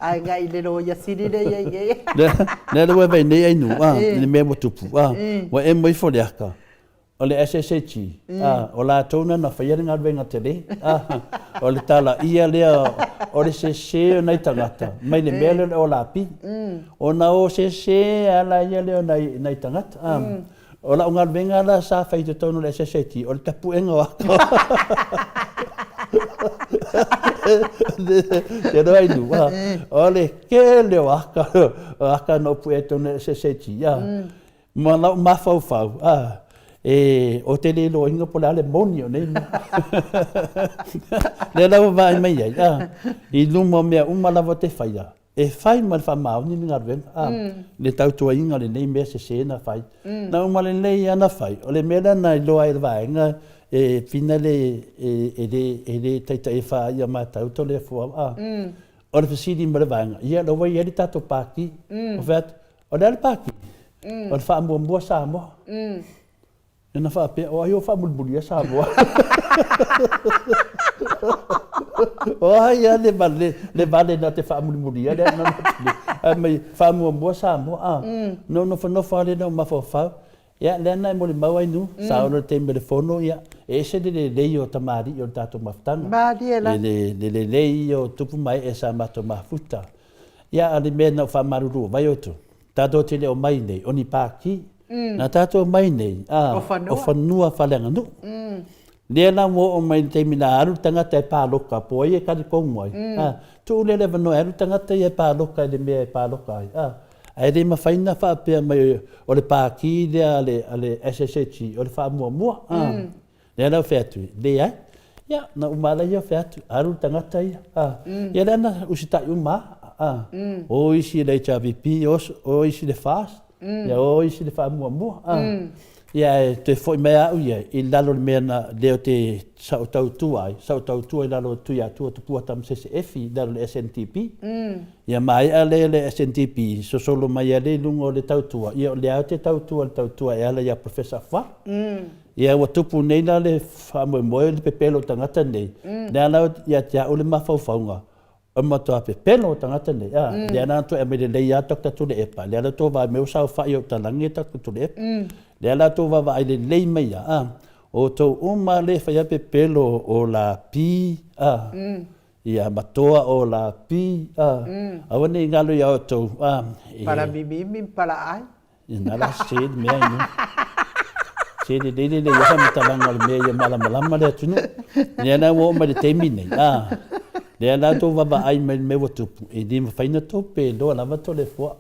ae ngai le loia sili le iai nei. Lea la ua e vaai nei Ainuu, a, i le mea ua tupu, a, ua emo ifo le aka, o le SSAG, a, o latou na na faia le galuega tele, a, o le talaia lea o le sese o nai tagata mai le mea lea o le OLAP. Ona o sese lava la ia lea o nai tagata, a. O lau galuega la sa fai i totonu o le SSAG, o le tapuega o ata. Te roa i lua, o le tele o ata, o ata na ou puea i totonu o le SSAG, a. Ma lau mafaufau, a, e, ou te le iloaina po o le a le moni o nei mea. Lea la ua vaai mai ai, a, i luma o mea uma lava ou te faia, E fai ma le faamaoni le galuega, a, le tautuaina o lenei mea sese na fai. Na uma lelei lava na fai, o le mea lea na iloa ai e le vaega e fina le, e le, e le taitai e faaia matau Toleafoa, a. O le fesili ma le vaega, ia o lea ua i ai le tatou Pati. Ou fai atu, o le a le Pati? O le faamuamua Samoa. Ia na faapea, o ai o faamulimulia Samoa? O ai a le vale, le vale na te faamulimulia lea na ai mai faamuamua Samoa. A, no nofonofo lava lea o mafaufau. Ia, lea na e molimau ai nu, sa oo loa i le taimi o le fono, ia, e ese le lelei o tamalii o le tatou mafutaga. Malie la. Le, le lelei o tupu ma ee sa matou mafuta. Ia, a o le mea na ou faamalulu vai outou, Tatou te le o mai nei, o ni pākī. Na tatou mai nei, a, o fanua faaleaganuu. Lea la ua oo mai i le taimi na alu le tagata e pāloka, po o ai e talitonu ai, a, tuu lea le avanoa e alu le tagata ia e pāloka i le mea e pāloka ai, a. Ae le mafai ona faapea mai o le pākī lea a le, a le SSHG o le faamuamua, a. Lea la ua fai atu, leai. Ia, na uma lava ia fai atu, alu le tagata ia, a. Ia lea na usitai uma lava, a. O isi i le HRPP, o isi i le FAST, ia o isi i le faamuamua, a. Ia ae toe foi mai lava au ia i lalo o le mea na lea ou te sa ou tautua ai, sa ou tautua i lalo o Tuiatua Tupua Tamasese Efi i lalo o le SNDP. Ia maea lea le SNDP, sosolo mai ai lea i luga o le tautua, ia o lea ou te tautua i le tautua e ala ia Professor Afualo. Ia ua tupu nei la le faamoemoe o le pepelo o tagata nei, lea la ia te au le mafaufauga, o le matua pepelo o tagata nei, a, lea la na toe aumai lelei lava Doctor Tuilaepa, lea la tou vaai mai ua saofai i ou talagi Doctor Tuilaepa. Lea la tou vaavaai lelei mai lava, a, o outou uma lea e fai lava pepelo o Lapi, a, ia ma Toa o Lapi, a, aua ne i galo ia outou, a, e. Palamimimi ma palaai. Ina la se le mea inu. Se le lele le ia faamatalaga o le mea ia malamalama le atunuu. Lea la ua oo mai le taimi nei, a, lea la tou vaavaai mai le mea ua tupu, e le mafai ona tou peloa lava Toleafoa.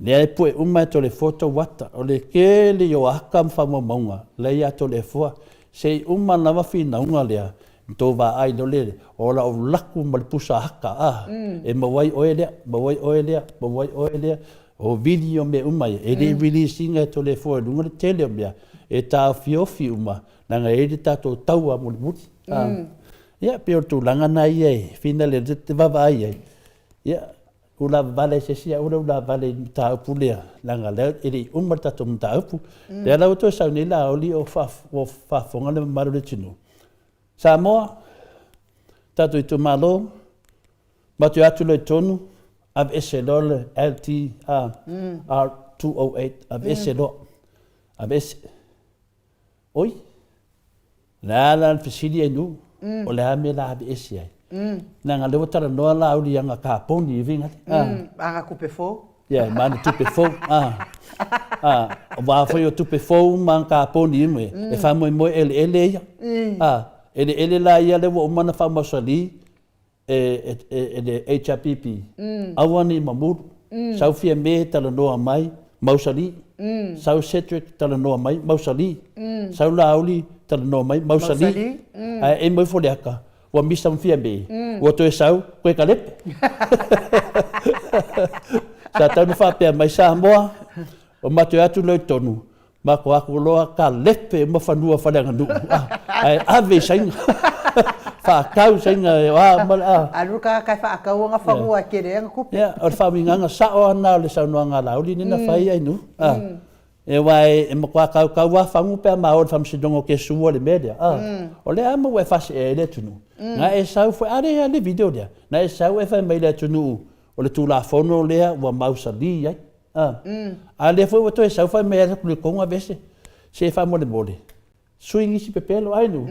Lea e pue uma e Toleafoa tou ata. O le tele o ata ma faamaumauga la e ia Toleafoa. Se i uma lava finauga lea, ona tou vaai loa lea, o lau laku ma le pusa ata, a, e maua ai oe lea, maua ai oe lea, maua ai oe lea. O video mea uma ia, e le i release ina e Toleafoa i luga le tele o mea, e taofiofi uma, leaga e i ai le tatou taua mulimuli. Ia, pei o le tulaga lena ia e finale te vaavaai ai, ia, ulavavale ai se isi, aua le ulavavale i le mataupu lea, leaga o lea e le i uma le tatou mataupu. Lea la ua toe sau nei Laauli o faafofoga le mamalu o le atunuu. Samoa, tatou itumalo, Matou atu loa i totonu, aveese loa le LTR 208, aveese loa, aveese. Oi, le a la le fesili ai nuu, o le a mea la aveese ai? Leaga lea ua talanoa Laauli i ana kaponi i uiga lea. Ana tupe fou. Ia, ma ana tupe fou. Aua foi o tupe fou ma ana kaponi uma ia, e faamoemoe eleele ia. Eleele la ia lea ua uma ona faamausali, e le HRPP, aua ne i mamulu, sau Fiame talanoa mai, mausali, sau Cedric talanoa mai, mausali, sau Laauli talanoa mai, mausali, ae e mo ifo le ata, ua misa ma Fiame, ua toe sau, toe kalepe. Sa tau na faapea mai Samoa, o matou atu loa i totonu, Matou atu loa kalepe uma fanua Faleaganuu ae ave i Saina. Faatau i Saina e a uma le a. Alu le tagata e faatau ona fanua e tele ai ana tupe. Ia, o le faauigaga sao lava lena o le saunoaga a Laauli lea na fai Ainuu. Aua e matua kaukau lava fagu pe a ma o i le faamasinoga o Kesua i le mea lea. O lea lava ma ua e faasee ai le atunuu. Na e sau foi, a lea le video lea, na e sau e fai mai i le atunuu o le Tulafono lea ua mausali ai. A, a lea foi ua toe sau fai mai atu le konga vese, se faamolemole, sui nisi pepelo ai nu.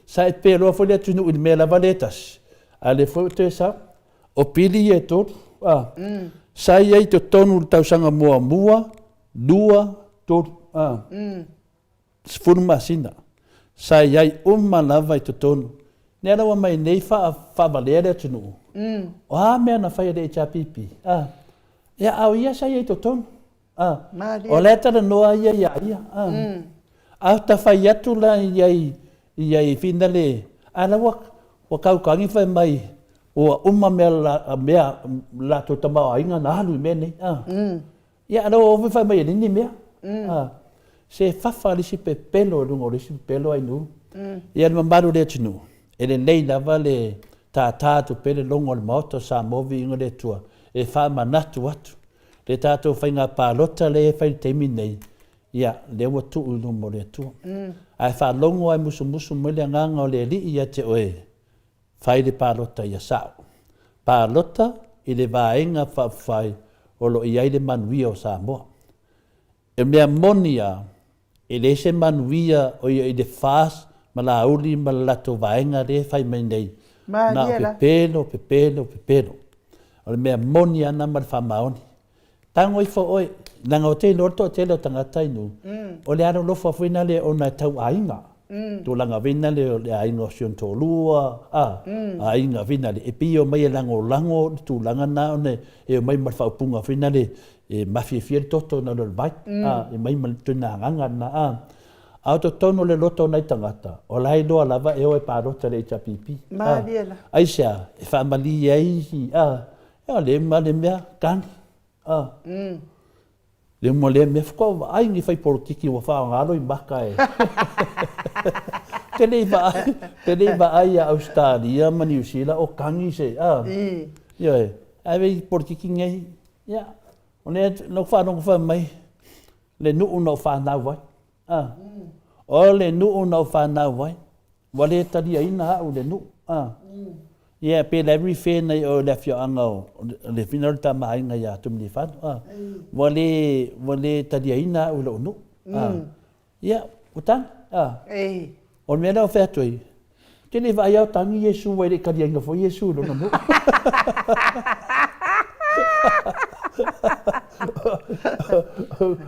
Sa e peloa foi le atunuu i le mea lava lea e tasi, a lea foi ua toe sau. O pili ia e tolu, a, sa i ai i totonu i le tausaga muamua, lua, tolu, a. 10 masina, sa i ai uma lava i totonu. Lea la ua mai nei faavalea le atunuu, o a mea na fai e le HRPP? A, ia, a o ia sa i ai i totonu. A, o la e talanoa ia iā ia. A, a ta fai atu la i ai, i ai finale, a la ua, ua kaukagi fai mai, ua uma mea la, mea latou tamaoaiga na alu i mea nei. A. Ia, a ua fai mai e leai ni mea. A, se fafa le isi pepelo i luga o le isi pepelo ai nuu. Ia, le mamalu o le atunuu, e lelei lava le tātā atu pea le logo o le Maota o Samoa Viiga o le Atua e faamanatu atu le tatou faiga palota lea e fai i le taimi nei, ia, lea ua tuu i luma o le Atua. Ae faalogo lava e musumusu mai le agaga o le Alii ia te oe, Fai le palota ia sao. Palota i le Vaega Faaupufai o lo o i ai le manuia o Samoa. E mea moni a, e leai se manuia o ia i le FAST ma Laauli ma le latou vaega lea e fai mai nei, na o pepelo, pepelo, pepelo. O le mea moni a na ma le faamaoni. Tago ifo oe, leaga ou te iloa le toatele o tagata i nuu, o le alolofa foi lea ona e tau aiga. Tulaga foi lea o le aiga o si ona toalua, a, aiga foi lea, e pei e omai e lagolago le tulaga lena ona e omai ma le faaupuga foi lea e mafiafia le toto nai lo le vai, a, e omai ma le ituaiga agaga lena, a. A o totonu o le loto o nai tagata, o la e iloa lava e o e palota i le HRPP. Malie la. Aisea? E faamalie ai isi, a, o le ma le mea, tagi, a. Le uma lea mea, faatoa ou vaai ni fai polokiki ua faaaoga loimata e. Te le i vaai, te le i vaai ia Ausetalia ma Niu Sila o tagi se, a. Ioe, ae vei polokiki nei, ia, o lea na ou faalogo fai mai, le nuu na ou fanau ai, a. O le nuu na ou fanau ai, Ua le taliaina au i le nuu, a. Ia, pe Larry Fair nei o le afioaga o le fina o le Tama a Aiga ia Tumilifano, a. Ua le, ua le taliaina au i lou nuu, a. Ia, ua tagi, a. O le mea lea ua fai atu ai, ou te le i vaai lava o tagi Iesu aua e le i taliaina foi Iesu i lona nuu.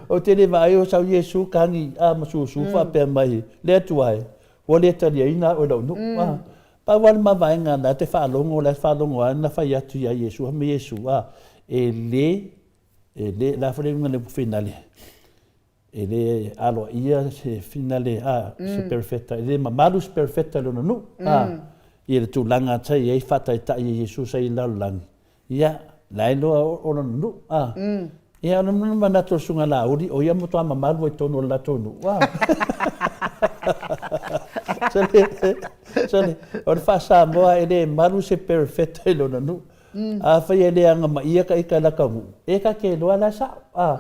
Ou te le vaai o sau Iesu tagi, a, ma susu faapea mai, Le Atua e, Ua le taliaina au e lou nuu. A, pau lava le mavaega la e te faalogo, la e faalogo lava na fai atu ia Iesu, fai mai Iesu, a, e le, e le, la foi le uiga o le upu finale, e le aloaia se finale, a, se perofeta, e le mamalu se perofeta i lona nuu, a, i le tulaga sa i ai faataitai e Iesu sa i le lalolagi, Ia, la e iloa o lona nuu, a. Ia, o le manatu o le Susuga Laauli, o ia matua mamalu ai i totonu o le latou nuu, a. Sole, sole, o le faa-Samoa e le malu se perofeta i lona nuu. Afai e le agamaia ka ita i lata nuu, e ta te iloa la e sao, a.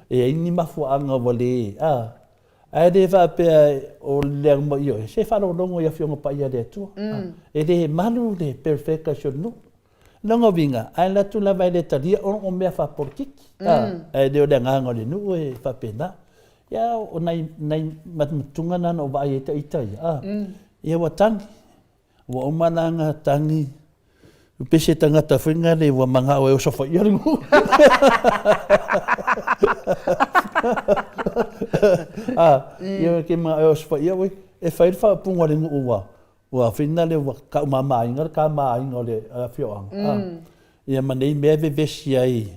E i ai ni mafuaaga ua le, a. Ae le faapea o le agamaia oe, se faalogologo i Afioga Paia a le Atua. E le malu le perofeta i si ona nuu. Lona uiga, a alu atu lava e le talia ona o mea faapolokiki, ae le o le agaga o le nuu e faapena. Ia, o nai, nai matumatuga na na ou vaai ai ta ita ia, a, ia ua tagi, ua uma la ona tagi, pei se tagata foi lea ua manao e osofaia le nuu. A, ia ke manao e osofaia, oi, e fai le faaupuga a le nuu ua, Ua finale ua taumamaina le tamaaiga o le afioaga, ia ma nei mea e vevesi ai.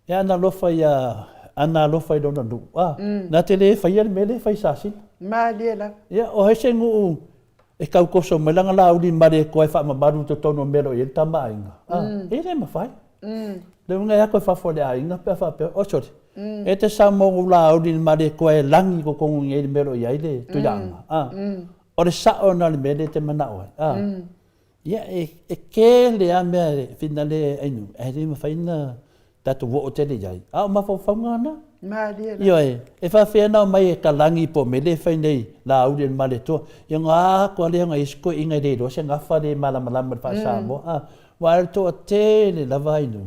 Ia ana alofa ia, ana alofa i lona nuu, a, na te le faia le mea lea e fai i Sasina. Malie lava. Ia, o ai se nuu e tau toso mai lana lauli malietoa e faamamalu i totonu o le mea o lo o i ai le tamaaiga, a, e le mafai. Le uiga e ato i fafo o le aiga pe a faapea, oi sole, e te sau ma ou lauli malietoa e lagi i totonu i nei i le mea o lo o i ai le tuiaga, a. O le sao lena o le mea lea e te manao ai, a. Ia, e tele lava mea e finale ai, ae le mafai ona tatou oo tele i ai, a o mafaufauga na. Malie la. Ioe, e faafefea ona omai e kalagi po o mea lea e fai nei Laauli e le Malietoa. Ia ona atoa lea ona i ai se toeaina e le iloa se gafa le malamalama i le faa-Samoa, a. Aua o le toatele lava ai nuu,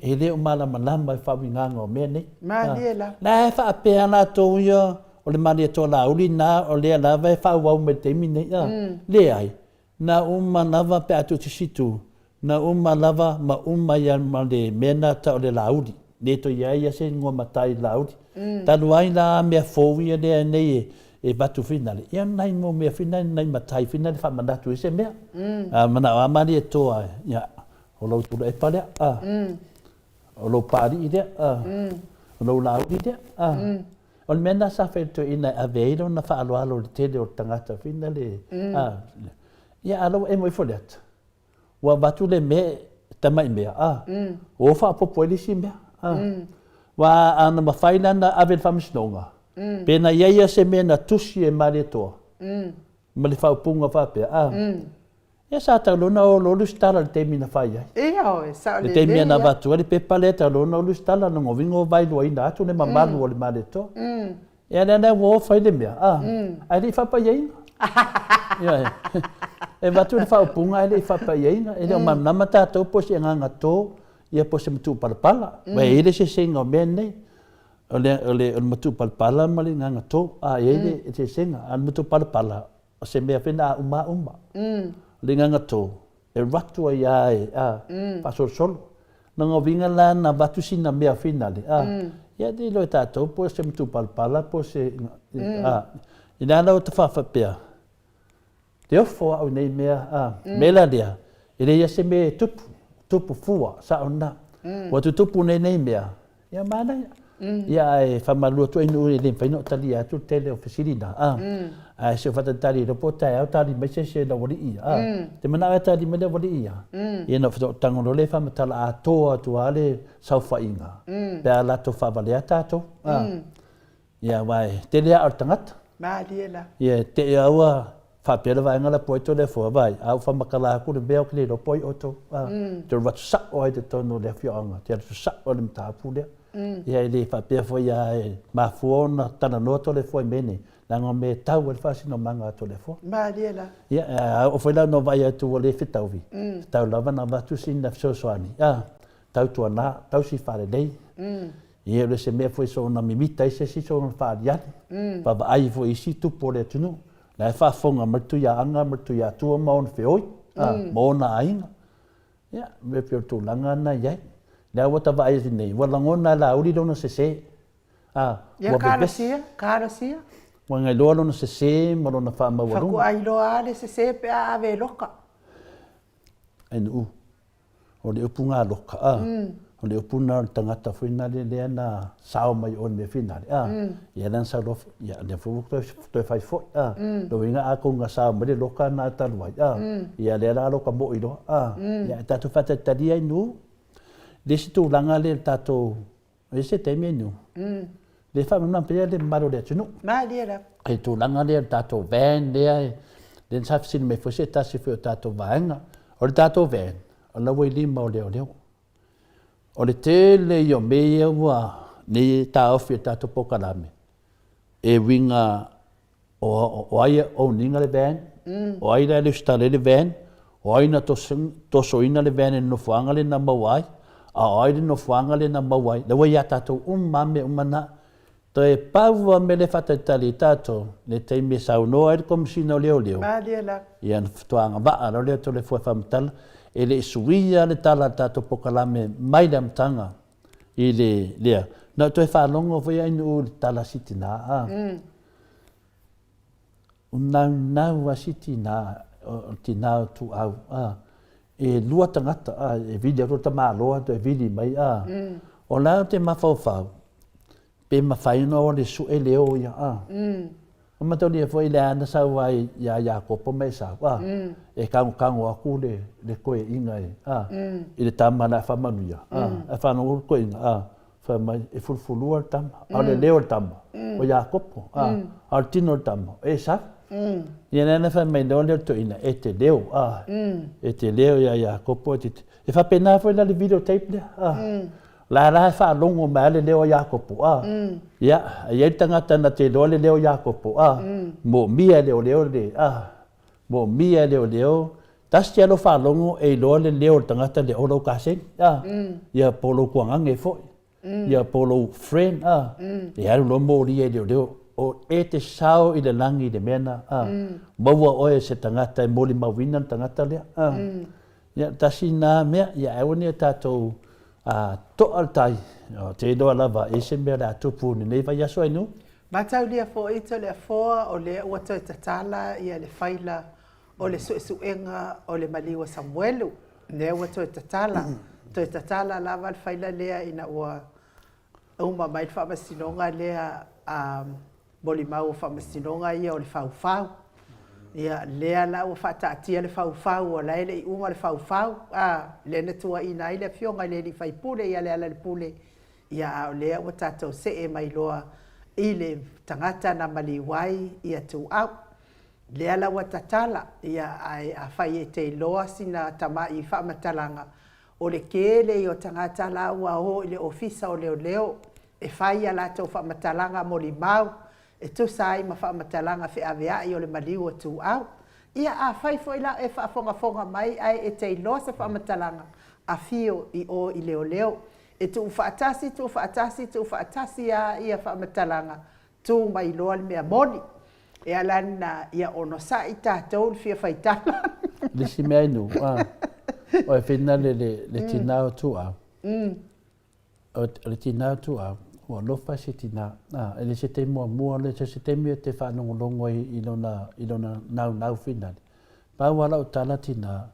e le o malamalama i le faauigaga o mea nei. Malie la. La e faapea latou ia, O le Malietoa Laauli na o lea lava e faaauau mai le taimi nei, a? Leai, na uma lava pe a tuutisitū, na uma lava ma uma ai ma le mea na tau o le Laauli, le toe i ai se igoa matai Laauli. Talu ai la mea fou ia lea nei e avatu finale, ia nai mau mea foi na nai matai foi na e faamanatu ai se mea. A manao lava Malietoa, ia, o lou tuulaepa lea, a? O lou Paalii lea, a? O lou Laauli lea, a? O le mea lena sa fai e le toeaina e ave ai lona faaaloalo i le tele o tagata foi lale, a, ia a la ua emo ifo le ata, ua avatu le mea e tamai mea, a, ua faaopoopo ai le isi mea, a. Aua a na mafai la ona ave i le faamasinoga, pe na i ai lava se mea na tusi e Malietoa ma le faaupuga faapea, a, Ia sa tau loa ona olo Lusitala i le taimi na fai ai. Ioe, sao lelei. Le taimi na avatu ai le pepa lea tau loa ona Lusitala lona uiga ua vaeluaina atu le mamalu o le Malietoa. Ia lea la ua o fai le mea, a, ae le i faapaiaina. Ioe. E avatu le faaupuga ae le i faapaiaina. E le o malamalama tatou po o se agaga to ia po o se matuupalapala. Aua e i ai le eseesega o mea nei. O le, o le, o le matuupalapala ma le agaga to, a, e i ai le eseesega. A o le matuupalapala, O se mea foi na uma uma. O le igaga to, e avatu ai a e, a, faasolosolo. Lona uiga la na avatu sina mea finale, a, ia te iloa e tatou po o se matupalapala po o se, a, ina la ua ta faapea, te ofo au i nei mea, a, mea la lea, e leai lava se mea e tupu, tupu fua, sao lena. Ua tutupu nei nei mea, ia manaia. Ia ae faamalulu atu ai nuu e le mafai ona ou talia atu le tele o fesili na, a. Ae se i ou faatalitali iloa po o taeao tali mai se isi e le aualii ia, a. Ou te manao e tali mai le aualii ia, ia ona faatoa ou tago loa lea e faamatala atoa atu lava le saofaiga pe a latou faavalea tatou, a. Ia aua e tele aa o le tagata. Malie la. Ia e te i a ua faapea le vaega la po ai Toleafoa, vaai, a ua faamatala atu le mea ou te le iloa po o ai outou. A, te alu atu sao ai i totonu o le afioaga, te alu atu sao i le mataupu lea. Ia e le faapea foi lava e mafua ona talanoa Toleafoa i mea nei, leaga o mea e tau ai le faasinomaga a Toleafoa. Malie la. Ia, a oo foi la ina vaai atu ua le fetaui, tatau lava ona avatu sina fesoasoani, a, tautuana, tausi faalelei. Ia, e le o se mea foi soona mimita ai se isi soona faaaliali, vaavaai foi i isi tupu o le atunuu, la e faafofoga mai le Tuiaana ma le Tuiatua ma ona feoi, ma ona aiga. Ia, e pei o le tulaga lena e i ai. Lea ua ta vaai atu nei, ua lagona e Laauli lona sese, ua vevesi. Ia, talosia, talosia. Ua gailoa lona sese ma lona faamaualuga. Faatoa iloa lava le sese pe a ave e loka. Nuu. O le upu galoka, a, o le upu lena o le tagata foi nale lea na sao mai o i le mea finale, a, ia lea na sau loa, ia lea foi ua toe fai foi, a, lona uiga atonu na sao mai le loka lena talu ai, a, ia lea la loka moi loa, a, ia ae tatou faatalitali ai nuu. Le isi tulaga lea i le tatou E i ai se taimi e niu, le faamalamalama pea le mamalu o le atunuu. Malie lava. I le tulaga lea o le tatou van lea, lea sa fesili mai foi se tasi foi o tatou vaega. O le tatou van, o la ua i lima o leoleo. O le tele ia o mea ia ua nei e taofi e le tatou polokalame, e uiga o ai e own ina le van, o ai la e lesitala ai le van, o ai na tosoina le van i le nofoaga lea na maua ai, a o ai le nofoaga lea na maua ai. La ua ia tatou uma lava mea uma na. Toe pau lava mea lea e faatalitali ai tatou, le taimi e saunoa ai le Komesina o Leoleo, ia ona faatoa agavaa loa lea o Toleafoa e faamatala, e le i suia le tala a le tatou polokalame mai le amataga i le lea. Na ou toe faalogo foi Ainuu i le tala a si tina, a. O naunau a si tina, o le tina o Tuau, a. E lua tagata, a, e vili atu le tamaloa toe vili mai, a. O la ou te mafaufau, pe mafai ona o e sue leo ia, a. Ua mataulia foi le a na sau ai iā Iakopo ma Esau, a, e kagokago atu le, le toeaina e, a, i le tama o le a faamanuia, a, ae faalogo le toeaina, a, fai mai, e fulufulua le tama, a o le leo o le tama, o Iakopo, a, a o le tino o le tama, o Esau. Ia lea na fai mai loa lea o le toeaina, e te leo, a, e te leo iā Iakopo, e te, e faapena foi la le video tape lea, a. La la e faalogo mai lava le leo o Iakopo, a. Ia, e i ai le tagata na te iloa le leo o Iakopo, a. Moomia e leoleo le, a. Moomia e leoleo, tasi lava lou faalogo e iloa le leo o le tagata lea, o lou kaseni, a. Ia, po o lou tuagage foi, ia, po o lou friend, a. E alu loa molia i leoleo, o e te sao i le lagi i le mea lena, a. Maua oe e se tagata e molimauina le tagata lea, a. Ia, tasi na mea, ia aua ne i o tatou toa le tai, ou te iloa lava e i ai se mea o le a tupu i lenei vaiaso ainu. Mataulia foi Toleafoa o lea ua toe tatala ia le faila o le suesuega o le maliu o Samuelu, lea ua toe tatala, toe tatala lava le faila lea ina ua uma mai le faamasinoga lea a molimau o faamasinoga ia o le faufau. Ia, lea la ua faataatia le faufau, o la e le i uma le faufau, a, lea na tuuaiina ai le afioga i le alii faipule ia Lealailepule, ia a o lea ua tatou see mai loa i le tagata na maliu ai ia Tuuau. Lea la ua tatala, ia, ae afai e te iloa sina tamai faamatalaga, O le tele ia o tagata la ua o i le Ofisa o Leoleo e fai a latou faamatalaga molimau e tusa ai ma faamatalaga feaveai o le maliu o Tuau. Ia afai foi la o e faafogafoga mai ae e te iloa se faamatalaga, afio i o i Leoleo. E tuufaatasi, tuufaatasi, tuufaatasi a ia faamatalaga Tu mai loa le mea moni. E ala lena ia onosai tatou le fia faitala. Le isi mea inu, a, o e finale le, le tina o Tuau. O le tina o Tuau, ua alofa se tina. A, e le se taimi muamua lea, so se taimi e te faalogologo ai i lona, i lona naunau finale. Pau lava lau tala tina,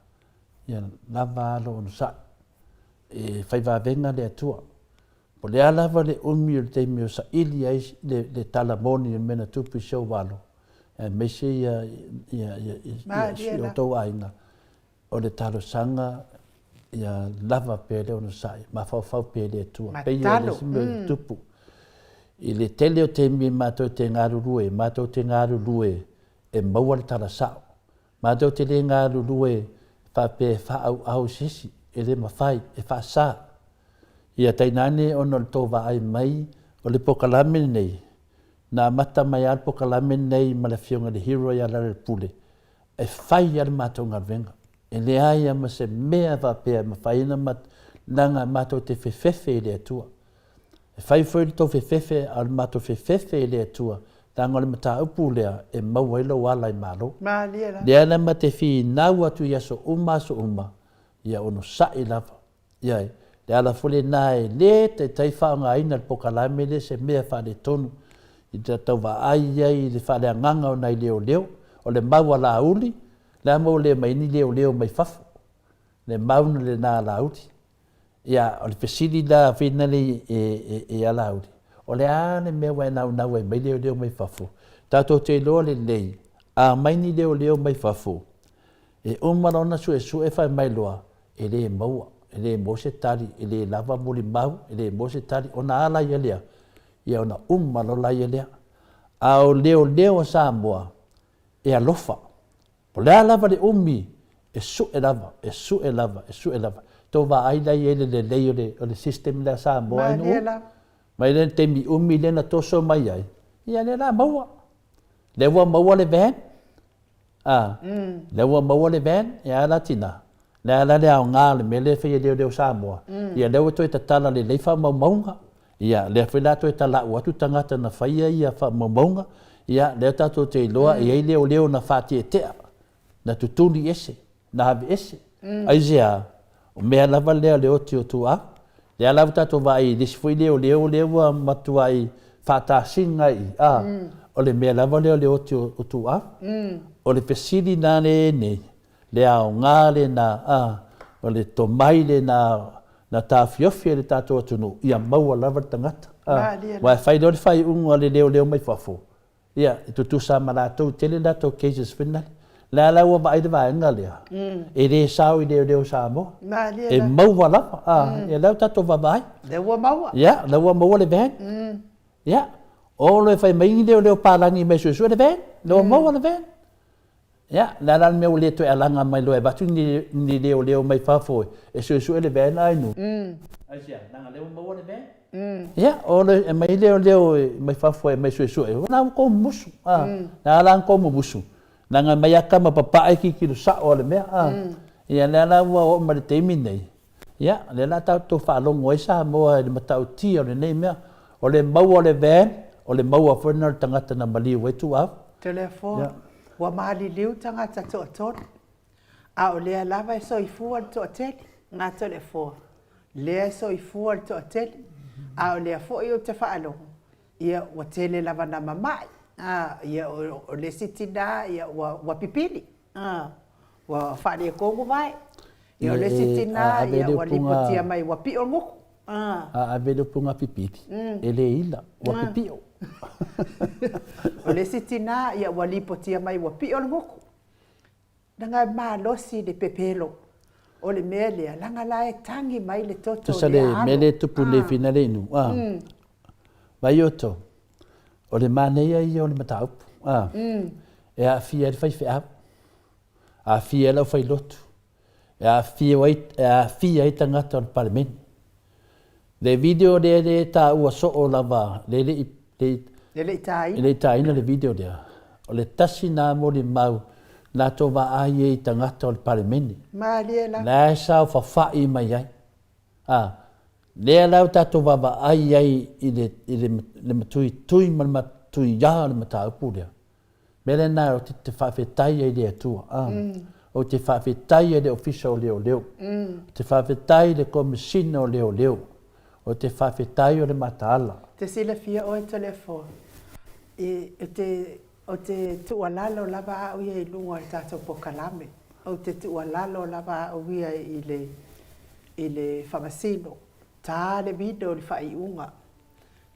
ia lava lou onosai. E fai vavega le Atua. Po o le a lava le umi o le taimi o saili ai le, le tala moni o le mea na tupu i si ou alo, aemaise ia, ia, ia, ia, ia si outou aiga, o le talosaga ia lava pea le onosai, mafaufau pea i le Atua. Pei o le isi mea e tupu. I le tele o taimi matou te galulue, matou te galulue e maua le tala sao. Matou te le galulue faapea e faaauau i se isi, e le mafai, e faasa. Ia tainane ona o le tou vaai mai o le polokalame lenei, na amata mai lava le polokalame lenei ma le Afioga i le Hero ia Lealailepule, e fai lava le matou galuega. E leai lava ma se mea faapea e mafai ona leaga matou te fefefe i le Atua. E fai foi le tou fefefe, a o le matou fefefe i le Atua, leaga o le mataupu lea e maua ai lou ala i Malo. Malie lava. Lea la ma te finau atu i aso uma aso uma, ia onosai lava. Ioe, le ala foi lena e le taitai faaaogaina le polokalame lea se mea faaletonu i le tau vaai ai i le faaleagaga o nai leoleo. O le mau a Laauli, le a mau le aumai ai ni leoleo mai fafo? Le mau lena a Laauli. Ia, o le fesili la finali ia Laauli, o le a le mea ua e naunau ai mai leoleo mai fafo? Tatou te iloa lelei, a aumai ni leoleo mai fafo, e uma loa ona suesue fai mai loa, e le maua, e le maua se tali, e le lava molimau, e le maua se tali, ona a laia lea? Ia ona uma loa laia lea. A o leoleo a Samoa, e alofa. O le a lava le umi, e sue lava, e sue lava, e sue lava. Tou vaai la i ai le lelei o le, o le system lea a Samoa ai Malie lava. Mai le taimi umi lea na toso mai ai, ia lea la maua. Lea ua maua le van, a, lea ua maua le van, e a la tina? Le a la le aoga o le mea lea e fai e leoleo Samoa? Ia lea ua toe tatala lelei faamaumauga. Ia lea foi la toe talau atu tagata na faia ia faamaumauga. Ia lea tatou te iloa e i ai leoleo na faatietea, na tutuli ese, na aveese. Aisea? O mea lava lea o le oti o tuau. Lea la ua tatou vaai i le isi foi leoleo lea ua matuai faatasina i, a, o le mea lava lea o le oti o tuau. O le fesili la lenei, le aoga lena, a, o le tomai lena na taofiofi e le tatou atunuu, ia maua lava le tagata. A, aua e fai loa le faaiuga a le leoleo mai fafo, ia, e tutusa lava ma latou, e tele latou cases foi na. La la ua vaai le vaega lea, e le sao i leoleo Samoa. E maua lava, a, ia lea ua tatou vaavaai. Lea ua maua. Ia, lea ua maua le van. Ia, o loa e fai mai ni leoleo palagi mai e suesue le van, lea ua maua le van. Ia, le a la le mea ua le toe alaga mai loa e avatu ni, ni leoleo mai fafo e suesue le van ai nu? Aisea, leaga lea ua maua le van. Ia, o le e mai leoleo mai fafo e mai suesue, o la ua tou mumusu. A, le a la na tou mumusu? Leaga e mai lava tama papae tilotilo sao a le mea. A, ia lea la ua oo mai le taimi nei, Ia, o lea la tatou faalogo ai Samoa i le matautia o lenei mea. O le maua o le van, o le maua foi lena o le tagata na maliu ai Tuuau. Toleafoa, ua maliliu tagata toatolu, a o lea lava e soifua le toatele. Ga Toleafoa, lea e soifua le toatele, a o lea foi ou te faalogo, ia ua tele lava na mama'i. A, ia o le isi tinā, ia ua pipili. A, ua faaletonu vae. Ia o le isi tinā, ia ua lipotia mai ua piʻo le gutu. A ave le upuga pipili, e le ila, ua pipiʻo. O le isi tinā, ia ua lipotia mai ua piʻo le gutu. Leaga e malosi le pepelo. O le mea lea, leaga la e tagi mai le toto o lea alo. Tusa le mea lea e tupu nei finale inu, a. Vai outou, o le manaia ia o le mataupu, a. E aafia ai le faifeau, aafia ai le aufailotu, e aafia ai, e aafia ai tagata o le Palemene. Le video lea le taua soo lava, le le i, le, le le i taina. Le i taina le video lea. O le tasi na molimau na tou vaai ai i tagata o le Palemene. Malie la. La e saofafai mai ai. A, lea la ua tatou vaavaai ai i le, i le, le matuitui ma le matuiā o le mataupu lea. Mea lena ou te faafetai ai i le Atua, a. Ou te faafetai ai i le Ofisa o Leoleo. Ou te faafetai i le Komesina o Leoleo. Ou te faafetai o le mataala. Te silafia oe Toleafoa, i, ou te, ou te tuualalo lava au ia i luga o le tatou polokalame. Ou te tuualalo lava au ia i le, i le Faamasino. Ta le video i le faaiuga.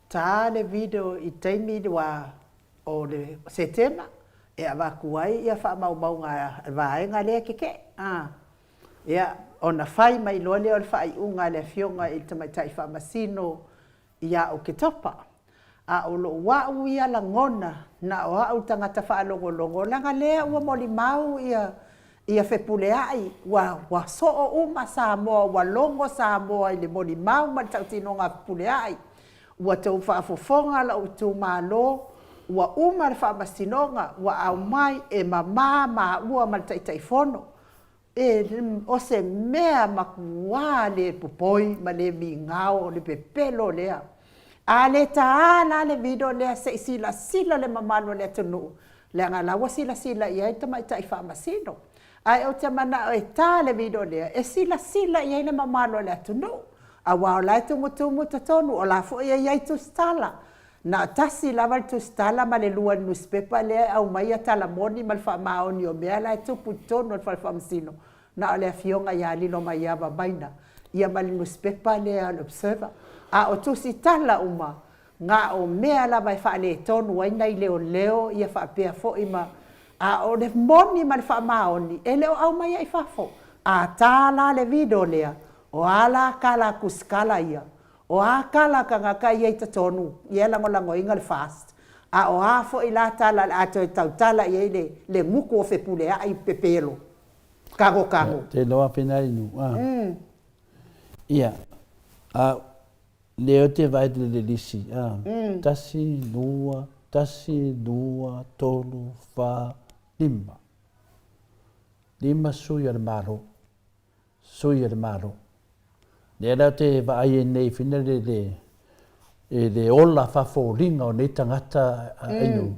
Ta le video i taimi ua o le Setema e avatu ai ia faamaumauga a le vaega lea tetee. A. Ia, ona fai mai loa lea o le faaiuga a le Afioga i le Tamaitai Faamasino ia Oketopa. A o lou au ia lagona, na o au le tagata faalogologo, leaga lea ua molimau ia ia Fepuleai, ua ua soo uma Samoa, ua logo Samoa i le molimau ma le tautinoga a Fepuleai. Ua tou faafofoga lou itumalo, ua uma le faamasinoga, ua aumai e mama maua ma le Taitaifono. E o se mea matuā le popoi ma le migao le pepelo lea. A le taā la le video lea se i silasila le mamalu o le atunuu, leaga la ua silasila i ai le tamaitai faamasino. Ae ou te manao e tā le video lea e silasila i ai le mamalu o le atunuu, aua o la e tumutumu i totonu, o la foi e i ai tusitala. Na o tasi lava le tusitala ma le lua nusipepa lea e aumaia tala moni ma le faamaoni o mea la e tupu i totonu o le fale faamasino, na o le Afioga ia Lilomaiava Maina ia ma le nusipepa lea o le Observer. A o tusitala uma, na o mea lava e faaletonu ai nai leoleo ia faapea foi ma A o le moni ma le faamaoni e le o aumaia i fafo. A ta la le video lea, o a la tala tusitala ia? O a tala a tagata ia i totonu ia e lagolagoina le FAST? A o a foi la tala o le a toe tautala i ai le le gutu o Fepuleai pepelo? Tago tago. Te loa pena inu a. Ia, a lea ou te vaai i le lisi a, tasi, lua, tasi, lua, tolu, fa, lima. Lima sui o le Malo. Sui o le Malo. Lea la ou te vaai ai nei fina le le e le ola faafoliga o nei tagata ainu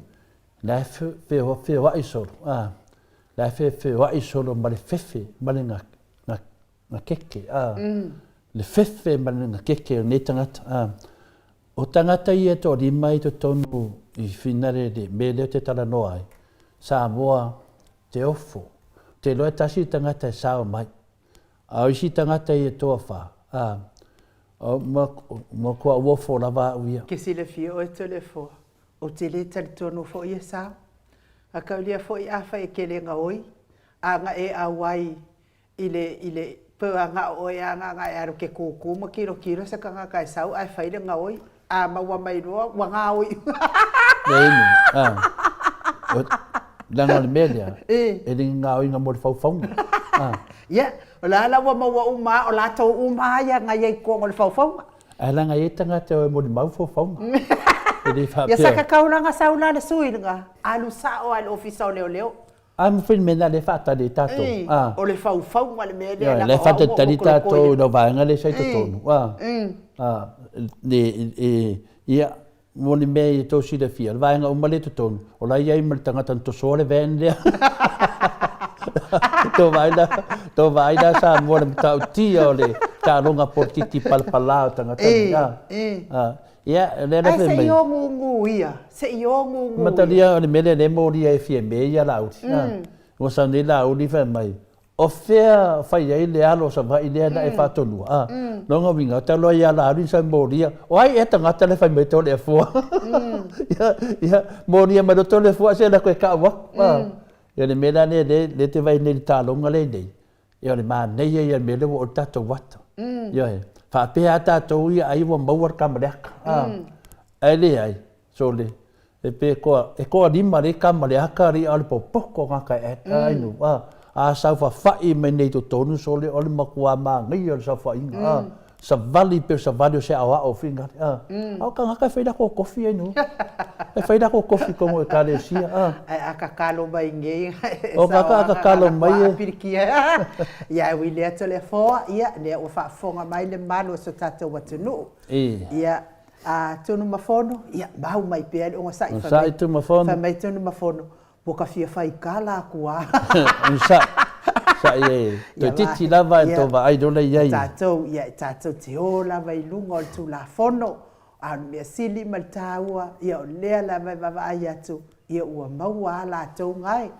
la e feoai solo a la e feoai solo ma le fefe ma le gakeke a le fefe ma le gakeke o nei tagata a o tagata ia e toalima i totonu i fina le le mea lea ou te talanoa ai Samoa te ofo. Te iloa e tasi le tagata e sao mai. A o isi tagata ia e toafa, a, o, ma, matua uofo lava au ia. Ke silafia oe Toleafoa, ou te le talitonu foi e sao. A kaulia foi afai e kele gaoi, a na e auai i le, i le, pe a na o oe a na na e alu ke kūkū ma kilokilo se tagata e sau ae fai le gaoi, a maua mai loa ua gaoi. Leai inu, a. O, leaga o le mea lea, e le gaoiga mo le faufauga. A. Ia, o la la ua maua uma a, o latou uma a ia na i ai i totonu o le faufauga. Ae leaga e i ai tagata e o e molimau faufauga. E le faapea. Ia sa tatau la ona sau la le sui lena, alu sao lava i le Ofisa o Leoleo. A ma fai le mea lena lea e faatali ai tatou. A. O le faufauga le mea lea. Ioe, lea e faatalitali tatou i lau vaega lea sa i totonu. A. A, le, e, ia, mo ni mea ia tou silafia, o le vaega uma lea i totonu, o la e i ai ma le tagata na tosoa le van lea. Tou vaai la, tou vaai la Samoa i le matautia o le taaloga polokiki palapala o tagata nei. A. A. Ia, o lea la fai mai. Ae se i o gugu ia, se i o gugu ia. Matalia o le mea lea lea e molia ai Fiame ia Laauli. Ua sau nei Laauli fai mai, o fea fai ai le alo o Savaii lea na e faatonua? A, lona uiga, talu ai ia Laauli na sau molia, o ai ea tagata lea fai mai Toleafoa? Ia, ia, molia mai loa Toleafoa ae se alu atu e kau aku. A, ia le mea la lea lea e te vaai nei i le taaloga lea e i nei, Ia o le manaia ia o le mea lea ua oo i le tatou ata. Ioe. Faapea lava tatou ia ai ua maua le kamaleaka. Ae leai, sole, e pe toa, e toalima lea kamaleaka alii a o le popoto gata e ainu. A saofafai mai nei i totonu sole o le matua manaia o le saofaiga. Savali pei o le savali o se aoao finale a. A o tagata e fai latou tofi ai no. E fai latou tofi i totonu o Ekalesia a. Ae a tatalo mai nei e sao a tatalo mai e pilikia. Ia e ui lea Toleafoa, ia lea ua faafofoga mai le malu o so tatou atunuu. Ia a Tunumafono, ia mau mai pea le ogasai fai mai. Fai mai Tunumafono, Ua ka fia fai tala atu a. Sa, sa e, toeitiiti lava e tou vaai lola i ai. Tatou, ia, e tatou te o lava i luga o le Tulafono, a o le mea sili ma le taua, ia o lea lava e vaavaai atu, ia ua maua a latou gae.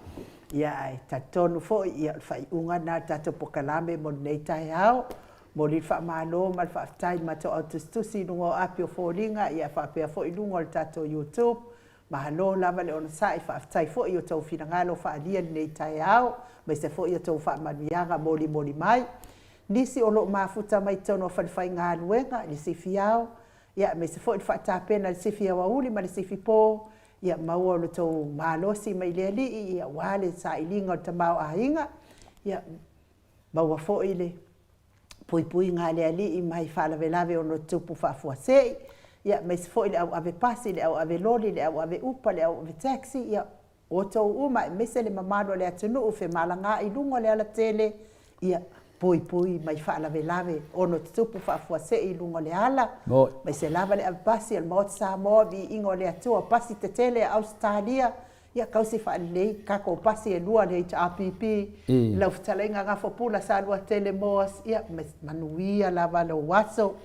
Ia ae talitonu foi, ia o le faaiuga lena o le tatou polokalame mo lenei taeao. Momoli le faamalo ma le faafetai i le matou au tusitusi i luga o api o foliga ia faapea foi i luga o le tatou YouTube. Malo lava le onosai, faafetai foi i o outou finagalo faaalia i lenei taeao, aemaise foi o outou faamanuiaga molimoli mai. Nisi o lo o mafuta mai totonu o falefaigaluega i le sifi ao, ia aemaise foi le faatapena i le sifi aoauli ma le sifi po, ia maua lo outou malosi mai le Alii aua le sailiga o le tamaoaiga, ia maua foi le puipuiga a le Alii mai faalavelave ono tutupu faafuasei, ia aemaise foi le au ave pasi, le au ave loli, le au ave upa, le au ave taxi, ia outou uma aemaise le mamalu o le atunuu femalagaai i luga o le alatele, ia puipui mai faalavelave ono tutupu faafuasei i luga o le ala, aemaise lava le ave pasi o le Maota Samoa, viiga o le Atua, pasi tetele a Ausetalia, Ia tausi faalelei tatou pasi e lua le HRPP, lau fetalaiga Gafapula Saluatele Moas, ia manuia lava lou aso.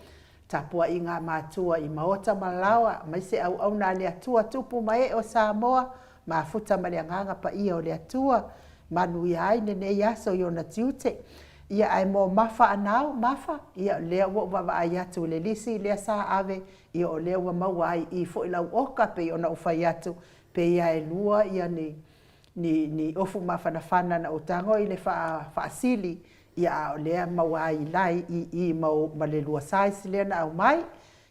Tapuaiga a matua i maota ma laoa, aemaise auauna a le Atua, tupu ma ee o Samoa, mafuta ma le Agaga Paia o le Atua, manuia ai lenei aso i ona tiute. Ia ae mo Mafa Anau, Mafa, ia lea ua ou vaavaai atu i le lisi lea sa ave, ia o lea ua maua ai i i foi lau oka pei ona ou fai atu, Pei a e lua ia ni ni ni ofu mafanafana na ou tago i le faa faasili ia a o lea maua ai lai i i ma ma le lua size lea na aumai.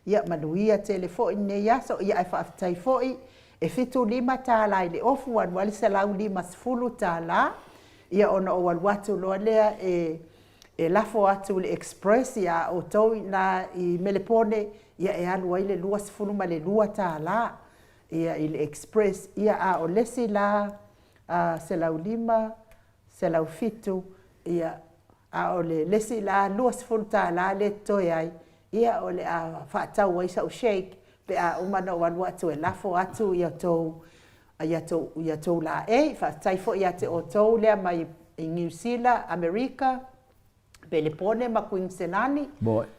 Ia manuia tele foi lenei aso ia ae faafetai foi e 75 tala i le ofu alu ai le 150 tala ia ona ou alu atu loa lea e e lafo atu i le express ia outou i ina i Melepone ia e alu ai le 22 tala. Ia i le express ia a o le isi la 105, 107 ia a o le isi la $20 lea e totoe ai ia o le a faatau ai sau shake pe a uma ona ou alu atu e lafo atu ia tou ia tou ia tou laei. Faafetai foi ia te outou lea mai i Niu Sila, Amerika, Pelepone ma Kuiniselani.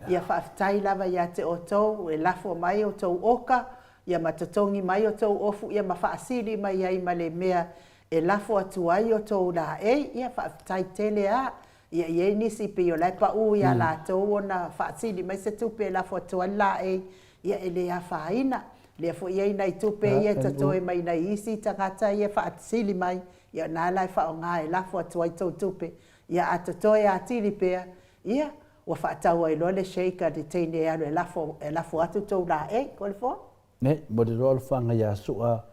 Ia faafetai lava ia te outou e lafo mai outou oka, ia ma totogi mai outou ofu, ia ma faasili mai ai ma le mea e lafo atu ai outou laei. Ia faafetai tele a. Ia e i ai nisi pei o la e pau ia latou ona faasili mai se tupe e lafo atu ai le laei, ia e le afaina. Lea foi e i ai nai tupe ia e totoe mai nai isi tagata ia e faasili mai, ia o lena la e faaaoga e lafo atu ai tou tupe. Ia a totoe atili pea, ia, ua faatau ai loa le shake a le teine e alu e lafo, e lafo atu tou laei. Ko le foa? Ne, mo le loa alofaga ia Su'a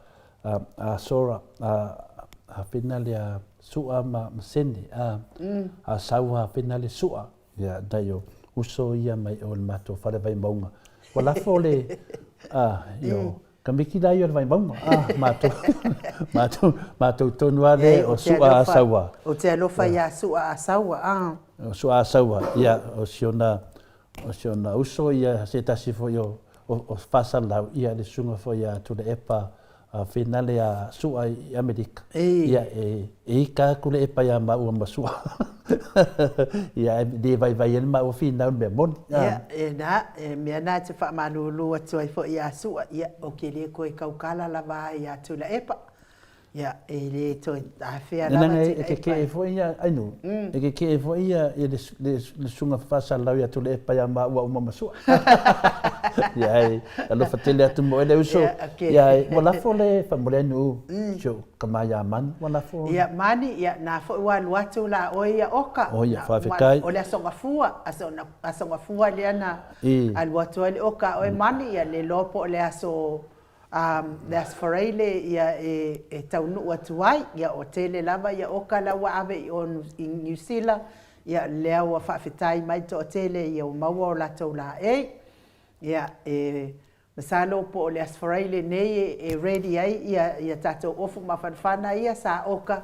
a, a Sora, a, a fina le a Su'a ma, ma Sene, a, a sau a fina le Su'a, ia, dai o uso ia mai o le matou fale Vaimauga. Ua lafo le, a, io, Kamiki la ia o le Vaimauga, a, matou, matou, matou tonu lava lea o Su'a Asaua. Ou te alofa ia Su'a Asaua, a. O Su'a Asaua, ia, o si ona, o si ona uso ia, se tasi foi o, o, o Faasalalau, ia, le susuga foi ia Tuilaepa Finale a Su'a i Amerika. Ia, e, e ika atu le epa iā māua ma Su'a. Ia, e le vaivai ai le māua finau i le mea moni. Ia, e nā, e mea nā e te faamalulu atu ai foi iā Su'a, ia, ou te le toe tautala lava ai iā Tuilaepa. Ia, e le toe afea lava Leaga e kekeʻe foi ia Ainuu, e kekeʻe foi ia le susuga faasalalau ia Tuilaepa iā māua uma ma Su'a. Ia, e alofa tele atu mo oe le uso. Ia, ua lafo le faamole Ainuu, si ou Tama ia Mani, ua lafo. Ia Mani, ia na foi ua alu atu la oe ia Oka. Oh ia, faafetai. O le Aso Gafua, aso, aso Gafua lea na alu atu ai le Oka a oe Mani, ia le iloa po o le aso, le aso Faraile ia e taunuu atu ai. Ia o tele lava ia Oka la ua ave i o i Niu Sila, ia lea ua faafetai mai le toatele ia ua maua o latou laei. Ia e Masalo po o le Aso Faraile lenei e ready ai ia tatou ofu mafanafana ia sa oka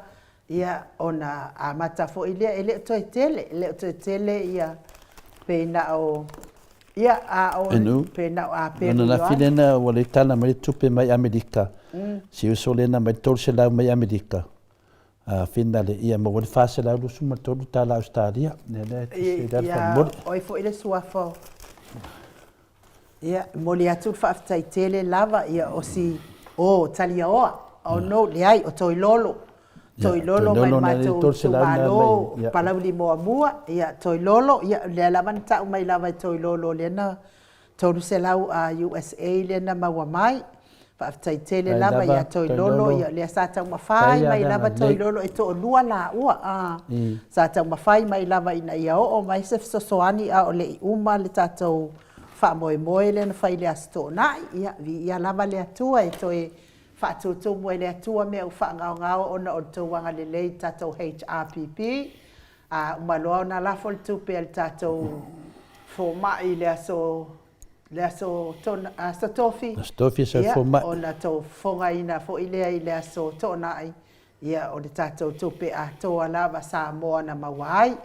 ia ona amata foi lea. E le o toe tele, e le o toe tele ia pei na o ia a o pei na o Aperila. Ona lafi lena ua le tala mai le tupe mai Amerika. Si uso lena mai 300 mai Amerika. A finale ia maua le 423 tala Australia. Lea lea e tusi ai le faamomoli. Ia oi foi le suafa o Ia, e momoli atu le faafetai tele lava, ia, o si, o, Taliaoa, oh no, leai, o Toilolo. Toilolo mai le matou itumalo Palauli muamua, ia Toilolo, ia lea lava na tau mai lava e Toilolo lea na 300 USA lea na maua mai. Faafetai tele lava ia Toilolo, ia lea sa taumafai mai lava Toilolo e toalua laua, sa taumafai mai lava ina ia oo mai se fesoasoani a o le i uma le tatou faamoemoe lea na fai i le Aso Toonai. Ia, viia lava le Atua e toe faatutumu e le Atua mea ua faagaogao ona o le tou agalelei i le tatou HRPP. A uma loa ona lafo le tupe a le tatou fomai i le aso le aso aso Tofi, Aso Tofi sa fomai. Ona tofogaina foi lea i le aso Toonai, ia o le tatou tupe atoa lava Samoa na maua ai.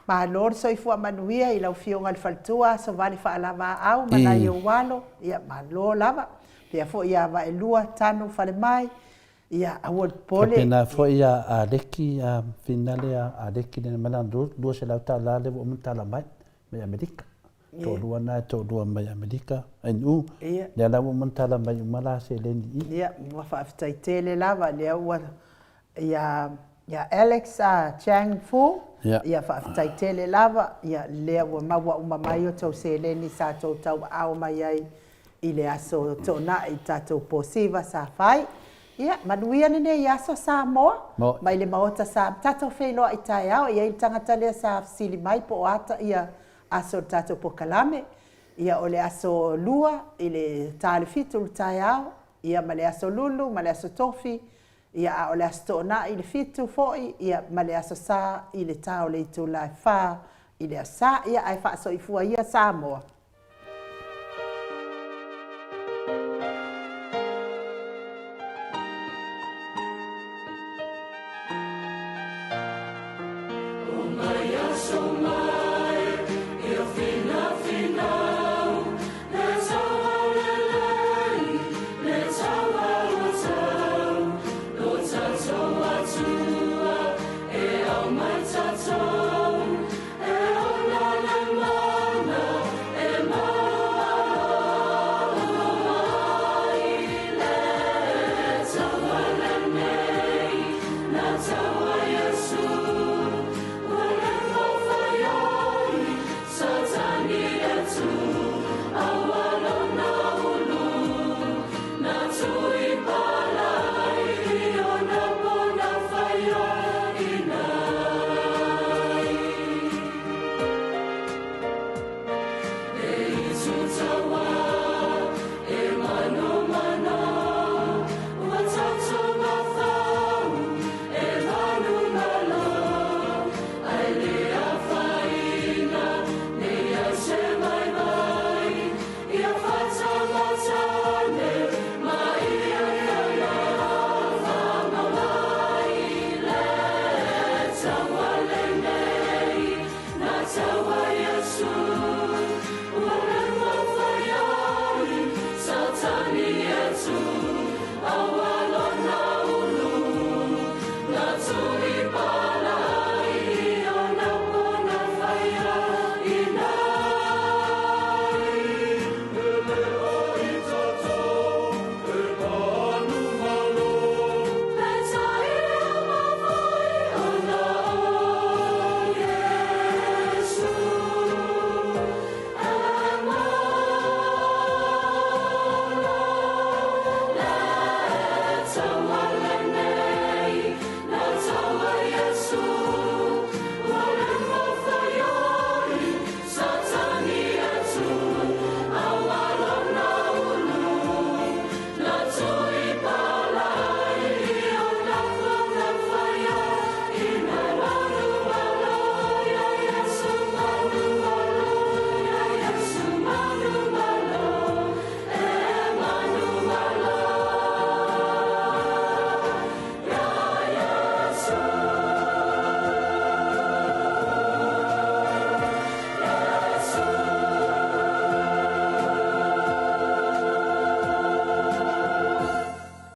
Malo le soifua manuia i lau Afioga i le Faletua, Asovale Faalavaau ma nai ou alo, ia malo lava. Faapea foi ia Vaelua Tanu Falemai, ia aua le popole. Faapena foi ia Aleki, finale a Aleki lea na aumai lana $200 lea ua uma ona tala mai mai Amerika. Toalua na e toalua mai Amerika, ainu, lea la ua uma ona tala mai uma la seleni i i. Ia, ua faafetai tele lava, lea ua ia ia Alex Chang Fu, ia faafetai tele lava, ia lea ua maua uma mai o tou seleni sa tou tauaao mai ai i le aso Toonai i tatou po siva sa fai. Ia manuia lenei aso Samoa, mai le Maota sa tatou feiloai taeao. E i ai le tagata lea sa fesili mai po o a ia aso o le tatou polokalame. Ia o le aso Lua i le ta o le 7 i le taeao, ia ma le aso Lulu ma le aso Tofi, ia a o le aso Toonai i le 7 foi, ia ma le aso Sa i le ta o le itula e 4 i le aso Sa. Ia ae faasoifua ia Samoa.